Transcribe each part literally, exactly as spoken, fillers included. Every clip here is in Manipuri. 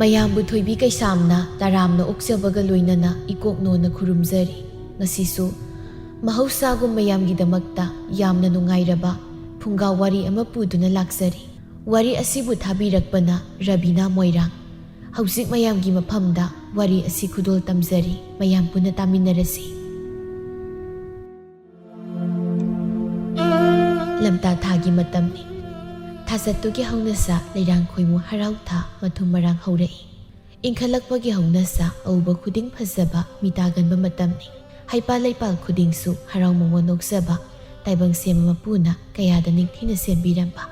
ꯃꯌꯥꯝꯕꯨ ꯊꯣꯏꯕꯤ ꯀꯩꯁꯥꯝꯅ ꯇꯔꯥꯝꯅ ꯑꯣꯛꯆꯕꯒ ꯂꯣꯏꯅꯅ ꯏꯀꯣꯛꯅꯣꯅ ꯈꯨꯔꯨꯝꯖꯔꯤ꯫ ꯉꯁꯤꯁꯨ ꯃꯍꯧꯁꯥꯒꯨꯝ ꯃꯌꯥꯝꯒꯤꯗꯃꯛꯇ ꯌꯥꯝꯅ ꯅꯨꯡꯉꯥꯏꯔꯕ ꯐꯨꯡꯒꯥ ꯋꯥꯔꯤ ꯑꯃ ꯄꯨꯗꯨꯅ ꯂꯥꯛꯆꯔꯤ꯫ ꯋꯥꯔꯤ ꯑꯁꯤꯕꯨ ꯊꯥꯕꯤꯔꯛꯄꯅ ꯔꯕꯤꯅꯥ ꯃꯣꯏꯔꯥꯡ꯫ ꯍꯧꯖꯤꯛ ꯃꯌꯥꯝꯒꯤ ꯃꯐꯝꯗ ꯋꯥꯔꯤ ꯑꯁꯤ ꯈꯨꯗꯣꯜ ꯇꯝꯖꯔꯤ, ꯃꯌꯥꯝ ꯄꯨꯟꯅ ꯇꯥꯃꯤꯟꯅꯔꯁꯤ꯫ ꯂꯝꯇꯥ ꯊꯥꯒꯤ ꯃꯇꯝꯅꯤ꯫ ꯊꯥꯖꯠꯇꯨꯒꯤ ꯍꯧꯅꯁꯥ ꯂꯩꯔꯥꯡ ꯈꯣꯏꯃꯨ ꯍꯔꯥꯎ ꯊꯥ ꯃꯊꯨꯝ ꯃꯔꯥꯡ ꯍꯧꯔꯛꯏ꯫ ꯏꯪꯈꯠꯂꯛꯄꯒꯤ ꯍꯧꯅꯁꯥ ꯑꯎꯕ ꯈꯨꯗꯤꯡ ꯐꯖꯕ ꯃꯤꯇꯥꯒꯟꯕ ꯃꯇꯝꯅꯤ꯫ ꯍꯩꯄꯥꯜ ꯂꯩꯄꯥꯜ ꯈꯨꯗꯤꯡꯁꯨ ꯍꯔꯥꯎ ꯃꯃꯣꯟ ꯅꯣꯛꯆꯕ ꯇꯥꯏꯕꯪ ꯁꯦꯝꯕ ꯃꯄꯨꯅ ꯀꯌꯥꯗ ꯅꯤꯡꯊꯤꯅ ꯁꯦꯝꯕꯤꯔꯝꯕ꯫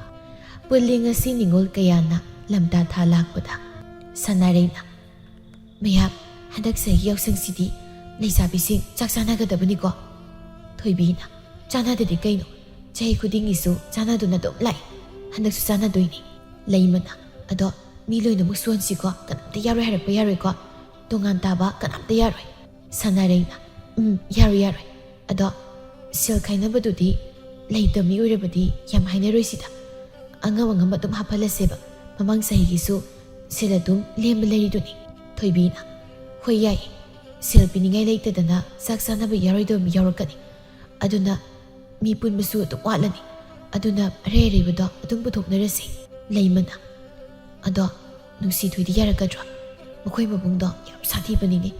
ꯄꯨꯜꯂꯤ ꯉꯁꯤ ꯅꯤꯉꯣꯜ ꯀꯌꯥꯅ ꯂꯝꯇꯥ ꯊꯥ ꯂꯥꯛꯄꯗ꯫ ꯁꯅꯥꯔꯩꯅ, "ꯃꯌꯥꯝ, ꯍꯟꯗꯛ ꯆꯍꯤꯒꯤ ꯌꯥꯎꯁꯪꯁꯤꯗꯤ ꯂꯩꯁꯥꯕꯤꯁꯤꯡ ꯆꯥꯛ ꯆꯥꯅꯒꯗꯕꯅꯤꯀꯣ?" ꯊꯣꯏꯕꯤꯅ, "ꯆꯥꯅꯗꯗꯤ ꯀꯩꯅꯣ? ꯆꯍꯤ ꯈꯨꯗꯤꯡꯒꯤꯁꯨ ꯆꯥꯅꯗꯨꯅ ꯑꯗꯨꯝ ꯂꯥꯛꯏ꯫ ꯍꯟꯗꯛꯁꯨ ꯆꯥꯅꯗꯣꯏꯅꯤ꯫" ꯂꯩꯃꯅ, "ꯑꯗꯣ ꯃꯤ ꯂꯣꯏꯅꯃꯛ ꯁꯨꯍꯟꯁꯤꯀꯣ, ꯀꯅꯥꯝꯇ ꯌꯥꯔꯣꯏ ꯍꯥꯏꯔꯛꯄ ꯌꯥꯔꯣꯏꯀꯣ꯫ ꯇꯣꯉꯥꯟ ꯇꯥꯕ ꯀꯅꯥꯝꯇ ꯌꯥꯔꯣꯏ꯫" ꯁꯅꯥꯔꯩꯅ, "ꯎꯝ, ꯌꯥꯔꯣꯏ, ꯌꯥꯔꯣꯏ꯫ ꯑꯗꯣ ꯁꯦꯜ ꯈꯥꯏꯅꯕꯗꯨꯗꯤ ꯂꯩꯇꯕ ꯃꯤ ꯑꯣꯏꯔꯕꯗꯤ ꯌꯥꯝ ꯍꯥꯏꯅꯔꯣꯏ ꯁꯤꯗ꯫ ꯑꯉꯝ ꯑꯉꯝꯕ ꯑꯗꯨꯝ ꯍꯥꯞꯍꯜꯂꯁꯦꯕ꯫ ꯃꯃꯥꯡ ꯆꯍꯤꯒꯤꯁꯨ ꯁꯦꯜ ꯑꯗꯨꯝ ꯂꯦꯝꯕ ꯂꯩꯔꯤꯗꯨꯅꯤ꯫" ꯊꯣꯏꯕꯤꯅ, "ꯍꯣꯏ, ꯌꯥꯏ꯫ ꯁꯦꯜ ꯄꯤꯅꯤꯡꯉꯥꯏ ꯂꯩꯇꯗꯅ ꯆꯥꯛ ꯆꯥꯅꯕ ꯌꯥꯔꯣꯏꯗꯕ ꯃꯤ ꯌꯥꯎꯔꯛꯀꯅꯤ꯫ ꯑꯗꯨꯅ ꯃꯤ ꯄꯨꯟꯕꯁꯨ ꯑꯗꯨꯝ ꯋꯥꯠꯂꯅꯤ꯫ ꯑꯗꯨꯅ ꯑꯔꯩ ꯑꯔꯩꯕꯗꯣ ꯑꯗꯨꯝ ꯄꯨꯊꯣꯛꯅꯔꯁꯤ꯫" ꯂꯩꯃꯅ, "ꯑꯗꯣ ꯅꯨꯡꯁꯤꯊꯣꯏꯗꯤ ꯌꯥꯔꯛꯀꯗ꯭ꯔꯣ? ꯃꯈꯣꯏ ꯃꯕꯨꯡꯗꯣ ꯌꯥꯝ ꯁꯥꯊꯤꯕꯅꯤꯅꯦ꯫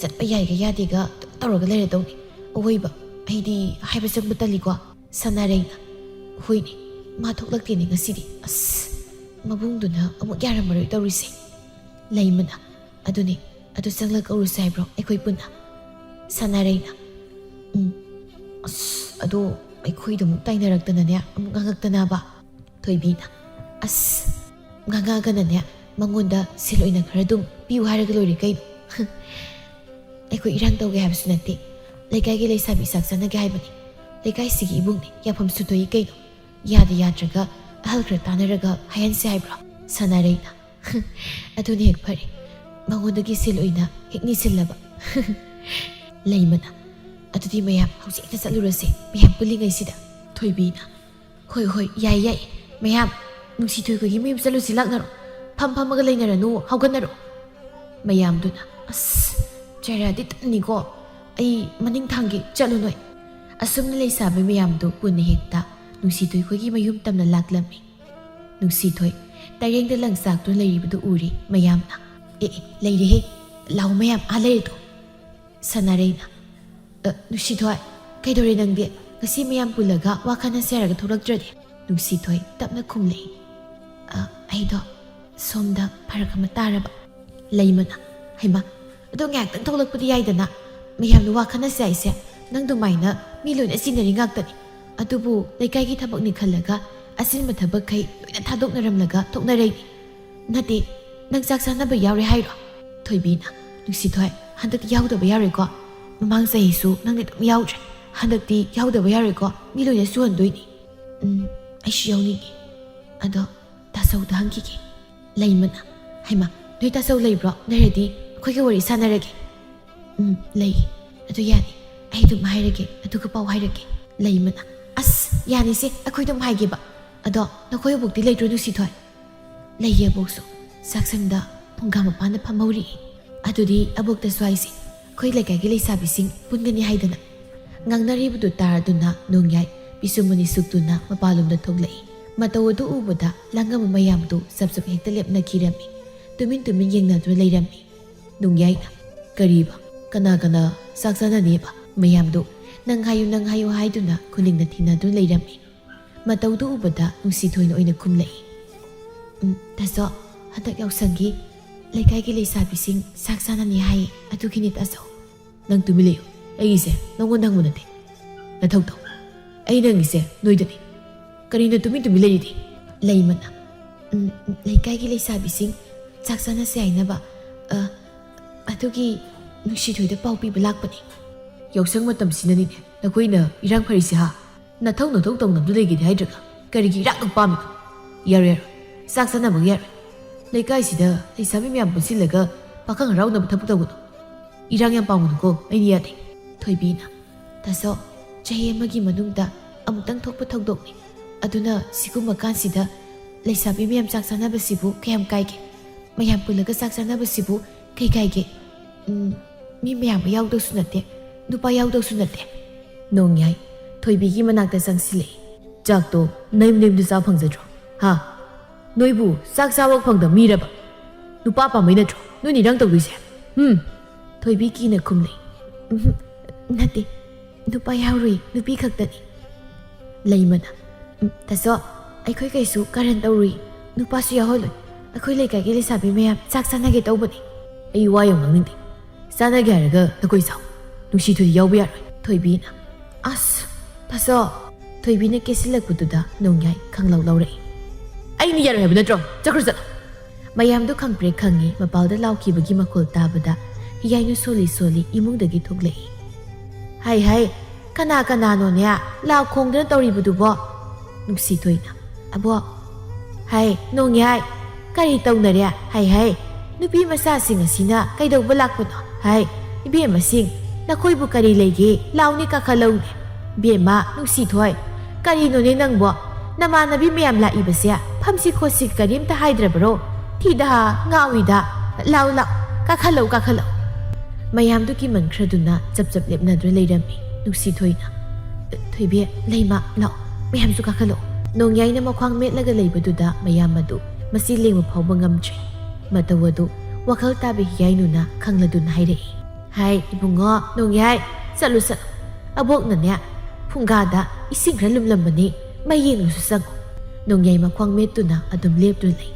ꯆꯠꯄ ꯌꯥꯏꯒ ꯌꯥꯗꯦꯒ ꯑꯗꯨꯝ ꯇꯧꯔꯒ ꯂꯩꯔꯗꯧꯅꯤ꯫ ꯑꯋꯣꯏꯕ ꯑꯩꯗꯤ ꯍꯥꯏꯕ ꯆꯪꯕ ꯇꯜꯂꯤꯀꯣ꯫" ꯁꯅꯥꯔꯩꯅ, "ꯍꯣꯏꯅꯦ, ꯃꯥ ꯊꯣꯛꯂꯛꯇꯦꯅꯦ ꯉꯁꯤꯗꯤ꯫ ꯑꯁ, ꯃꯕꯨꯡꯗꯨꯅ ꯑꯃꯨꯛ ꯌꯥꯔꯝꯃꯔꯣꯏ ꯇꯧꯔꯤꯁꯦ꯫" ꯂꯩꯃꯅ, "ꯑꯗꯨꯅꯦ, ꯑꯗꯨ ꯆꯪꯂꯛ ꯀꯧꯔꯨꯁꯦ ꯍꯥꯏꯕ꯭ꯔꯣ ꯑꯩꯈꯣꯏ ꯄꯨꯟꯅ?" ꯁꯅꯥꯔꯩꯅ, "ꯎꯝ, ꯑꯁ, ꯑꯗꯣ ꯑꯩꯈꯣꯏꯗ ꯑꯃꯨꯛ ꯇꯥꯏꯅꯔꯛꯇꯅꯅꯦ, ꯑꯃꯨꯛ ꯉꯥꯡꯉꯛꯇꯅꯕ꯫" ꯊꯣꯏꯕꯤꯅ, "ꯑꯁ, ꯉꯥꯡꯉꯛꯑꯒꯅꯅꯦ, ꯃꯉꯣꯟꯗ ꯁꯦꯜ ꯑꯣꯏꯅ ꯈꯔ ꯑꯗꯨꯝ ꯄꯤꯌꯨ ꯍꯥꯏꯔꯒ ꯂꯣꯏꯔꯦ ꯀꯩꯅꯣ꯫ ꯑꯩꯈꯣꯏ ꯏꯔꯥꯡ ꯇꯧꯒꯦ ꯍꯥꯏꯕꯁꯨ ꯅꯠꯇꯦ, ꯂꯩꯀꯥꯏꯒꯤ ꯂꯩꯁꯥꯕꯤ ꯆꯥꯛ ꯆꯥꯅꯒꯦ ꯍꯥꯏꯕꯅꯤ꯫ ꯂꯩꯀꯥꯏꯁꯤꯒꯤ ꯏꯕꯨꯡꯅꯤ, ꯌꯥꯐꯝꯁꯨ ꯊꯣꯛꯏ ꯀꯩꯅꯣ꯫ ꯌꯥꯗ ꯌꯥꯗ꯭ꯔꯒ ꯑꯍꯜ ꯈꯔ ꯇꯥꯟꯅꯔꯒ ꯍꯥꯏꯍꯟꯁꯦ ꯍꯥꯏꯕ꯭ꯔꯣ?" ꯁꯅꯥꯔꯩꯅ, "ꯑꯗꯨꯅ ꯍꯦꯛ ꯐꯔꯦ, ꯃꯉꯣꯟꯗꯒꯤ ꯁꯦꯜ ꯑꯣꯏꯅ ꯍꯦꯛ ꯅꯤꯁꯤꯜꯂꯕ꯫" ꯂꯩꯃꯅ, "ꯑꯗꯨꯗꯤ ꯃꯌꯥꯝ ꯍꯧꯖꯤꯛ ꯍꯦꯛꯇ ꯆꯠꯂꯨꯔꯁꯦ, ꯃꯌꯥꯝ ꯄꯨꯜꯂꯤꯉꯩꯁꯤꯗ꯫" ꯊꯣꯏꯕꯤꯅ, "ꯍꯣꯏ, ꯍꯣꯏ, ꯌꯥꯏ, ꯌꯥꯏ꯫ ꯃꯌꯥꯝ, ꯅꯨꯡꯁꯤꯊꯣꯏ ꯈꯣꯏꯒꯤ ꯃꯌꯨꯝ ꯆꯠꯂꯨꯁꯤ, ꯂꯥꯛꯅꯔꯣ꯫ ꯐꯝ ꯐꯝꯃꯒ ꯂꯩꯅꯔꯅꯨ, ꯍꯧꯒꯠꯅꯔꯣ꯫ ꯃꯌꯥꯝꯗꯨꯅ, "ꯑꯁ, ꯆꯩꯔꯥꯗꯤ ꯇꯟꯅꯤꯀꯣ, ꯑꯩ ꯃꯅꯤꯡ ꯊꯥꯡꯒꯦ, ꯆꯠꯂꯨ ꯅꯣꯏ꯫" ꯑꯁꯨꯝꯅ ꯂꯩꯁꯥꯕꯤ ꯃꯌꯥꯝꯗꯨ ꯄꯨꯟꯅ ꯍꯦꯛꯇ ꯅꯨꯡꯁꯤꯊꯣꯏ ꯈꯣꯏꯒꯤ ꯃꯌꯨꯝ ꯇꯝꯅ ꯂꯥꯛꯂꯝꯃꯤ꯫ ꯅꯨꯡꯁꯤꯊꯣꯏ ꯇꯔꯦꯡꯗ ꯂꯪꯆꯥꯛꯇꯨꯅ ꯂꯩꯔꯤꯕꯗꯨ ꯎꯔꯤ ꯃꯌꯥꯝꯅ, "ꯑꯦ, ꯑꯦ, ꯂꯩꯔꯦꯍꯦ, ꯂꯥꯎ ꯃꯌꯥꯝ, ꯑꯥ ꯂꯩꯔꯦꯗꯣ, ꯁꯥꯟꯅꯔꯩꯅ꯫" "ꯑ, ꯅꯨꯡꯁꯤꯊꯣꯏ, ꯀꯩꯗꯧꯔꯦ ꯅꯪꯗꯤ? ꯉꯁꯤ ꯃꯌꯥꯝ ꯄꯨꯜꯂꯒ ꯋꯥ ꯈꯟꯅꯁꯦ ꯍꯥꯏꯔꯒ ꯊꯣꯛꯂꯛꯇ꯭ꯔꯗꯤ?" ꯅꯨꯡꯁꯤꯊꯣꯏ ꯇꯞꯅ ꯈꯨꯝꯂꯛꯏ꯫ "ꯑ, ꯑꯩꯗꯣ ꯁꯣꯝꯗ ꯐꯔꯛ ꯑꯃ ꯇꯥꯔꯕ꯫" ꯂꯩꯃꯅ, "ꯍꯩꯃꯥ, ꯑꯗꯣ ꯉꯥꯏꯍꯥꯛꯇꯪ ꯊꯣꯛꯂꯛꯄꯗꯤ ꯌꯥꯏꯗꯅ꯫ ꯃꯌꯥꯝꯅ ꯋꯥ ꯈꯟꯅꯁꯦ ꯍꯥꯏꯁꯦ ꯅꯪ ꯑꯗꯨꯃꯥꯏꯅ ꯃꯤ ꯂꯣꯏꯅ ꯆꯤꯟꯅꯔꯤ ꯉꯥꯛꯇꯅꯤ꯫ ꯑꯗꯨꯕꯨ ꯂꯩꯀꯥꯏꯒꯤ ꯊꯕꯛꯅꯤ ꯈꯜꯂꯒ ꯑꯆꯤꯟꯕ ꯊꯕꯛꯈꯩ ꯂꯣꯏꯅ ꯊꯥꯗꯣꯛꯅꯔꯝꯂꯒ ꯊꯣꯛꯅꯔꯩꯅꯤ꯫ ꯅꯠꯇꯦ, ꯅꯪ ꯆꯥꯛ ꯆꯥꯅꯕ ꯌꯥꯎꯔꯦ ꯍꯥꯏꯔꯣ?" ꯊꯣꯏꯕꯤꯅ, "ꯅꯨꯡꯁꯤꯊꯣꯏ, ꯍꯟꯗꯛꯇꯤ ꯌꯥꯎꯗꯕ ꯌꯥꯔꯣꯏꯀꯣ꯫ ꯃꯃꯥꯡ ꯆꯍꯤꯁꯨ ꯅꯪꯗꯤ ꯑꯗꯨꯝ ꯌꯥꯎꯗ꯭ꯔꯦ꯫ ꯍꯟꯗꯛꯇꯤ ꯌꯥꯎꯗꯕ ꯌꯥꯔꯣꯏꯀꯣ, ꯃꯤ ꯂꯣꯏꯅ ꯁꯨꯍꯟꯗꯣꯏꯅꯤ꯫" "ꯎꯝ, ꯑꯩꯁꯨ ꯌꯥꯎꯅꯤꯡꯉꯤ꯫ ꯑꯗꯣ ꯇꯥꯆꯧꯗ ꯍꯪꯈꯤꯒꯦ꯫" ꯂꯩꯃꯅ, "ꯍꯩꯃꯥ, ꯅꯣꯏ ꯇꯥꯆꯧ ꯂꯩꯕ꯭ꯔꯣ? ꯂꯩꯔꯗꯤ ꯑꯩꯈꯣꯏꯒ ꯋꯥꯔꯤ ꯁꯥꯟꯅꯔꯒꯦ꯫" "ꯎꯝ, ꯂꯩ꯫ ꯑꯗꯨ ꯌꯥꯅꯤ꯫ ꯑꯩ ꯑꯗꯨꯝ ꯍꯥꯏꯔꯒꯦ, ꯑꯗꯨꯒ ꯄꯥꯎ ꯍꯥꯏꯔꯛꯀꯦ꯫" ꯂꯩꯃꯅ, "ꯑꯁ, ꯌꯥꯅꯤꯁꯦ, ꯑꯩꯈꯣꯏ ꯑꯗꯨꯝ ꯍꯥꯏꯒꯦꯕ꯫ ꯑꯗꯣ ꯅꯈꯣꯏ ꯑꯕꯣꯛꯇꯤ ꯂꯩꯇ꯭ꯔꯣ, ꯅꯨꯡꯁꯤꯊꯣꯏ?" "ꯂꯩꯌꯦ, ꯑꯕꯣꯛꯁꯨ꯫ ꯆꯥꯛꯁꯪꯗ ꯐꯨꯡꯒꯥ ꯃꯄꯥꯟꯗ ꯐꯝꯍꯧꯔꯤ꯫" "ꯑꯗꯨꯗꯤ ꯑꯕꯣꯛꯇꯁꯨ ꯍꯥꯏꯁꯦ, ꯑꯩꯈꯣꯏ ꯂꯩꯀꯥꯏꯒꯤ ꯂꯩꯁꯥꯕꯤꯁꯤꯡ ꯄꯨꯟꯒꯅꯤ ꯍꯥꯏꯗꯅ꯫" ꯉꯥꯡꯅꯔꯤꯕꯗꯨ ꯇꯥꯔꯗꯨꯅ ꯅꯣꯡꯌꯥꯏ ꯄꯤꯁꯨꯝ ꯑꯅꯤ ꯁꯨꯛꯇꯨꯅ ꯃꯄꯥꯟꯂꯣꯝꯗ ꯊꯣꯛꯂꯛꯏ꯫ ꯃꯇꯧ ꯑꯗꯨ ꯎꯕꯗ ꯂꯥꯡꯉꯝꯕ ꯃꯌꯥꯝꯗꯨ ꯆꯞ ꯆꯞ ꯍꯦꯛꯇ ꯂꯦꯞꯅꯈꯤꯔꯝꯃꯤ꯫ ꯇꯨꯃꯤꯟ ꯇꯨꯃꯤꯟ ꯌꯦꯡꯅꯗꯨꯅ ꯂꯩꯔꯝꯃꯤ꯫ ꯅꯣꯡꯌꯥꯏꯅ, "ꯀꯔꯤꯕ? ꯀꯅꯥ ꯀꯅꯥ ꯆꯥꯛ ꯆꯥꯅꯅꯦꯕ?" ꯃꯌꯥꯝꯗꯨ "ꯅꯪ ꯍꯥꯏꯌꯨ, ꯅꯪ ꯍꯥꯏꯌꯨ" ꯍꯥꯏꯗꯨꯅ ꯈꯨꯅꯤꯡꯅ ꯊꯤꯟꯅꯗꯨꯅ ꯂꯩꯔꯝꯃꯤ꯫ ꯃꯇꯧꯗꯨ ꯎꯕꯗ ꯅꯨꯡꯁꯤꯊꯣꯏꯅ ꯑꯣꯏꯅ ꯈꯨꯝꯂꯛꯏ꯫ "ꯎꯝ, ꯇꯥꯆꯧ, ꯍꯟꯗꯛ ꯌꯥꯎꯁꯪꯒꯤ ꯂꯩꯀꯥꯏꯒꯤ ꯂꯩꯁꯥꯕꯤꯁꯤꯡ ꯆꯥꯛ ꯆꯥꯅꯅꯤ ꯍꯥꯏꯌꯦ, ꯑꯗꯨꯒꯤꯅꯤ ꯇꯥꯆꯧ꯫" "ꯅꯪ ꯇꯨꯃꯤꯟ ꯂꯩꯌꯨ꯫ ꯑꯩꯒꯤꯁꯦ ꯅꯪꯉꯣꯟꯗ ꯍꯪꯕ ꯅꯠꯇꯦ꯫ ꯅꯊꯧ ꯇꯧ꯫ ꯑꯩ ꯅꯪꯒꯤꯁꯦ ꯅꯣꯏꯗꯅꯤ꯫ ꯀꯔꯤꯅꯣ ꯇꯨꯃꯤꯟ ꯇꯨꯃꯤꯟ ꯂꯩꯔꯤꯗꯤ?" ꯂꯩꯃꯅ, "ꯎꯝ, ꯎꯝ, ꯂꯩꯀꯥꯏꯒꯤ ꯂꯩꯁꯥꯕꯤꯁꯤꯡ ꯆꯥꯛ ꯆꯥꯅꯁꯦ ꯍꯥꯏꯅꯕ, ꯑ, ꯑꯗꯨꯒꯤ ꯅꯨꯡꯁꯤꯊꯣꯏꯗ ꯄꯥꯎ ꯄꯤꯕ ꯂꯥꯛꯄꯅꯤ꯫" "ꯌꯥꯎꯁꯪ ꯃꯇꯝꯁꯤꯅꯅꯤꯅꯦ ꯅꯈꯣꯏꯅ ꯏꯔꯥꯡ ꯐꯔꯤꯁꯤ, ꯍꯥ? ꯅꯊꯧ ꯅꯊꯧ ꯇꯧꯅꯕꯗꯨ ꯂꯩꯒꯦꯗꯤ ꯍꯥꯏꯗ꯭ꯔꯒ ꯀꯔꯤꯒꯤ ꯏꯔꯥꯡ ꯑꯗꯨꯛ ꯄꯥꯝꯃꯤꯅꯣ? ꯌꯥꯔꯣꯏ, ꯌꯥꯔꯣꯏ, ꯆꯥꯛ ꯆꯥꯅꯕꯒꯤ ꯌꯥꯔꯣꯏ꯫ ꯂꯩꯀꯥꯏꯁꯤꯗ ꯂꯩꯁꯥꯕꯤ ꯃꯌꯥꯝ ꯄꯨꯟꯁꯤꯜꯂꯒ ꯄꯥꯈꯪ ꯍꯔꯥꯎꯅꯕ ꯊꯕꯛ ꯇꯧꯒꯅꯨ꯫ ꯏꯔꯥꯡ ꯌꯥꯝ ꯄꯥꯝꯒꯅꯨꯀꯣ, ꯑꯩꯅ ꯌꯥꯗꯦ꯫" ꯊꯣꯏꯕꯤꯅ, "ꯇꯥꯆꯧ, ꯆꯍꯤ ꯑꯃꯒꯤ ꯃꯅꯨꯡꯗ ꯑꯃꯨꯛꯇꯪ ꯊꯣꯛꯄ ꯊꯧꯗꯣꯛꯅꯤ꯫ ꯑꯗꯨꯅ ꯁꯤꯒꯨꯝꯕ ꯀꯥꯟꯁꯤꯗ ꯂꯩꯁꯥꯕꯤ ꯃꯌꯥꯝ ꯆꯥꯛ ꯆꯥꯅꯕꯁꯤꯕꯨ ꯀꯌꯥꯝ ꯀꯥꯏꯒꯦ? ꯃꯌꯥꯝ ꯄꯨꯜꯂꯒ ꯆꯥꯛ ꯆꯥꯅꯕꯁꯤꯕꯨ ꯀꯩ ꯀꯥꯏꯒꯦ? ꯎꯝ, ꯃꯤ ꯃꯌꯥꯝ ꯌꯥꯎꯗꯧꯁꯨ ꯅꯠꯇꯦ, ꯅꯨꯄꯥ ꯌꯥꯎꯗꯧꯁꯨ ꯅꯠꯇꯦ꯫ ꯅꯣꯡꯌꯥꯏ ꯊꯣꯏꯕꯤꯒꯤ ꯃꯅꯥꯛꯇ ꯆꯪꯁꯤꯜꯂꯛꯏ꯫ "ꯆꯥꯛꯇꯣ ꯅꯌꯨꯝ ꯅꯌꯨꯝꯗ ꯆꯥ ꯐꯪꯖꯗ꯭ꯔꯣ? ꯍꯥ? ꯅꯣꯏꯕꯨ ꯆꯥꯛ ꯆꯥꯕ ꯐꯪꯗꯕ ꯃꯤꯔꯕ? ꯅꯨꯄꯥ ꯄꯥꯝꯕꯩ ꯅꯠꯇ꯭ꯔꯣ ꯅꯣꯏꯅ ꯏꯔꯥꯡ ꯇꯧꯗꯣꯏꯁꯦ? ꯎꯝ?" ꯊꯣꯏꯕꯤ ꯀꯤꯅ ꯈꯨꯝꯂꯛꯏ꯫ "ꯎꯝ, ꯅꯠꯇꯦ, ꯅꯨꯄꯥ ꯌꯥꯎꯔꯨꯏ, ꯅꯨꯄꯤ ꯈꯛꯇꯅꯤ꯫" ꯂꯩꯃꯅ, "ꯎꯝ, ꯇꯥꯆꯧ, ꯑꯩꯈꯣꯏ ꯀꯩꯁꯨ ꯀꯔꯟ ꯇꯧꯔꯨꯏ, ꯅꯨꯄꯥꯁꯨ ꯌꯥꯎꯍꯜꯂꯣꯏ꯫ ꯑꯩꯈꯣꯏ ꯂꯩꯀꯥꯏꯒꯤ ꯂꯩꯁꯥꯕꯤ ꯃꯌꯥꯝ ꯆꯥꯛ ꯆꯥꯅꯒꯦ ꯇꯧꯕꯅꯤ꯫" "ꯑꯩ ꯋꯥ ꯌꯥꯝ ꯉꯥꯡꯅꯤꯡꯗꯦ꯫ ꯆꯥꯅꯒꯦ ꯍꯥꯏꯔꯒ ꯅꯈꯣꯏ ꯆꯥꯎ꯫ ꯅꯨꯡꯁꯤꯊꯣꯏꯗꯤ ꯌꯥꯎꯕ ꯌꯥꯔꯣꯏ꯫" ꯊꯣꯏꯕꯤꯅ, "ꯑꯁ, ꯇꯥꯆꯧ!" ꯊꯣꯏꯕꯤꯅ ꯀꯦꯁꯤꯜꯂꯛꯄꯗꯨꯗ ꯅꯣꯡꯌꯥꯏ ꯈꯪꯂꯧ ꯂꯧꯔꯛꯏ꯫ "ꯑꯩꯅ ꯌꯥꯔꯣꯏ ꯍꯥꯏꯕ ꯅꯠꯇ꯭ꯔꯣ? ꯆꯠꯈ꯭ꯔꯣ ꯆꯠꯂꯣ!" ꯃꯌꯥꯝꯗꯨ ꯈꯪꯄ꯭ꯔꯦꯛ ꯈꯪꯉꯤ꯫ ꯃꯄꯥꯜꯗ ꯂꯥꯎꯈꯤꯕꯒꯤ ꯃꯈꯣꯜ ꯇꯥꯕꯗ ꯍꯤꯌꯥꯏꯅꯨ ꯁꯣꯜꯂꯤ ꯁꯣꯜꯂꯤ ꯏꯃꯨꯡꯗꯒꯤ ꯊꯣꯛꯂꯛꯏ꯫ "ꯍꯥꯏ ꯍꯥꯏ, ꯀꯅꯥ ꯀꯅꯥꯅꯣꯅꯦ ꯂꯥꯎ ꯈꯣꯡꯗꯨꯅ ꯇꯧꯔꯤꯕꯗꯨꯕꯣ?" ꯅꯨꯡꯁꯤꯊꯣꯏꯅ, "ꯑꯕꯣꯛ, ꯍꯥꯏ, ꯅꯣꯡꯌꯥꯏ, ꯀꯔꯤ ꯇꯧꯅꯔꯦ? ꯍꯥꯏ ꯍꯥꯏ, ꯅꯨꯄꯤ ꯃꯆꯥꯁꯤꯡ ꯑꯁꯤꯅ ꯀꯩꯗꯧꯕ ꯂꯥꯛꯄꯅꯣ? ꯍꯥꯏ, ꯏꯕꯦꯝꯃꯁꯤꯡ, ꯅꯈꯣꯏꯕꯨ ꯀꯔꯤ ꯂꯩꯒꯦ? ꯂꯥꯎꯅꯦ, ꯀꯥꯈꯠꯂꯧꯅꯦ꯫ ꯏꯕꯦꯝꯃ, ꯅꯨꯡꯁꯤꯊꯣꯏ, ꯀꯔꯤꯅꯣꯅꯦ ꯅꯪꯕꯣ? ꯅꯃꯥꯟꯅꯕꯤ ꯃꯌꯥꯝ ꯂꯥꯛꯏꯕꯁꯦ ꯐꯝꯁꯤ ꯈꯣꯠꯁꯤ ꯀꯔꯤꯝꯇ ꯍꯥꯏꯗ꯭ꯔꯕꯔꯣ? ꯊꯤꯗ ꯉꯥꯎꯏꯗ꯫ ꯂꯥꯎ, ꯂꯥꯎ, ꯀꯥꯈꯠꯂꯧ, ꯀꯥꯈꯠꯂꯧ꯫" ꯃꯌꯥꯝꯗꯨ ꯀꯤꯃꯟꯈ꯭ꯔꯗꯨꯅ ꯆꯞ ꯆꯞ ꯂꯦꯞꯅꯗꯨꯅ ꯂꯩꯔꯝꯃꯤ꯫ ꯅꯨꯡꯁꯤꯊꯣꯏꯅ, "ꯊꯣꯏꯕꯤ, ꯂꯩꯃ, ꯂꯥꯛꯑꯣ, ꯃꯌꯥꯝꯁꯨ ꯀꯥꯈꯠꯂꯛꯑꯣ꯫" ꯅꯣꯡꯌꯥꯏꯅ ꯃꯈ꯭ꯋꯥꯡ ꯃꯦꯠꯂꯒ ꯂꯩꯕꯗꯨꯗ ꯃꯌꯥꯝ ꯑꯗꯨ ꯃꯆꯤ ꯂꯦꯡꯕ ꯐꯥꯎꯕ ꯉꯝꯗ꯭ꯔꯦ꯫ ꯃꯇꯧ ꯑꯗꯨ ꯋꯥꯈꯜ ꯇꯥꯕ ꯍꯤꯌꯥꯏꯅꯨꯅ ꯈꯪꯂꯗꯨꯅ ꯍꯥꯏꯔꯛꯏ, "ꯍꯥꯏ, ꯏꯕꯨꯡꯉꯣ ꯅꯣꯡꯌꯥꯏ, ꯆꯠꯂꯨ, ꯆꯠꯂꯨ꯫ ꯑꯕꯣꯛꯅꯅꯦ, ꯐꯨꯡꯒꯥꯗ ꯏꯁꯤꯡ ꯈꯔ ꯂꯨꯝꯂꯝꯕꯅꯤ, ꯃꯩ ꯌꯦꯡꯂꯨꯁꯨ ꯆꯪꯉꯨ꯫" ꯅꯣꯡꯌꯥꯏ ꯃꯈ꯭ꯋꯥꯡ ꯃꯦꯠꯇꯨꯅ ꯑꯗꯨꯝ ꯂꯦꯞꯇꯨꯅ ꯂꯩ꯫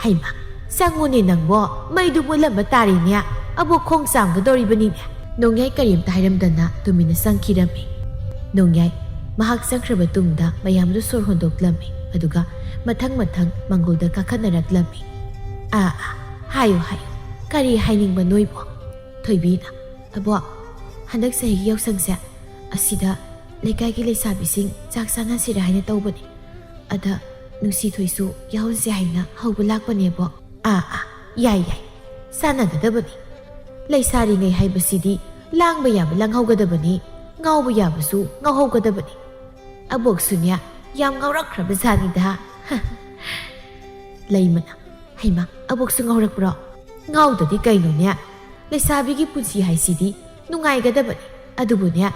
"ꯍꯩꯃꯥ, ꯆꯪꯉꯨꯅꯦ ꯅꯪꯕꯣ, ꯃꯩꯗꯨ ꯃꯨꯠꯂꯝꯕ ꯇꯥꯔꯦꯅꯦ, ꯑꯕꯣꯛ ꯈꯣꯡ ꯆꯥꯝꯒꯗꯧꯔꯤꯕꯅꯤꯅꯦ꯫" ꯅꯣꯡꯌꯥꯏ ꯀꯔꯤꯝꯇ ꯍꯥꯏꯔꯝꯗꯅ ꯇꯨꯃꯤꯟꯅ ꯆꯪꯈꯤꯔꯝꯃꯤ꯫ ꯅꯣꯡꯌꯥꯏ ꯃꯍꯥꯛ ꯆꯪꯈ꯭ꯔꯕ ꯇꯨꯡꯗ ꯃꯌꯥꯝꯗꯨ ꯁꯣꯔ ꯍꯣꯟꯗꯣꯛꯂꯝꯃꯤ, ꯑꯗꯨꯒ ꯃꯊꯪ ꯃꯊꯪ ꯃꯪꯒꯣꯜꯗ ꯀꯥꯈꯠꯅꯔꯛꯂꯝꯃꯤ꯫ "ꯑꯥ, ꯑꯥ, ꯍꯥꯏꯌꯨ, ꯍꯥꯏꯌꯨ, ꯀꯔꯤ ꯍꯥꯏꯅꯤꯡꯕ ꯅꯣꯏꯕꯣ?" ꯊꯣꯏꯕꯤꯅ, "ꯑꯕꯣꯛ, ꯍꯟꯗꯛ ꯆꯍꯤꯒꯤ ꯌꯥꯎꯁꯪꯁꯦ ꯑꯁꯤꯗ ꯂꯩꯀꯥꯏꯒꯤ ꯂꯩꯁꯥꯕꯤꯁꯤꯡ ꯆꯥꯛ ꯆꯥꯅꯁꯤꯔꯥ ꯍꯥꯏꯅ ꯇꯧꯕꯅꯤ꯫ ꯑꯗ ꯅꯨꯡꯁꯤꯊꯣꯏꯁꯨ ꯌꯥꯎꯍꯟꯁꯦ ꯍꯥꯏꯅ ꯍꯧꯕ ꯂꯥꯛꯄꯅꯦꯕꯣ꯫" "ꯑꯥ, ꯑꯥ, ꯌꯥꯏ, ꯌꯥꯏ, ꯆꯥꯟꯅꯒꯗꯕꯅꯤ꯫ ꯂꯩꯁꯥꯔꯤꯉꯩ ꯍꯥꯏꯕꯁꯤꯗꯤ ꯂꯥꯡꯕ ꯌꯥꯕ ꯂꯥꯡꯍꯧꯒꯗꯕꯅꯤ, ꯉꯥꯎꯕ ꯌꯥꯕꯁꯨ ꯉꯥꯎꯍꯧꯒꯗꯕꯅꯤ꯫ ꯑꯕꯣꯛꯁꯨꯅꯦ ꯌꯥꯝ ꯉꯥꯎꯔꯛꯈ꯭ꯔꯕ ꯖꯥꯠꯅꯤꯗ꯫" ꯂꯩꯃꯅ, "ꯍꯩꯃ, ꯑꯕꯣꯛꯁꯨ ꯉꯥꯎꯔꯛꯄ꯭ꯔꯣ?" "ꯉꯥꯎꯗꯗꯤ ꯀꯩꯅꯣꯅꯦ? ꯂꯩꯁꯥꯕꯤꯒꯤ ꯄꯨꯟꯁꯤ ꯍꯥꯏꯁꯤꯗꯤ ꯅꯨꯡꯉꯥꯏꯒꯗꯕꯅꯤ꯫ ꯑꯗꯨꯕꯨꯅꯦ,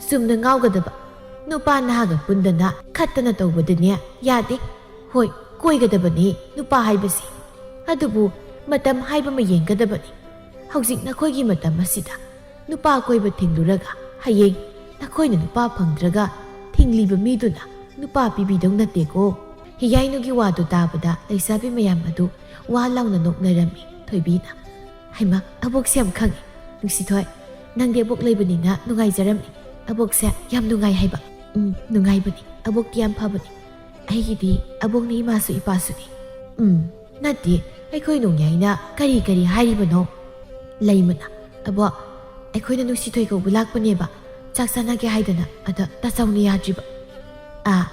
ꯆꯨꯝꯅ ꯉꯥꯎꯒꯗꯕ, ꯅꯨꯄꯥ ꯅꯍꯥꯒ ꯄꯨꯟꯗꯅ ꯈꯠꯇꯅ ꯇꯧꯕꯗꯅꯦ ꯌꯥꯗꯦ꯫ ꯍꯣꯏ, ꯀꯣꯏꯒꯗꯕꯅꯤ ꯅꯨꯄꯥ ꯍꯥꯏꯕꯁꯤ, ꯑꯗꯨꯕꯨ ꯃꯇꯝ ꯍꯥꯏꯕ ꯑꯃ ꯌꯦꯡꯒꯗꯕꯅꯤ꯫ ꯍꯧꯖꯤꯛ ꯅꯈꯣꯏꯒꯤ ꯃꯇꯝ ꯑꯁꯤꯗ ꯅꯨꯄꯥ ꯀꯣꯏꯕ ꯊꯤꯡꯂꯨꯔꯒ ꯍꯌꯦꯡ ꯅꯈꯣꯏꯅ ꯅꯨꯄꯥ ꯐꯪꯗ꯭ꯔꯒ ꯊꯤꯡꯂꯤꯕ ꯃꯤꯗꯨꯅ ꯅꯨꯄꯥ ꯄꯤꯕꯤꯗꯧ ꯅꯠꯇꯦꯀꯣ꯫" ꯍꯤꯌꯥꯏꯅꯨꯒꯤ ꯋꯥꯗꯨ ꯇꯥꯕꯗ ꯂꯩꯁꯥꯕꯤ ꯃꯌꯥꯝ ꯑꯗꯨ ꯋꯥ ꯂꯥꯎꯅ ꯅꯣꯛꯅꯔꯝꯃꯤ꯫ ꯊꯣꯏꯕꯤꯅ, "ꯍꯩꯃ, ꯑꯕꯣꯛꯁꯦ ꯌꯥꯝ ꯈꯪꯉꯤ꯫ ꯅꯨꯡꯁꯤꯊꯣꯏ, ꯅꯪꯗꯤ ꯑꯕꯣꯛ ꯂꯩꯕꯅꯤꯅ ꯅꯨꯡꯉꯥꯏꯖꯔꯝꯅꯤ꯫ ꯑꯕꯣꯛꯁꯦ ꯌꯥꯝ ꯅꯨꯡꯉꯥꯏ ꯍꯥꯏꯕ꯫" "ꯎꯝ, ꯅꯨꯡꯉꯥꯏꯕꯅꯤ꯫ ꯑꯕꯣꯛꯇꯤ ꯌꯥꯝ ꯐꯕꯅꯤ꯫ ꯑꯩꯒꯤꯗꯤ ꯑꯕꯣꯛꯅꯤ, ꯏꯃꯥꯁꯨ ꯏꯄꯥꯁꯨꯅꯤ꯫" "ꯎꯝ, ꯅꯠꯇꯦ, ꯑꯩꯈꯣꯏ ꯅꯣꯡꯌꯥꯏꯅ ꯀꯔꯤ ꯀꯔꯤ ꯍꯥꯏꯔꯤꯕꯅꯣ?" ꯂꯩꯃꯅ, "ꯑꯕꯣꯛ, ꯑꯩꯈꯣꯏꯅ ꯅꯨꯡꯁꯤꯊꯣꯏ ꯀꯧꯕ ꯂꯥꯛꯄꯅꯦꯕ, ꯆꯥꯛ ꯆꯥꯅꯒꯦ ꯍꯥꯏꯗꯅ꯫ ꯑꯗ ꯇꯥꯆꯧꯅ ꯌꯥꯗ꯭ꯔꯤꯕ꯫" "ꯑꯥ,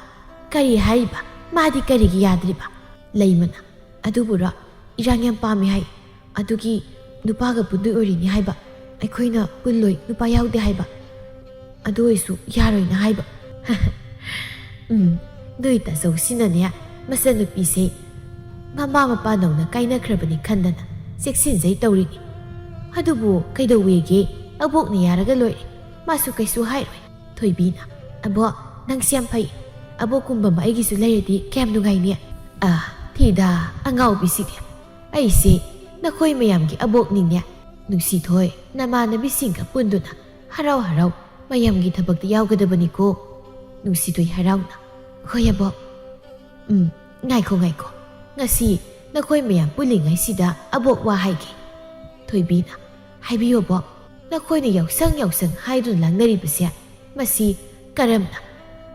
ꯀꯔꯤ ꯍꯥꯏꯔꯤꯕ? ꯃꯥꯗꯤ ꯀꯔꯤꯒꯤ ꯌꯥꯗ꯭ꯔꯤꯕ?" ꯂꯩꯃꯅ, "ꯑꯗꯨꯕꯨꯔꯣ, ꯏꯔꯥꯡ ꯌꯥꯝ ꯄꯥꯝꯃꯤ ꯍꯥꯏ꯫ ꯑꯗꯨꯒꯤ ꯅꯨꯄꯥꯒ ꯄꯨꯟꯗꯣꯏ ꯑꯣꯏꯔꯤꯅꯤ ꯍꯥꯏꯕ꯫ ꯑꯩꯈꯣꯏꯅ ꯄꯨꯜꯂꯣꯏ, ꯅꯨꯄꯥ ꯌꯥꯎꯗꯦ ꯍꯥꯏꯕ꯫ ꯑꯗꯨ ꯑꯣꯏꯁꯨ ꯌꯥꯔꯣꯏꯅ ꯍꯥꯏꯕ꯫" "ꯎꯝ, ꯅꯣꯏ ꯇꯥꯆꯧꯁꯤꯅꯅꯦ, ꯃꯆꯟꯅꯨꯄꯤꯁꯦ ꯃꯃꯥ ꯃꯄꯥ ꯅꯧꯅ ꯀꯥꯏꯅꯈ꯭ꯔꯕꯅꯤ ꯈꯟꯗꯅ ꯆꯦꯛꯁꯤꯟꯖꯩ ꯇꯧꯔꯤꯅꯤ꯫ ꯑꯗꯨꯕꯨ ꯀꯩꯗꯧꯋꯦꯒꯦ? ꯑꯕꯣꯛꯅ ꯌꯥꯔꯒ ꯂꯣꯏꯔꯦ꯫ ꯃꯥꯁꯨ ꯀꯩꯁꯨ ꯍꯥꯏꯔꯣꯏ꯫" ꯊꯣꯏꯕꯤꯅ, "ꯑꯕꯣꯛ, ꯅꯪꯁꯦ ꯌꯥꯝ ꯐꯩ꯫ ꯑꯕꯣꯛꯀꯨꯝꯕ ꯑꯃ ꯑꯩꯒꯤꯁꯨ ꯂꯩꯔꯗꯤ ꯀꯌꯥꯝ ꯅꯨꯡꯉꯥꯏꯅꯤ?" "ꯑꯥ, ꯊꯤꯗ, ꯑꯉꯥꯎꯕꯤꯁꯤꯗꯤ꯫ ꯑꯩꯁꯦ ꯅꯈꯣꯏ ꯃꯌꯥꯝꯒꯤ ꯑꯕꯣꯛꯅꯤꯅꯦ꯫ ꯅꯨꯡꯁꯤꯊꯣꯏ, ꯅꯃꯥꯟꯅꯕꯤꯁꯤꯡꯒ ꯄꯨꯟꯗꯨꯅ ꯍꯔꯥꯎ ꯍꯔꯥꯎ ꯃꯌꯥꯝꯒꯤ ꯊꯕꯛꯇ ꯌꯥꯎꯒꯗꯕꯅꯤꯀꯣ꯫" ꯅꯨꯡꯁꯤꯊꯣꯏ ꯍꯔꯥꯎꯅ, "ꯍꯣꯏ ꯑꯕꯣꯛ꯫" "ꯎꯝ, ꯉꯥꯏꯈꯣ, ꯉꯥꯏꯈꯣ꯫ ꯉꯁꯤ ꯅꯈꯣꯏ ꯃꯌꯥꯝ ꯄꯨꯜꯂꯤꯉꯩꯁꯤꯗ ꯑꯕꯣꯛ ꯋꯥ ꯍꯥꯏꯒꯦ꯫" ꯊꯣꯏꯕꯤꯅ, "ꯍꯥꯏꯕꯤꯌꯨ ꯑꯕꯣꯛ꯫ ꯅꯈꯣꯏꯅ ꯌꯥꯎꯁꯪ ꯌꯥꯎꯁꯪ ꯍꯥꯏꯗꯨꯅ ꯂꯥꯡꯅꯔꯤꯕꯁꯦ, ꯃꯁꯤ ꯀꯔꯝꯅ,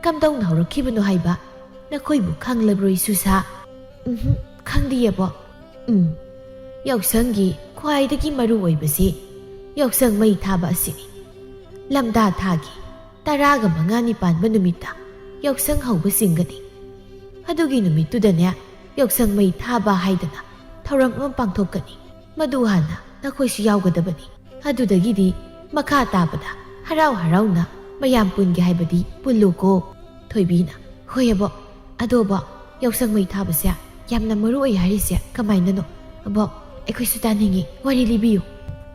ꯀꯝꯗꯧꯅ ꯍꯧꯔꯛꯈꯤꯕꯅꯣ ꯍꯥꯏꯕ ꯅꯈꯣꯏꯕꯨ ꯈꯪꯂꯕ꯭ꯔꯣ, ꯏꯁꯨꯁꯥ?" "ꯎꯝꯍꯨꯝ, ꯈꯪꯗꯤꯌꯦ ꯑꯕꯣꯛ꯫" "ꯎꯝ, ꯌꯥꯎꯁꯪꯒꯤ ꯈ꯭ꯋꯥꯏꯗꯒꯤ ꯃꯔꯨ ꯑꯣꯏꯕꯁꯤ ꯌꯥꯎꯁꯪ ꯃꯩ ꯊꯥꯕ ꯑꯁꯤꯅꯤ꯫ ꯂꯝꯗꯥ ꯊꯥꯒꯤ ꯇꯔꯥꯒ ꯃꯉꯥꯅꯤ ꯄꯥꯟꯕ ꯅꯨꯃꯤꯠꯇ ꯌꯥꯎꯁꯪ ꯍꯧꯕ ꯆꯤꯡꯒꯅꯤ꯫ ꯑꯗꯨꯒꯤ ꯅꯨꯃꯤꯠꯇꯨꯗꯅꯦ, ꯌꯥꯎꯁꯪ ꯃꯩ ꯊꯥꯕ ꯍꯥꯏꯗꯅ ꯊꯧꯔꯝ ꯑꯃ ꯄꯥꯡꯊꯣꯛꯀꯅꯤ꯫ ꯃꯗꯨ ꯍꯥꯟꯅ ꯅꯈꯣꯏꯁꯨ ꯌꯥꯎꯒꯗꯕꯅꯤ꯫ ꯑꯗꯨꯗꯒꯤꯗꯤ ꯃꯈꯥ ꯇꯥꯕꯗ ꯍꯔꯥꯎ ꯍꯔꯥꯎꯅ ꯃꯌꯥꯝ ꯄꯨꯟꯒꯦ ꯍꯥꯏꯕꯗꯤ ꯄꯨꯜꯂꯨꯀꯣ꯫" ꯊꯣꯏꯕꯤꯅ, "ꯍꯣꯏ ꯑꯕꯣꯛ꯫ ꯑꯗꯣ ꯑꯕꯣꯛ, ꯌꯥꯎꯁꯪ ꯃꯩ ꯊꯥꯕꯁꯦ ꯌꯥꯝꯅ ꯃꯔꯨ ꯑꯣꯏ ꯍꯥꯏꯔꯤꯁꯦ ꯀꯃꯥꯏꯅꯅꯣ? ꯑꯕꯣꯛ, ꯑꯩꯈꯣꯏꯁꯨ ꯇꯥꯅꯤꯡꯉꯤ, ꯋꯥꯔꯤ ꯂꯤꯕꯤꯌꯨ꯫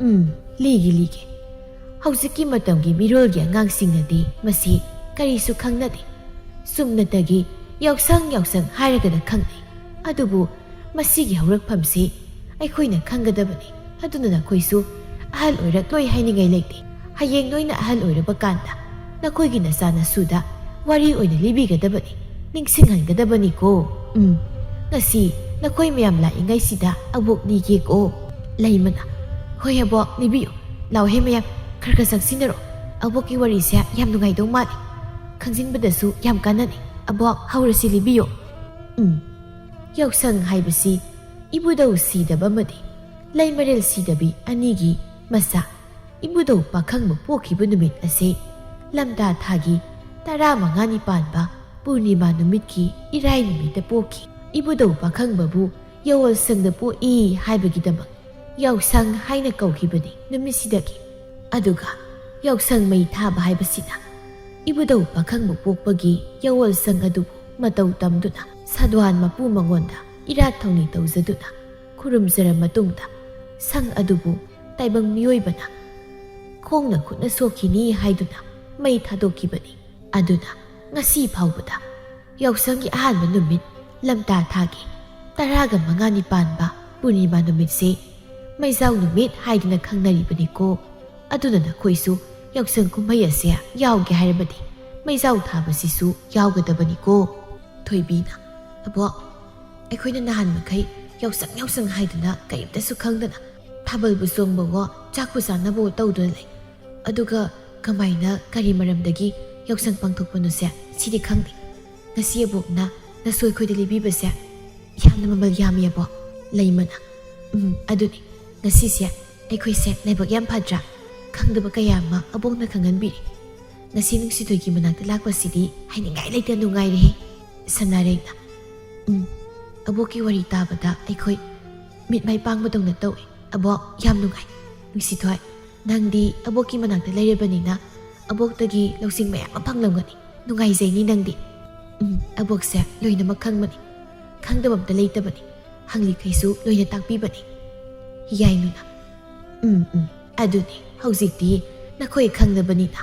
ꯎꯝ, ꯂꯤꯒꯦ, ꯂꯤꯒꯦ꯫ ꯍꯧꯖꯤꯛꯀꯤ ꯃꯇꯝꯒꯤ ꯃꯤꯔꯣꯜꯒꯤ ꯑꯉꯥꯡꯁꯤꯡꯅꯗꯤ ꯃꯁꯤ ꯀꯔꯤꯁꯨ ꯈꯪꯅꯗꯦ꯫ ꯆꯨꯝꯅꯇꯒꯤ ꯌꯥꯎꯁꯪ, ꯌꯥꯎꯁꯪ ꯍꯥꯏꯔꯒꯗ ꯈꯪꯅꯩ꯫ ꯑꯗꯨꯕꯨ ꯃꯁꯤꯒꯤ ꯍꯧꯔꯛꯐꯝꯁꯤ ꯑꯩꯈꯣꯏꯅ ꯈꯪꯒꯗꯕꯅꯤ꯫ ꯑꯗꯨꯅ ꯅꯈꯣꯏꯁꯨ ꯑꯍꯜ ꯑꯣꯏꯔꯛꯂꯣꯏ ꯍꯥꯏꯅꯤꯡꯉꯥꯏ ꯂꯩꯇꯦ꯫ ꯍꯌꯦꯡ ꯅꯣꯏꯅ ꯑꯍꯜ ꯑꯣꯏꯔꯕ ꯀꯥꯟꯗ ꯅꯈꯣꯏꯒꯤ ꯅꯆꯥ ꯅꯁꯨꯗ ꯋꯥꯔꯤ ꯑꯣꯏꯅ ꯂꯤꯕꯤꯒꯗꯕꯅꯤ, ꯅꯤꯡꯁꯤꯡꯍꯟꯒꯗꯕꯅꯤꯀꯣ꯫ ꯎꯝ, ꯉꯁꯤ ꯅꯈꯣꯏ ꯃꯌꯥꯝ ꯂꯥꯛꯏꯉꯩꯁꯤꯗ ꯑꯕꯣꯛ ꯂꯤꯒꯦꯀꯣ꯫ ꯂꯩꯃꯅ, "ꯍꯣꯏ ꯑꯕꯣꯛ, ꯂꯤꯕꯤꯌꯨ꯫ ꯂꯥꯎꯍꯦ ꯃꯌꯥꯝ, ꯈꯔ ꯈꯔ ꯆꯪꯁꯤꯟꯅꯔꯣ꯫ ꯑꯕꯣꯛꯀꯤ ꯋꯥꯔꯤꯁꯦ ꯌꯥꯝ ꯅꯨꯡꯉꯥꯏꯗꯧ ꯃꯥꯜꯂꯤ꯫ ꯈꯪꯖꯤꯟꯕꯗꯁꯨ ꯌꯥꯝ ꯀꯥꯟꯅꯅꯤ꯫ ꯑꯕꯣꯛ, ꯍꯧꯔꯁꯤ, ꯂꯤꯕꯤꯌꯨ꯫" ꯎꯝ, ꯌꯥꯎꯁꯪ ꯍꯥꯏꯕꯁꯤ ꯏꯕꯨꯙꯧ ꯁꯤꯗꯕ ꯑꯃꯗꯤ ꯂꯩꯃꯔꯦꯜ ꯁꯤꯗꯕꯤ ꯑꯅꯤꯒꯤ ꯃꯆꯥ ꯏꯕꯨꯙꯧ ꯄꯥꯈꯪꯕ ꯄꯣꯛꯈꯤꯕ ꯅꯨꯃꯤꯠ ꯑꯁꯤ ꯂꯝꯇꯥ ꯊꯥꯒꯤ ꯇꯔꯥꯃꯉꯥꯅꯤ ꯄꯥꯟꯕ ꯄꯨꯔꯅꯤꯃꯥ ꯅꯨꯃꯤꯠꯀꯤ ꯏꯔꯥꯏ ꯅꯨꯃꯤꯠꯇ ꯄꯣꯛꯈꯤ꯫ ꯏꯕꯨꯙꯧ ꯄꯥꯈꯪꯕꯕꯨ ꯌꯥꯑꯣꯜꯁꯪꯗ ꯄꯣꯛꯏ ꯍꯥꯏꯕꯒꯤꯗꯃꯛ ꯌꯥꯎꯁꯪ ꯍꯥꯏꯅ ꯀꯧꯈꯤꯕꯅꯤ ꯅꯨꯃꯤꯠꯁꯤꯗꯒꯤ꯫ ꯑꯗꯨꯒ ꯌꯥꯎꯁꯪ ꯃꯩ ꯊꯥꯕ ꯍꯥꯏꯕꯁꯤꯅ ꯏꯕꯨꯙꯧ ꯄꯥꯈꯪꯕ ꯄꯣꯛꯄꯒꯤ ꯌꯥꯑꯣꯜꯁꯪ ꯑꯗꯨꯕꯨ ꯃꯇꯧ ꯇꯝꯗꯨꯅ ꯁꯥꯗ꯭ꯋꯥꯟ ꯃꯄꯨ ꯃꯉꯣꯟꯗ ꯏꯔꯥꯠ ꯊꯧꯅꯤ ꯇꯧꯖꯗꯨꯅ ꯈꯨꯔꯨꯝꯖꯔ ꯃꯇꯨꯡꯗ ꯁꯪ ꯑꯗꯨꯕꯨ ꯇꯥꯏꯕꯪ ꯃꯤꯑꯣꯏꯕꯅ ꯈꯣꯡꯅ ꯈꯨꯠꯅ ꯁꯣꯛꯈꯤꯅꯤ ꯍꯥꯏꯗꯨꯅ ꯃꯩ ꯊꯥꯗꯣꯛꯈꯤꯕꯅꯤ꯫ ꯑꯗꯨꯅ ꯉꯁꯤ ꯐꯥꯎꯕꯗ ꯌꯥꯎꯁꯪꯒꯤ ꯑꯍꯥꯟꯕ ꯅꯨꯃꯤꯠ ꯂꯝꯇꯥ ꯊꯥꯒꯤ ꯇꯔꯥꯒ ꯃꯉꯥꯅꯤ ꯄꯥꯟꯕ ꯄꯨꯔꯅꯤꯃꯥ ꯅꯨꯃꯤꯠꯁꯦ ꯃꯩꯖꯥꯎ ꯅꯨꯃꯤꯠ ꯍꯥꯏꯗꯨꯅ ꯈꯪꯅꯔꯤꯕꯅꯤꯀꯣ꯫ ꯑꯗꯨꯅ ꯅꯈꯣꯏꯁꯨ ꯌꯥꯎꯁꯪ ꯀꯨꯝꯍꯩ ꯑꯁꯦ ꯌꯥꯎꯒꯦ ꯍꯥꯏꯔꯕꯗꯤ ꯃꯩꯖꯥꯎ ꯊꯥꯕꯁꯤꯁꯨ ꯌꯥꯎꯒꯗꯕꯅꯤꯀꯣ꯫ ꯊꯣꯏꯕꯤꯅ, "ꯑꯕꯣꯛ, ꯑꯩꯈꯣꯏꯅ ꯅꯍꯥꯟ ꯃꯈꯩ ꯌꯥꯎꯁꯪ ꯌꯥꯎꯁꯪ ꯍꯥꯏꯗꯨꯅ ꯀꯔꯤꯝꯇꯁꯨ ꯈꯪꯗꯅ ꯊꯥꯕꯜꯕꯨ ꯆꯣꯡꯕꯋꯣ ꯆꯥꯛꯄꯨ ꯆꯥꯅꯕꯋꯣ ꯇꯧꯗꯨꯅ ꯂꯩ꯫ ꯑꯗꯨꯒ ꯀꯃꯥꯏꯅ ꯀꯔꯤ ꯃꯔꯝꯗꯒꯤ ꯌꯥꯎꯁꯪ ꯄꯥꯡꯊꯣꯛꯄꯅꯣꯁꯦ ꯁꯤꯗꯤ ꯈꯪꯗꯦ꯫ ꯉꯁꯤ ꯑꯕꯣꯛꯅ ꯅꯁꯨ ꯑꯩꯈꯣꯏꯗ ꯂꯤꯕꯤꯕꯁꯦ ꯌꯥꯝꯅ ꯃꯃꯜ ꯌꯥꯝꯃꯤ ꯑꯕꯣꯛ꯫" ꯂꯩꯃꯅ, "ꯎꯝ, ꯑꯗꯨꯅꯤ꯫ ꯉꯁꯤꯁꯦ ꯑꯩꯈꯣꯏꯁꯦ ꯂꯥꯏꯕꯛ ꯌꯥꯝ ꯐꯗ꯭ꯔꯥ? ꯈꯪꯗꯕ ꯀꯌꯥ ꯑꯃ ꯑꯕꯣꯛꯅ ꯈꯪꯍꯟꯕꯤꯔꯤ꯫ ꯉꯁꯤ ꯅꯨꯡꯁꯤꯊꯣꯏꯒꯤ ꯃꯅꯥꯛꯇ ꯂꯥꯛꯄꯁꯤꯗꯤ ꯍꯥꯏꯅꯤꯡꯉꯥꯏ ꯂꯩꯇ ꯅꯨꯡꯉꯥꯏꯔꯦꯍꯦ꯫" ꯁꯅꯥꯔꯦꯡꯅ, "ꯎꯝ, ꯑꯕꯣꯛꯀꯤ ꯋꯥꯔꯤ ꯇꯥꯕꯗ ꯑꯩꯈꯣꯏ ꯃꯤꯠ ꯃꯥꯏ ꯄꯥꯡꯕꯗꯧꯅ ꯇꯧꯏ꯫ ꯑꯕꯣꯛ, ꯌꯥꯝ ꯅꯨꯡꯉꯥꯏ꯫ ꯅꯨꯡꯁꯤꯊꯣꯏ, ꯅꯪꯗꯤ ꯑꯕꯣꯛꯀꯤ ꯃꯅꯥꯛꯇ ꯂꯩꯔꯕꯅꯤꯅ ꯑꯕꯣꯛꯇꯒꯤ ꯂꯧꯁꯤꯡ ꯃꯌꯥꯝ ꯑꯃ ꯐꯪꯂꯝꯒꯅꯤ꯫ ꯅꯨꯡꯉꯥꯏꯖꯩꯅꯤ ꯅꯪꯗꯤ꯫" "ꯎꯝ, ꯑꯕꯣꯛꯁꯦ ꯂꯣꯏꯅꯃꯛ ꯈꯪꯕꯅꯤ꯫ ꯈꯪꯗꯕ ꯑꯝꯇ ꯂꯩꯇꯕꯅꯤ꯫ ꯍꯪꯂꯤꯈꯩꯁꯨ ꯂꯣꯏꯅ ꯇꯥꯛꯄꯤꯕꯅꯤ꯫ ꯌꯥꯏꯃꯅ, "ꯎꯝ, ꯎꯝ, ꯑꯗꯨꯅꯤ, ꯍꯧꯖꯤꯛꯇꯤ ꯅꯈꯣꯏ ꯈꯪꯂꯕꯅꯤꯅ,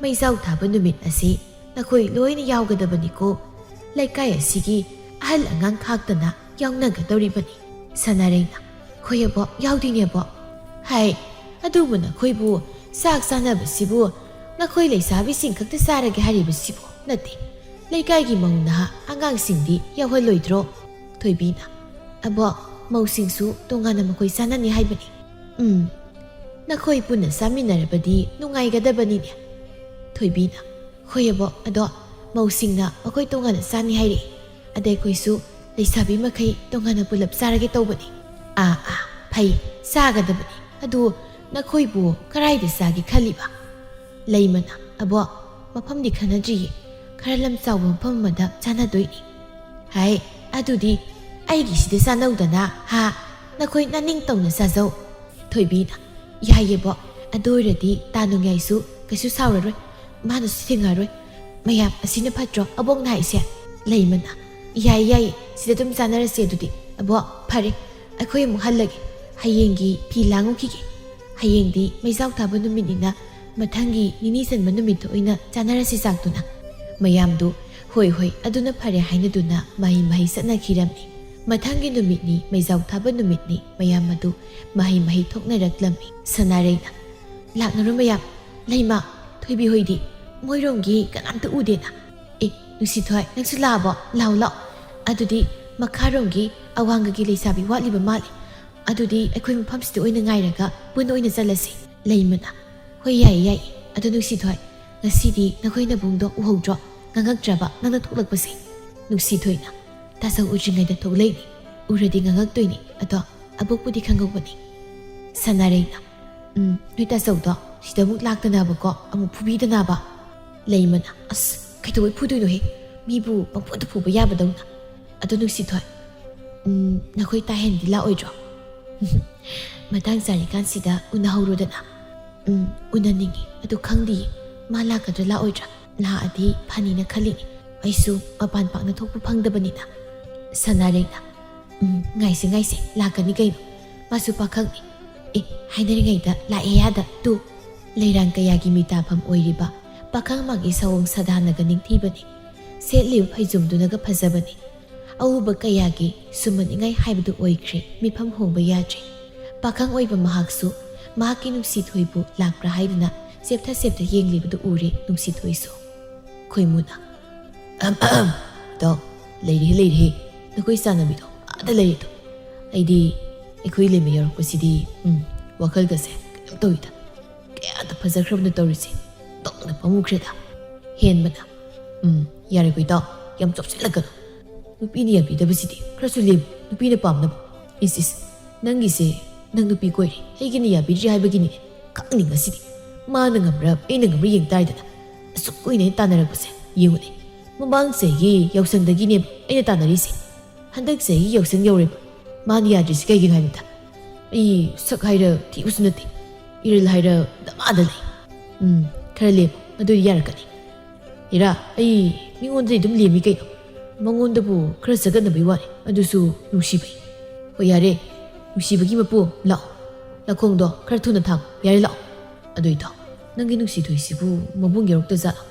ꯃꯩꯖꯥꯎ ꯊꯥꯕ ꯅꯨꯃꯤꯠ ꯑꯁꯤ ꯅꯈꯣꯏ ꯂꯣꯏꯅ ꯌꯥꯎꯒꯗꯕꯅꯤꯀꯣ꯫ ꯂꯩꯀꯥꯏ ꯑꯁꯤꯒꯤ ꯑꯍꯜ ꯑꯉꯥꯡ ꯈꯥꯛꯇꯅ ꯌꯥꯎꯅꯒꯗꯧꯔꯤꯕꯅꯤ꯫" ꯁꯅꯥꯔꯩꯅ, "ꯍꯣꯏ ꯑꯕꯣꯛ, ꯌꯥꯎꯗꯣꯏꯅꯦ ꯑꯕꯣꯛ꯫ ꯍꯥꯏ, ꯑꯗꯨꯕꯨ ꯅꯈꯣꯏꯕꯨ ꯆꯥꯛ ꯆꯥꯅꯕꯁꯤꯕꯨ ꯅꯈꯣꯏ ꯂꯩꯁꯥꯕꯤꯁꯤꯡ ꯈꯛꯇ ꯆꯥꯔꯒꯦ ꯍꯥꯏꯔꯤꯕꯁꯤꯕꯨ ꯅꯠꯇꯦ꯫ ꯂꯩꯀꯥꯏꯒꯤ ꯃꯧ ꯅꯍꯥ ꯑꯉꯥꯡꯁꯤꯡꯗꯤ ꯌꯥꯎꯍꯜꯂꯣꯏꯗ꯭ꯔꯣ?" ꯊꯣꯏꯕꯤꯅ, "ꯑꯕꯣꯛ, ꯃꯧꯁꯤꯡꯁꯨ ꯇꯣꯉꯥꯟꯅ ꯃꯈꯣꯏ ꯆꯥꯅꯅꯤ ꯍꯥꯏꯕꯅꯤ꯫" "ꯎꯝ, ꯅꯈꯣꯏ ꯄꯨꯟꯅ ꯆꯥꯃꯤꯟꯅꯔꯕꯗꯤ ꯅꯨꯡꯉꯥꯏꯒꯗꯕꯅꯤꯅꯦ꯫" ꯊꯣꯏꯕꯤꯅ, "ꯍꯣꯏ ꯑꯕꯣꯛ, ꯑꯗꯣ ꯃꯧꯁꯤꯡꯅ ꯃꯈꯣꯏ ꯇꯣꯉꯥꯟꯅ ꯆꯥꯅꯤ ꯍꯥꯏꯔꯛꯑꯦ꯫ ꯑꯗ ꯑꯩꯈꯣꯏꯁꯨ ꯂꯩꯁꯥꯕꯤ ꯃꯈꯩ ꯇꯣꯉꯥꯟꯅ ꯄꯨꯂꯞ ꯆꯥꯔꯒꯦ ꯇꯧꯕꯅꯤ꯫" "ꯑꯥ, ꯑꯥ, ꯐꯩ, ꯆꯥꯒꯗꯕꯅꯤ꯫ ꯑꯗꯨ ꯅꯈꯣꯏꯕꯨ ꯀꯔꯥꯏꯗ ꯆꯥꯒꯦ ꯈꯜꯂꯤꯕ?" ꯂꯩꯃꯅ, "ꯑꯕꯣꯛ, ꯃꯐꯝꯗꯤ ꯈꯟꯅꯗ꯭ꯔꯤꯌꯦ꯫ ꯈꯔ ꯂꯝ ꯆꯥꯎꯕ ꯃꯐꯝ ꯑꯃꯗ ꯆꯥꯅꯗꯣꯏꯅꯤ꯫" "ꯍꯥꯏ, ꯑꯗꯨꯗꯤ ꯑꯩꯒꯤꯁꯤꯗ ꯆꯥꯅꯧꯗꯅ, ꯍꯥ? ꯅꯈꯣꯏ ꯅꯅꯤꯡ ꯇꯧꯅ ꯆꯥꯖꯧ꯫" ꯊꯣꯏꯕꯤꯅ, "ꯌꯥꯏꯌꯦꯕꯣ꯫ ꯑꯗꯨ ꯑꯣꯏꯔꯗꯤ ꯇꯥ ꯅꯣꯡꯌꯥꯏꯁꯨ ꯀꯩꯁꯨ ꯁꯥꯎꯔꯔꯣꯏ꯫ ꯃꯥꯅꯁꯨ ꯊꯦꯡꯉꯔꯣꯏ꯫ ꯃꯌꯥꯝ, ꯑꯁꯤꯅ ꯐꯠꯇ꯭ꯔꯣ ꯑꯕꯣꯛꯅ ꯍꯥꯏꯁꯦ?" ꯂꯩꯃꯅ, "ꯌꯥꯏꯌꯦ, ꯌꯥꯏꯌꯦ꯫ ꯁꯤꯗ ꯑꯗꯨꯝ ꯆꯥꯅꯔꯁꯦ ꯑꯗꯨꯗꯤ꯫ ꯑꯕꯣꯛ, ꯐꯔꯦ꯫ ꯑꯩꯈꯣꯏ ꯑꯃꯨꯛ ꯍꯜꯂꯒꯦ꯫ ꯍꯌꯦꯡꯒꯤ ꯐꯤ ꯂꯥꯡꯉꯨꯈꯤꯒꯦ꯫ ꯍꯌꯦꯡꯗꯤ ꯃꯩꯖꯥꯎ ꯊꯥꯕ ꯅꯨꯃꯤꯠꯅꯤꯅ ꯃꯊꯪꯒꯤ ꯅꯤꯅꯤ ꯆꯟꯕ ꯅꯨꯃꯤꯠꯇ ꯑꯣꯏꯅ ꯆꯥꯅꯔꯁꯤ ꯆꯥꯛꯇꯨꯅ꯫" ꯃꯌꯥꯝꯗꯨ "ꯍꯣꯏ, ꯍꯣꯏ, ꯑꯗꯨꯅ ꯐꯔꯦ" ꯍꯥꯏꯅꯗꯨꯅ ꯃꯍꯩ ꯃꯍꯩ ꯆꯠꯅꯈꯤꯔꯝꯃꯤ꯫ ꯃꯊꯪꯒꯤ ꯅꯨꯃꯤꯠꯅꯤ, ꯃꯩꯖꯥꯎ ꯊꯥꯕ ꯅꯨꯃꯤꯠꯅꯤ꯫ ꯃꯌꯥꯝ ꯑꯗꯨ ꯃꯍꯩ ꯃꯍꯩ ꯊꯣꯛꯅꯔꯛꯂꯝꯃꯤ꯫ ꯁꯅꯥꯔꯩꯅ, "ꯂꯥꯛꯅꯔꯣ ꯃꯌꯥꯝ꯫ ꯂꯩꯃ, ꯊꯣꯏꯕꯤ ꯍꯣꯏꯗꯤ? ꯃꯣꯏꯔꯣꯝꯒꯤ ꯀꯅꯥꯝꯇ ꯎꯗꯦꯅ꯫ ꯑꯦ, ꯅꯨꯡꯁꯤꯊꯣꯏ, ꯅꯪꯁꯨ ꯂꯥꯛꯑꯕꯣ? ꯂꯥꯛꯑꯣ, ꯂꯥꯛꯑꯣ꯫ ꯑꯗꯨꯗꯤ ꯃꯈꯥꯔꯣꯝꯒꯤ ꯑꯋꯥꯡꯒꯒꯤ ꯂꯩꯁꯥꯕꯤ ꯋꯥꯠꯂꯤꯕ ꯃꯥꯜꯂꯦ꯫ ꯑꯗꯨꯗꯤ ꯑꯩꯈꯣꯏ ꯃꯐꯝꯁꯤꯗ ꯑꯣꯏꯅ ꯉꯥꯏꯔꯒ ꯄꯨꯟꯅ ꯑꯣꯏꯅ ꯆꯠꯂꯁꯤ꯫" ꯂꯩꯃꯅ, "ꯍꯣꯏ, ꯌꯥꯏꯌꯦ, ꯌꯥꯏꯌꯦ꯫ ꯑꯗꯣ ꯅꯨꯡꯁꯤꯊꯣꯏ, ꯉꯁꯤꯗꯤ ꯅꯈꯣꯏ ꯅꯕꯨꯡꯗꯣ ꯎꯍꯧꯗ꯭ꯔꯣ? ꯉꯥꯡꯉꯛꯇ꯭ꯔꯕ ꯅꯪꯅ ꯊꯣꯛꯂꯛꯄꯁꯦ?" ꯅꯨꯡꯁꯤꯊꯣꯏꯅ, "ꯇꯥꯆꯧ ꯎꯗ꯭ꯔꯤꯉꯩꯗ ꯊꯣꯛꯂꯛꯏꯅꯤ꯫ ꯎꯔꯗꯤ ꯉꯥꯡꯉꯛꯇꯣꯏꯅꯤ꯫ ꯑꯗꯣ ꯑꯕꯣꯛꯄꯨꯗꯤ ꯈꯪꯍꯧꯕꯅꯤ꯫" ꯁꯅꯥꯔꯩꯅ, "ꯎꯝ, ꯅꯣꯏ ꯇꯥꯆꯧꯗꯣ ꯁꯤꯗ ꯑꯃꯨꯛ ꯂꯥꯛꯇꯅꯕꯀꯣ, ꯑꯃꯨꯛ ꯐꯨꯕꯤꯗꯅꯕ꯫" ꯂꯩꯃꯅ, "ꯑꯁ, ꯀꯩꯗꯧꯕꯩ ꯐꯨꯗꯣꯏꯅꯣꯍꯦ? ꯃꯤꯕꯨ ꯄꯪꯐꯨꯗ ꯐꯨꯕ ꯌꯥꯕꯗꯧꯅ꯫ ꯑꯗꯣ ꯅꯨꯡꯁꯤꯊꯣꯏ, ꯎꯝ, ꯅꯈꯣꯏ ꯇꯥꯍꯦꯟꯗꯤ ꯂꯥꯛꯑꯣꯏꯗ꯭ꯔꯣ?" "ꯃꯇꯥꯡ ꯆꯥꯔꯤꯀꯥꯟꯁꯤꯗ ꯎꯅꯍꯧꯔꯣꯗꯅ꯫" "ꯎꯝ, ꯎꯅꯅꯤꯡꯉꯤ꯫ ꯑꯗꯨ ꯈꯪꯗꯤꯌꯦ, ꯃꯥ ꯂꯥꯛꯀꯗ꯭ꯔꯥ ꯂꯥꯛꯑꯣꯏꯗ꯭ꯔꯥ? ꯂꯥꯛꯑꯗꯤ ꯐꯅꯤꯅ ꯈꯜꯂꯤꯅꯤ꯫ ꯑꯩꯁꯨ ꯃꯄꯥꯟ ꯄꯥꯛꯅ ꯊꯣꯛꯄ ꯐꯪꯗꯕꯅꯤꯅ꯫" ꯁꯅꯥꯔꯩꯅ, "ꯎꯝ, ꯉꯥꯏꯁꯦ, ꯉꯥꯏꯁꯦ, ꯂꯥꯛꯀꯅꯤ ꯀꯩꯅꯣ꯫ ꯃꯥꯁꯨ ꯄꯥꯈꯪꯅꯤ꯫ ꯑꯦ, ꯍꯥꯏꯅꯔꯤꯉꯩꯗ ꯂꯥꯛꯑꯦ ꯌꯥꯗ ꯇꯨ꯫ ꯂꯩꯔꯥꯡ ꯀꯌꯥꯒꯤ ꯃꯤꯇꯥꯐꯝ ꯑꯣꯏꯔꯤꯕ ꯄꯥꯈꯪ ꯃꯥꯒꯤ ꯁꯑꯣꯡ ꯁꯥꯗꯥꯅꯒ ꯅꯤꯡꯊꯤꯕꯅꯤ꯫ ꯁꯦꯠꯂꯤꯕ ꯐꯩꯖꯣꯝꯗꯨꯅꯒ ꯐꯖꯕꯅꯤ꯫ ꯑꯎꯕ ꯀꯌꯥꯒꯤ ꯁꯨꯝꯍꯠꯅꯤꯡꯉꯥꯏ ꯍꯥꯏꯕꯗꯨ ꯑꯣꯏꯈ꯭ꯔꯦ, ꯃꯤꯐꯝ ꯍꯣꯡꯕ ꯌꯥꯗ꯭ꯔꯦ꯫ ꯄꯥꯈꯪ ꯑꯣꯏꯕ ꯃꯍꯥꯛꯁꯨ ꯃꯍꯥꯛꯀꯤ ꯅꯨꯡꯁꯤꯊꯣꯏꯕꯨ ꯂꯥꯛꯄ꯭ꯔꯥ ꯍꯥꯏꯗꯨꯅ ꯆꯦꯞꯊ ꯆꯦꯞꯊ ꯌꯦꯡꯂꯤꯕꯗꯨ ꯎꯔꯦ ꯅꯨꯡꯁꯤꯊꯣꯏꯁꯨ꯫" ꯈꯣꯏꯃꯨꯅ, "ꯑꯍꯝ, ꯑꯍꯝ, ꯏꯇꯥꯎ, ꯂꯩꯔꯦꯍꯦ, ꯂꯩꯔꯦꯍꯦ, ꯅꯈꯣꯏ ꯆꯥꯟꯅꯕꯤꯗꯣ ꯑꯥꯗ ꯂꯩꯔꯦꯗꯣ꯫ ꯑꯩꯗꯤ ꯑꯩꯈꯣꯏ ꯂꯩꯃ ꯌꯧꯔꯛꯄꯁꯤꯗꯤ, ꯎꯝ, ꯋꯥꯈꯜꯒꯁꯦ ꯀꯩꯅꯣꯝ ꯇꯧꯏꯗ꯫ ꯀꯌꯥꯗ ꯐꯖꯈ꯭ꯔꯕꯅꯣ ꯇꯧꯔꯤꯁꯦ꯫ ꯇꯣꯛꯅ ꯐꯝꯃꯨꯈ꯭ꯔꯦꯗ꯫" ꯍꯦꯟꯕꯅ, "ꯎꯝ, ꯌꯥꯔꯦꯀꯣ ꯏꯇꯥꯎ, ꯌꯥꯝ ꯆꯣꯞꯁꯤꯜꯂꯛꯀꯅꯨ꯫ ꯅꯨꯄꯤꯅ ꯌꯥꯕꯤꯗꯕꯁꯤꯗꯤ ꯈꯔꯁꯨ ꯂꯦꯝꯃꯨ, ꯅꯨꯄꯤꯅ ꯄꯥꯝꯅꯕ꯫ ꯏꯁ, ꯏꯁ, ꯅꯪꯒꯤꯁꯦ, ꯅꯪ ꯅꯨꯄꯤ ꯀꯣꯏꯔꯦ, ꯑꯩꯒꯤꯅ ꯌꯥꯕꯤꯗ꯭ꯔꯤ ꯍꯥꯏꯕꯒꯤꯅꯤꯅꯦ꯫ ꯈꯪꯅꯤ ꯉꯁꯤꯗꯤ꯫ ꯃꯥꯅ ꯉꯝꯕ꯭ꯔꯥ, ꯑꯩꯅ ꯉꯝꯕ꯭ꯔꯥ ꯌꯦꯡ ꯇꯥꯔꯦꯗꯅ꯫ ꯑꯁꯨꯛ ꯀꯨꯏꯅ ꯑꯩꯅ ꯇꯥꯟꯅꯔꯛꯄꯁꯦ ꯌꯦꯡꯉꯨꯅꯦ꯫ ꯃꯃꯥꯡ ꯆꯍꯤꯒꯤ ꯌꯥꯎꯁꯪꯗꯒꯤꯅꯦꯕ ꯑꯩꯅ ꯇꯥꯟꯅꯔꯤꯁꯦ꯫ ꯍꯟꯗꯛ ꯆꯍꯤꯒꯤ ꯌꯥꯎꯁꯪ ꯌꯧꯔꯦꯕ꯫ ꯃꯥꯅ ꯌꯥꯗ꯭ꯔꯤꯁꯤ ꯀꯩꯒꯤꯅꯣ ꯍꯥꯏꯕꯗ, ꯑꯩ ꯁꯛ ꯍꯥꯏꯔ ꯊꯤꯕꯁꯨ ꯅꯠꯇꯦ, ꯏꯔꯜ ꯍꯥꯏꯔ ꯗꯃꯥꯗ ꯂꯩ꯫ ꯎꯝ, ꯈꯔ ꯂꯦꯝꯃꯨ, ꯑꯗꯨꯗꯤ ꯌꯥꯔꯛꯀꯅꯤ꯫ ꯏꯔꯥ, ꯑꯩ ꯃꯤꯉꯣꯟꯗꯗꯤ ꯑꯗꯨꯝ ꯂꯦꯝꯃꯤ ꯀꯩꯅꯣ꯫ ꯃꯉꯣꯟꯗꯕꯨ ꯈꯔ ꯆꯒꯠꯅꯕꯩ ꯋꯥꯅꯤ, ꯑꯗꯨꯁꯨ ꯅꯨꯡꯁꯤꯕꯩ꯫ ꯍꯣꯏ, ꯌꯥꯔꯦ, ꯅꯨꯡꯁꯤꯕꯒꯤ ꯃꯄꯨ, ꯂꯥꯛꯑꯣ꯫ ꯅꯈꯣꯡꯗꯣ ꯈꯔ ꯊꯨꯅ ꯊꯥꯡꯉꯨ, ꯌꯥꯔꯦ, ꯂꯥꯛꯑꯣ꯫ ꯑꯗꯨ ꯏꯇꯥꯎ, ꯅꯪꯒꯤ ꯅꯨꯡꯁꯤꯊꯣꯏꯁꯤꯕꯨ ꯃꯕꯨꯡ ꯌꯧꯔꯛꯇ ꯖꯥꯠꯂꯣ?